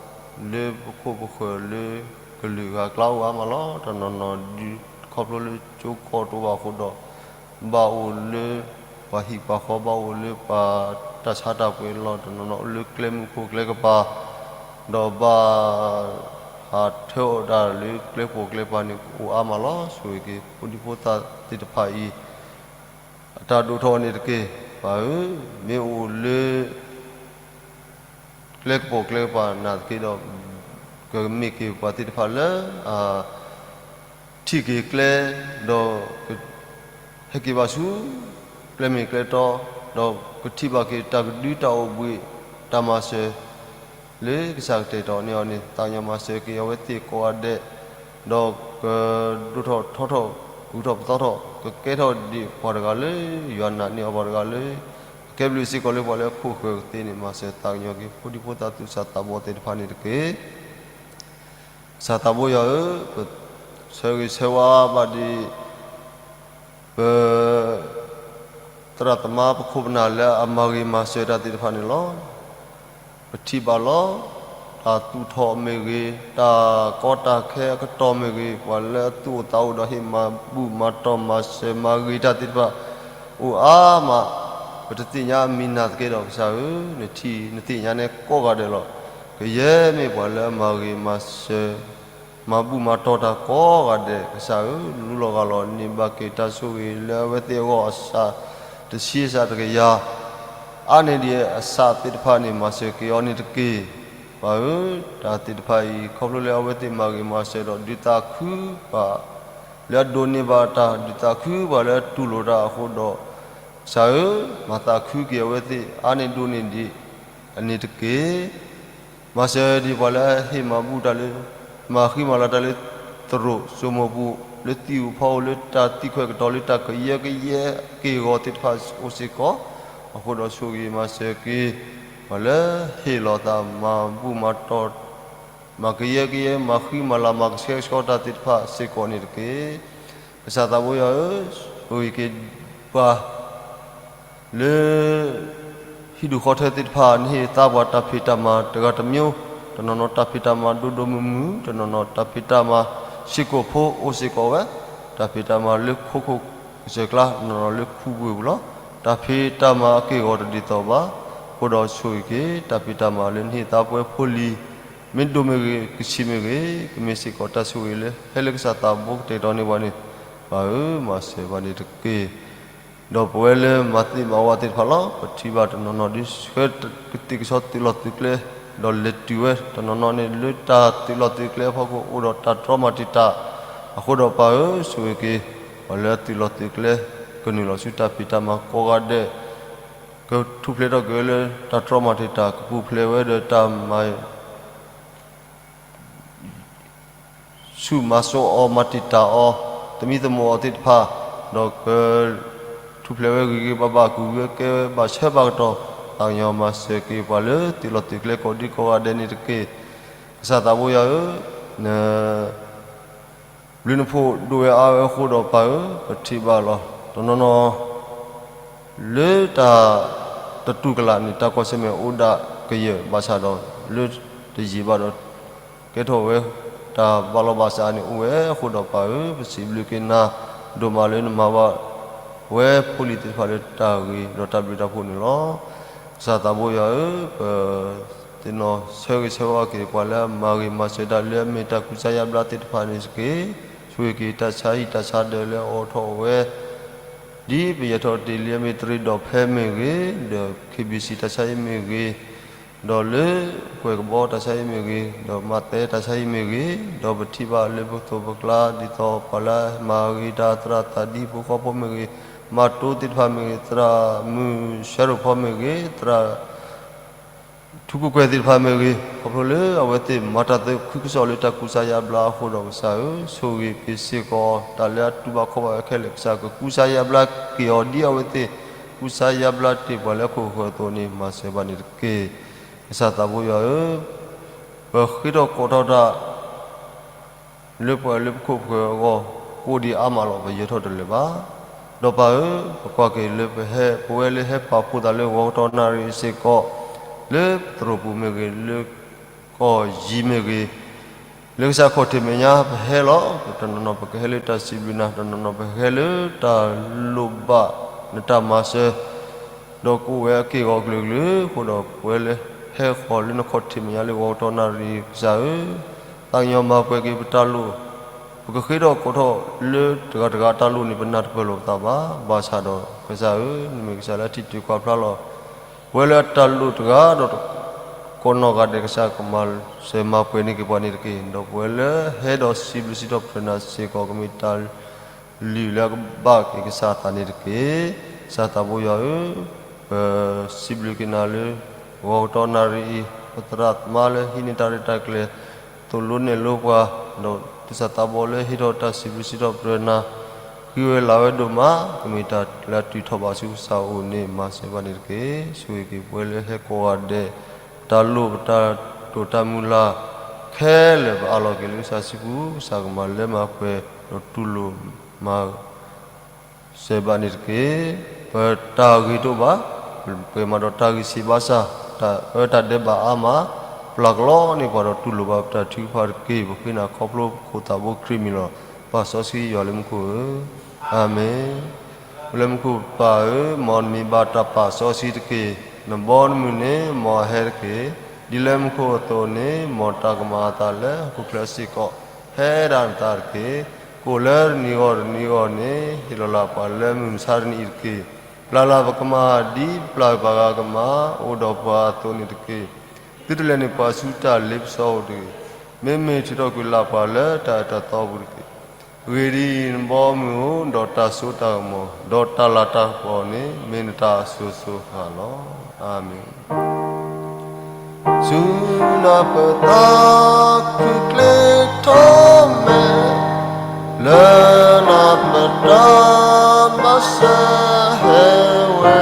လၢပခိၣ်ပဃၢၤလၢကလုာ်ဂၤအကျါအိၣ်အါမးလီၤ. တနီၤနီၤဒ်ခီဖျိလၢကၠိကီၢ်တအိၣ်ဘၣ်အဃိဒီး ဘၣ်အိၣ်လၢပှၤဟံၣ်ပှၤဃီ, ဘၣ်အိၣ်လၢပှၤတၢ်ဆါတၢ်ပှ့ၤလီၤ. တနီၤနီၤအိၣ်လၢကျဲမုၢ်ခိၣ်ကျဲကပၤ, ဒီးဘၣ်ဟးထၢအီၣ်တၢ်လၢကျဲပိာ်ကျဲပၤန့ၣ် အိၣ်အါမးလီၤ. ဆိၣ်ဂ့ၤက့ၤ ဖိဒံဖိသၣ်သ့ၣ်တဖၣ်အံၤ အတၢ်ဒိၣ်ထီၣ်န့ၣ်တက့ၢ်. ပၢ်ဧၢ, မ့ၢ်အိၣ်လၢ ကျဲကပိာ်ကျဲကပၤနာ်သက့ဒီး, ကမ့ၢ်က့ၤပှၤသ့ၣ်တဖၣ်လၢ အ ထံၣ်က့ၤကျဲ, ဒီး ဟဲက့ၤဘၣ်ဆူ ကျဲမ့ၢ်ကျဲတီ, ဒီးကထံၣ်ဘၣ်က့ၤတၢ်ကဒုတၢ်အိၣ်ဘှံး တၢ်မၤစၢၤ လၢကစၢ်ကတဲာ်ကတီၤန့ၢ်အီၤန့ၣ် သးကညီၤမၤစၢၤက့ၤအဝဲသ့ၣ်ကိးဂၤဒဲး, ဒီးကဒိၣ်ထီၣ်ထီထီၣ် ဂုၤထီၣ်ပသီထီၣ် ကကဲထီၣ်ဒံးပှၤတဂၤလၢယွၤနာ်န့ၢ်အီၤပှၤတဂၤလၢ ကဲဘျုးစ့ၢ်ကီးလၢပှၤလၢအခိၣ်ဃၢၤကသ့န့ၣ် မၤစၢၤသးကညီၤက့ၤ ဖိဒံဖိသၣ်သူၣ်စၢ်သးဘီၣ်သ့ၣ်တဖၣ်န့ၣ်တက့ၢ်. ကစၢ်သးဘိယွၤဧၢ, ပဆၢဂ့ၤဆၢဝါဘၣ်ဒံး ပ သရၣ်သမါပခိၣ်ပနၢ်လၢအမၤဂ့ၤမၤစၢၤတၢ်သ့ၣ်တဖၣ်န့ၣ်လီၤ. ပထံၣ်ဘၣ်လီၤ. တၢ်သူၣ်ထီၣ်မ့ၢ်ဂ့ၤ, တၢ်ကီတၢ်ခဲအကတီၢ်မ့ၢ်ဂ့ၤ, ပှၤလၢအသူၣ်အိၣ်သးအိၣ်ဒီးဟ့ၣ်မၤဘူၣ်မၤတီၢ်မၤစၢၤမၤဂ့ၤတၢ်သ့ၣ်တဖၣ် အိၣ်အါမး, ပတသ့ၣ်ညါအမံၤနာ်သက့ဒီး ကစၢ်ဧၢ, နထံၣ်နသ့ၣ်ညါန့ၣ်ကိးဂၤဒဲးလီၤ. ကယဲၢ်မ့ၢ်ပှၤလၢအမၤဂ့ၤမၤစၢၤ မၤဘူၣ်မၤတီၢ်တၢ်ကိးဂၤဒဲး, ကစၢ်ဧၢ, လူလီၤဂာ်လီၤန့ၢ်ဘၣ်က့ၤတၢ်ဆိၣ်ဂ့ၤလၢအဝဲသ့ၣ်အဂီၢ်အစးတဆံအစးတကယၤ, အါန့ၢ်ဒံးအစးသ့ၣ်တဖၣ်န့ၣ် မၤစၢၤက့ၤအီၤန့ၣ်တက့ၢ်. ပၢ်ဧၢ, တၢ်သ့ၣ်တဖၣ်အံၤ ခီဖျိလၢအဝဲသ့ၣ်မၤဂ့ၤမၤစၢၤဒီး ဒုးသးခုပှၤလၢအဒိးန့ၢ်ဘၣ်တၢ်, ဒုးသးခုပှၤလၢအတူၢ်လိာ်တၢ်အဃိဒီး, ကစၢ်ဧၢ, မၤသးခုက့ၤအဝဲသ့ၣ်အါန့ၢ်ဒိၣ်န့ၢ်ဒံး အန့ၣ်တက့ၢ်. မၤစၢၤဒံးပှၤလၢအဟ့ၣ်မၤဘူၣ်တၢ်လၢ မၤဃံမၤလၤတၢ်လၢသရိာ်စိမိၤပူၤ, လၢသံၣ်ဧိၤဖီဧိၤ, လၢတၢ်သံခွဲးကတီၤ, လၢတၢ်ကယၢကယဲအက့ၢ်အဂီၤသ့ၣ်တဖၣ်အိၣ်စ့ၢ်ကီး, အဃိဒီးဆိၣ်ဂ့ၤမၤစၢၤက့ၤ ပှၤလၢဟ့ၣ်လီၤသးမၤဘူၣ်မၤတီၢ်, မၤကယၢကယဲ, မၤဃံမၤလၤ, မၤကဆှဲကဆှီတၢ်သ့ၣ်တဖၣ်စ့ၢ်ကီးန့ၣ်တက့ၢ်. ကစၢ်သးဘိယွၤဧၢ, ဆိၣ်ဂ့ၤက့ၤပှၤ လၢ ဟံၣ်ဒူၣ်ဃီထၢသ့ၣ်တဖၣ် နဟ့ၣ်သါပှၤတၢ်ဖံးတၢ်မၤတဂၤတမျိုး, တနီၤနီၤတၢ်ဖံးတၢ်မၤဒိၣ်ဒိၣ်မုၢ်မုၢ်, တနီၤနီၤတၢ်ဖံးတၢ်မၤစ့ၢ်ကီးဖိအိၣ်စ့ၢ်ကီးဝဲ, တၢ်ဖံးတၢ်မၤလၢခိခိၣ်ကစၢၢ်ကျါ, တနီၤနီၤလၢခူပူၤပူၤလီၤ. တၢ်ဖံးတၢ်မၤအက့ၢ်အဂီၤတဒ်သိးဘၣ်. အဃိဒီးဆိၣ်ဂ့ၤက့ၤ တၢ်ဖံးတၢ်မၤလၢနဟ့ၣ်သါပှဲၤဖိလံၤ, မ့ၢ်ဒိၣ်မ့ၢ်ဂ့ၤ, ကဆံးမ့ၢ်ဂ့ၤ, ကမ့ၢ်စ့ၢ်ကီးတၢ်ဆိၣ်ဂ့ၤလၢ ဟဲလၢကစၢ်သးဘိကတဲာ်ကတီၤန့ၢ်ပှၤန့ၣ်, ပၢ်ဧၢ, မၤစၢၤပှၤန့ၣ်တက့ၢ်. ဒီးပဝဲလၢမၤသ့မၤဝီသ့ၣ်တဖၣ်လီၤ. ပထံၣ်ဘၣ်တနီၤနီၤဒ်ဆှၢကသ့ၣ်ကဆီသုးလီၢ်သုးကျဲ, ဒီးလဲၤတုၤဝဲတနီၤနီၤန့ၣ် လၢတၢ်သုးလီၢ်သုးကျဲအဖီခိၣ် အိၣ်ဒီးတၢ်တြီမၤတံာ်တာ်, အဃိဒီးပၢ်ဧၢ, ဆိၣ်ဂ့ၤက့ၤ ပှၤလၢသုးလီၢ်သုးကျဲ ကနုာ်လီၤဆူတၢ်ဖံးတၢ်မၤကိးဂၤဒဲး, ကထူၣ်ဖျဲးထီၣ်က့ၤဝဲလၢတၢ်တြီမၤတံာ်တာ်, ကပူၤဖျဲးဝဲဒီးတၢ်မၤ ဆူၣ်မၤစိးအီၤ မၤတံာ်တာ်အီၤ, သမံသမိးအီၤသ့ၣ်တဖၣ်, ဒီးက ထူၣ်ဖျဲးဝဲဂ့ၤဂ့ၤဘၣ်ဘၣ်, ကဂုာ်ဝဲကဲဝဲဘၣ်ဆၢဘၣ်ကတီၢ်, သးကညီၤမၤစၢၤက့ၤပှၤလၢသုးလီၢ်သုးကျဲကိးဒံကိးဂၤဒဲးန့ၣ်တက့ၢ်. ကစၢ်သးဘိယွၤဧၢ, န ဘျုးနဖှိၣ်ဒိၣ်ဝဲအါဝဲအဃိဒီးပၢ်ဧၢ, ပထံၣ်ဘၣ်လီၤ. တနီၤနီၤ လၢတၢ်တတူၢ်ကလာ်န့ၣ် တၢ်ကွၢ်ဆၢၣ်မဲာ်အိၣ်ဒၣ်ကယဲၢ်ဘၣ်ဆၣ်ဒီး လၢတယံာ်ဘၣ်ဒီး ကဲထီၣ်ဝဲတၢ်ဘၣ်လီၤဘၣ်စးန့ၣ်အိၣ်ဝဲအဃိဒီးပၢ်ဧၢ, ပစံးဘျုးက့ၤနၤ ဒိၣ်မးလၢနမၤဘၣ်ဝဲဖိလံၤသ့ၣ်တဖၣ်လၢတၢ်ဂ့ၤဒီးတၢ်ဘျုးတၢ်ဖှိၣ်န့ၣ်လီၤ. ကစၢ်သးဘိယွၤဧၢ, ပ သ့ၣ်နီၣ်ဆၢဂ့ၤဆၢဝါက့ၤပှၤလၢအမၤဂ့ၤမၤစၢၤတၢ်လၢအမ့ၢ်တၢ်ကူစါယါဘျါသ့ၣ်တဖၣ်န့ၣ်တက့ၢ်. ဆိၣ်ဂ့ၤက့ၤတၢ်ဆါဟံၣ်တၢ်ဆါဒၢးလၢအအိၣ်ထီၣ်ဝဲ ဒ်ပယဲၢ်ထီၣ်တ့ၢ်လံအမ့ၢ်တရံးဒီးဖဲမ့ၢ်ဂ့ၤ, ဒီး ခ့ဘံၣ်စံၣ် တၢ်ဆါဟံၣ်မ့ၢ်ဂ့ၤ, ဒီးလၢကွဲၢ်ကဘီတၢ်ဆါဟံၣ်မ့ၢ်ဂ့ၤ, ဒီးမၤသဲတၢ်ဆါဟံၣ်မ့ၢ်ဂ့ၤ, ဒီးပထံၣ်ဘၣ်လၢပသိးပကျါဒ်သိးပှၤလၢမၤဂ့ၤတၢ်သရၣ်သးဒံဖိဃီဖိမ့ၢ်ဂ့ၤ, မၤတိၢ်သ့ၣ်တဖၣ်မ့ၢ်ဂ့ၤ, သရၣ်မုၢ်ဆှၢရိၣ်ဖီမ့ၢ်ဂ့ၤ, သရၣ် ထူကီၢ်ကီၢ်သ့ၣ်တဖၣ်မ့ၢ်ဂ့ၤ, ခီဖျိလၢအဝဲသ့ၣ်မၤတၢ်သးခုကစီၣ်လၢတၢ်ကူစါယါဘျါအဃိဒီးကစၢ်ဧၢ, ဆိၣ်ဂ့ၤက့ၤစ့ၢ်ကီးတၢ်လၢအတူၢ်ဘၣ်ခီၣ်ဘၣ်ဝဲခဲလၢာ်, ကစၢ်ကကူစါယါဘျါက့ၤအီၤဒ်အဝဲသ့ၣ်ကူစါယါဘျါတ့ၢ်ပှၤလၢဟီၣ်ခိၣ်အဃၢၤအသိးန့ၣ် မၤစၢၤဘၣ်န့ၣ်တက့ၢ်. ကစၢ်သးဘိယွၤဧၢ, ပဃ့ထီၣ်ကိးထီၣ်တၢ် လၢပှၤလၢပခိၣ်ပဃၢၤအဂီၢ် ကိးဒံးအါမးလီၤ, ပယၢၤထီၣ်တလၢာ်ဘၣ်. ဒီးပၢ်ဧၢ, ပကွၢ်က့ၤလၢပဟဲ, ပဝဲလၢဟဲပာ်ဖှိၣ်သးလၢဂီၤကတီၢ်နၣ်ရံၣ်အစ့ၢ်ကီး, လၢပသရိာ်ပူၤမ့ၢ်ဂ့ၤ, လၢကီၢ်ယံၤမ့ၢ်ဂ့ၤ, လၢကစၢ်ခီၣ်ထံးမဲာ်ညါပဟဲလီၤ. တနီၤနီၤပကဟဲလၢတၢ်စံးဘျုးနၤ, တနီၤနီၤပကဟဲလၢတၢ်လိၣ်ဘၣ်နတၢ်မၤစၢၤ ဒီးကအိၣ်ဝဲအက့ၢ်အဂီၤကလုာ်ကလုာ်အဃိဒီး ပဝဲလၢဟဲဃီၤလၢနခီၣ်ထံးမဲာ်ညါလၢဂီၤကတီၢ်နၣ်ရံၣ်ကစၢ်ဧၢ, သးကညီၤမၤပှဲၤက့ၤပတၢ်လိၣ်, ပကဃ့ထီၣ်ကိးထီၣ်လၢတဂၤတဂၤအတၢ်လိၣ်န့ၣ် ပနၢ်တပၢၢ်လီၤပသးဘၣ်. ဘၣ်ဆၣ်ဒီးကစၢ်ဧၢ, နမ့ၢ်ကစၢ်လၢအထံၣ်တုၤကွၢ်ဖျါလီၤ ပဝဲလၢအတၢ်လိၣ်တဂၤဒီး ကိးနီၢ်ဂၤဒဲးကစၢ်ကမၤစၢၤမၤပှဲၤန့ၢ်က့ၤပှၤန့ၣ်တက့ၢ်. ဒီးပဝဲလၢဟဲဒီးစံးဘျုးစံးထီၣ်ပတြၢၤနၤစ့ၢ်ကီး ကမ့ၢ်တၢ်လုၢ်လၢအကဘၣ်က့ၤကစၢ်အသးန့ၣ်တက့ၢ်. ကစၢ်သးဘိယွၤဧၢ, ပစံးဘျုးက့ၤနၤလၢ ဂီၤကတီၢ်နၣ်ရံၣ်အံၤ, ပသရၣ်သမါလၢဟံးန့ၢ်တၢ်ရဲၣ်တၢ်ကျဲၤ သိၣ်လိနဲၣ်လိပှၤ, ဒီးသူၣ်စၢ်သးဘီလၢဟ့ၣ်ထီၣ်တၢ်စံးဘျုးစံးထီၣ်ပတြၢၤနၤ, ဃံဝဲလၤဝဲဒိၣ်မး, ကမ့ၢ်တၢ်လၢအတုၤထီၣ်ဘၣ်ဆူကစၢ်အအိၣ်န့ၣ် မၤစၢၤဘၣ်န့ၣ်တက့ၢ်. ဆိၣ်ဂ့ၤက့ၤပဝဲလၢဟဲကိးဂၤဒဲး, ပတၢ်လိၣ်ပတၢ်တိာ်တၢ်မုၢ်လၢ်ခဲလၢာ် ပအးလီၤက့ၤလၢကစၢ်စုပူၤ, ကစၢ်ကမၤလၢမၤပှဲၤ ဒီးတူၢ်လိာ်မၤ စၢၤဘၣ်န့ၣ်တက့ၢ်. ပတၢ်ဂ့ၤတအိၣ်ဘၣ်, ပှဲၤမးဒီးတၢ်ဂံၢ်ဆံးဘါစၢ်, တၢ်အၢတၢ်ဒဲးဘးအါမး, ပျၢ်ကလီန့ၢ်ပှၤဒီးတူၢ်လိာ်ဘၣ်ပတၢ်ထုကဖၣ်တက့ၢ်. ပဃ့နၤခီဖျိပခိၣ်သးဘိခရံာ်မံၤလီၤ. ပၢ်စီဆှံယွၤလၢမူခိၣ်ဧၢ, အၤမ့ၣ်. ပလၢမူခိၣ်ပၢ်ဧၢ, မ်နမံၤဘၣ်တၢ်ပာ်စီဆှံတက့ၢ်. နဘီနမုၢ်န့ၣ် မ်အဟဲတက့ၢ်. ဒ်လၢမူခိၣ်အသိးန့ၣ် မ်တၢ်ကမၤအသးလၢဟီၣ်ခိၣ်ချၢစ့ၢ်ကီး ဖဲဒၣ်နသးတက့ၢ်. ကအိၣ်လၢတနံၤဂီၢ်တနံၤဂီၢ်န့ၣ် ဟ့ၣ်လီၤလၢပှၤလၢမုၢ်မဆါတနံၤအံၤတက့ၢ်. ပျၢ်လၢပကမၤ ဒ်ပျၢ်ပှၤဂၤကမၤ အိၣ်ဒီးပှၤအသိးန့ၣ်တက့ၢ်. သုတလဲၤနုာ်ပှၤဆူတၢ်လ့ပစီအိၣ်တဂ့ၤ. မ့မ့ၢ်ထုးထီၣ်ကွံာ်လၢပှၤလၢတၢ်အၢတၢ်သီပူၤတက့ၢ်. အဂ့ၢ်ဒ်အံၤ, နဘီမုၢ်ဧိၤ, ဒီးတၢ်စိတၢ်ကမီၤ, ဒီးတၢ်လၤတၢ်ကပီၤန့ၣ် မ့ၢ်နတၢ်အစိၤစိၤဃၣ်လီၤ. အၤမ့ၣ်. ဆူနၤပသးခုကျ့ထီၣ်မဲာ်, လၢနၤပတၢ်မၤစၢၤဟဲဝဲ,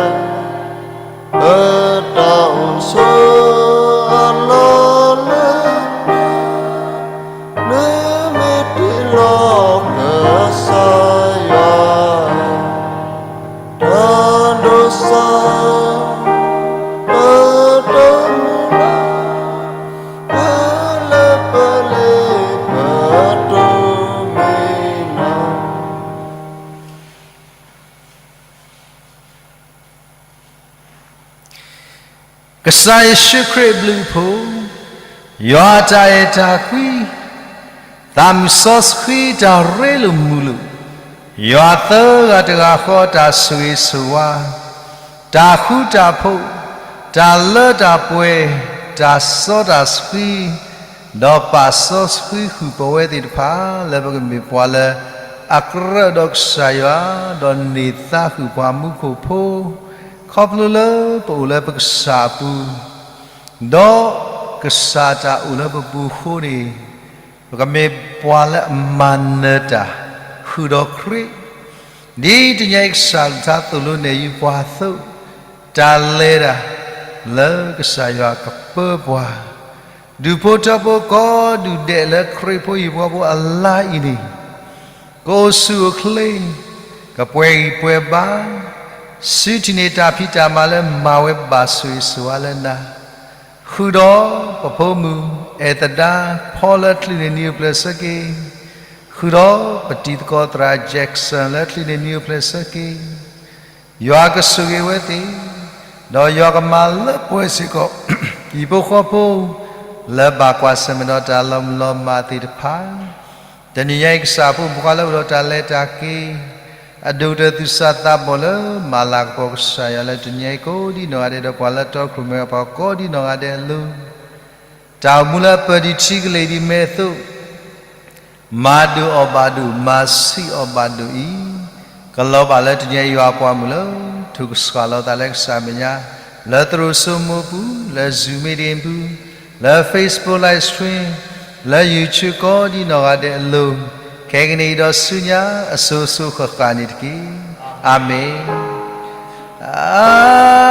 ပတၢ်အိၣ်ဆိးအလီၢ်လၢ နမ့ၢ်တ့လီၤကစၢ်ယွၤ တၢ်ဒိးစၢ် ပတၢ်မုၢ်လၢ် ပလၢပလ့ပတိၢ်မံၤလီၤ. ကစၢ်ယ့ၣ်ၡူးခရံာ်အဘျုးအဖှိၣ်, ယွၤအတၢ်အဲၣ်တၢ်ကွံ, သးမုၣ်စီဆှံတၢ်ရ့လိာ်မုာ်လိာ်, ယွၤသၢဂၤတဂၤဃီတၢ်ဆိၣ်ဂ့ၤဆိၣ်ဝါ, တၢ်ဃူတၢ်ဖိး, တၢ်လၢတၢ်ပှဲၤ, တၢ်စီတၢ်ဆှံ, ဒီးပာ်စီဆှံဃုာ်ပဝဲသ့ၣ်တဖၣ် လၢပကမ့ၢ်ပှၤလၢ အကြၢးဒီးကစၢ်ယွၤ, ဒီးန့ၢ်သါဃုာ်ပှၤမူခိၣ်ဖိ, ခီဖျိလၢပအိၣ်လၢပကစၢ်အပူၤ, ဒီးကစၢ်တၢ်အိၣ်လၢပပူၤအဃိန့ၣ်, ပကမ့ၢ်ပှၤလၢအမၤနၢၤတၢ်ဃုာ်ဒီးခရံာ်, ဒ်တနံၤအံၤကစၢ်ကလုၢ်ကထါသိၣ်လိနဲၣ်ယုၤပှၤအသိး, တၢ်လဲၤတၢ် လၢကစၢ်ယွၤကပၢပှၤ, ဒူၣ်ဖိထၢဖိကိးဒူၣ်ဒဲးလၢခရံာ်ဖိဟံၣ်ဖိဃီဖိအလါအံၤန့ၣ်, ကအိၣ်ဆူၣ်အိၣ်ချ့, ကပှဲၤဂံၢ်ပှဲၤဘါ, စုထံၣ်န့ၢ်တၢ်ဖံးတၢ်မၤလၢမၤဝဲဘၣ်ဆိၣ်ဂ့ၤဆိၣ်ဝါလၢနၤ, ဃုာ်ဒီးပဖိမုၣ် အဲၣ်သဒါ ဖီလၢချုးန့ၢ်နံၤအိၣ်ဖျဲၣ်ဆၢက့ၤ, ဃုာ်ဒီးပတံၤသကိးသရၣ် Jackson လၢချုးန့ၢ်နံၤအိၣ်ဖျဲၣ်ဆၢက့ၤ, ယွၤကဆိၣ်ဂ့ၤဝဲသ့ၣ်, ဒီးယွၤကမၤလၢပှဲၤစ့ၢ်ကီး ဟံၣ်ဖိဃီဖိ လၢဘၣ်ကွၢ်ဆၢၣ်မဲာ်ဒီးတၢ်လီၤမုၢ်လီၤမၢ်သ့ၣ်တဖၣ်, တနံၤညါအံၤကစၢ်ဖိမုၣ်ဖိခွါလၢအိၣ်ဒီးတၢ်လဲၤတၢ်က့ၤ, အဒိၣ်ကတၢၢ်သူၣ်စၢ်သးဘီၣ်လၢမၤလၤကပီၤကစၢ်ယွၤလၢတနံၤညါအံၤကိးဒံနီၢ်ဂၤဒဲးဒီးပှၤလၢတီခိၣ်ရိၣ်မဲပှၤကိးဒံနီၢ်ဂၤဒဲးအလိၤ, တၢ်အိၣ်မူလၢအပၢၢ်ဒံးထံကလ့ၢ်ဒံးမဲာ်အသိး မၤဒိၣ်အီၣ်ဘၣ်ဒိၣ် မၤဆံးအီၣ်ဘၣ်ဒိၣ်အံၤ, ကလီၤဘၣ်လၢတနံၤညါယွၤအပှၤမုၣ်လၢ ထုးကဆှၣ်လီၤသးလၢကစၢ်မဲာ်ညါ, လၢသရိာ်စိမိၢ်ပူၤ, လၢ Zoom meeting ပူၤ, လၢ Facebook live stream, လၢ YouTube ကိးဒံနီၢ်ဂၤဒဲးအလိၤ, ခဲကနံၣ်အံၤဒီးဆူညါအစိၤစိၤဃၣ်ဃၣ်န့ၣ်တက့ၢ်. အၤမ့ၣ်.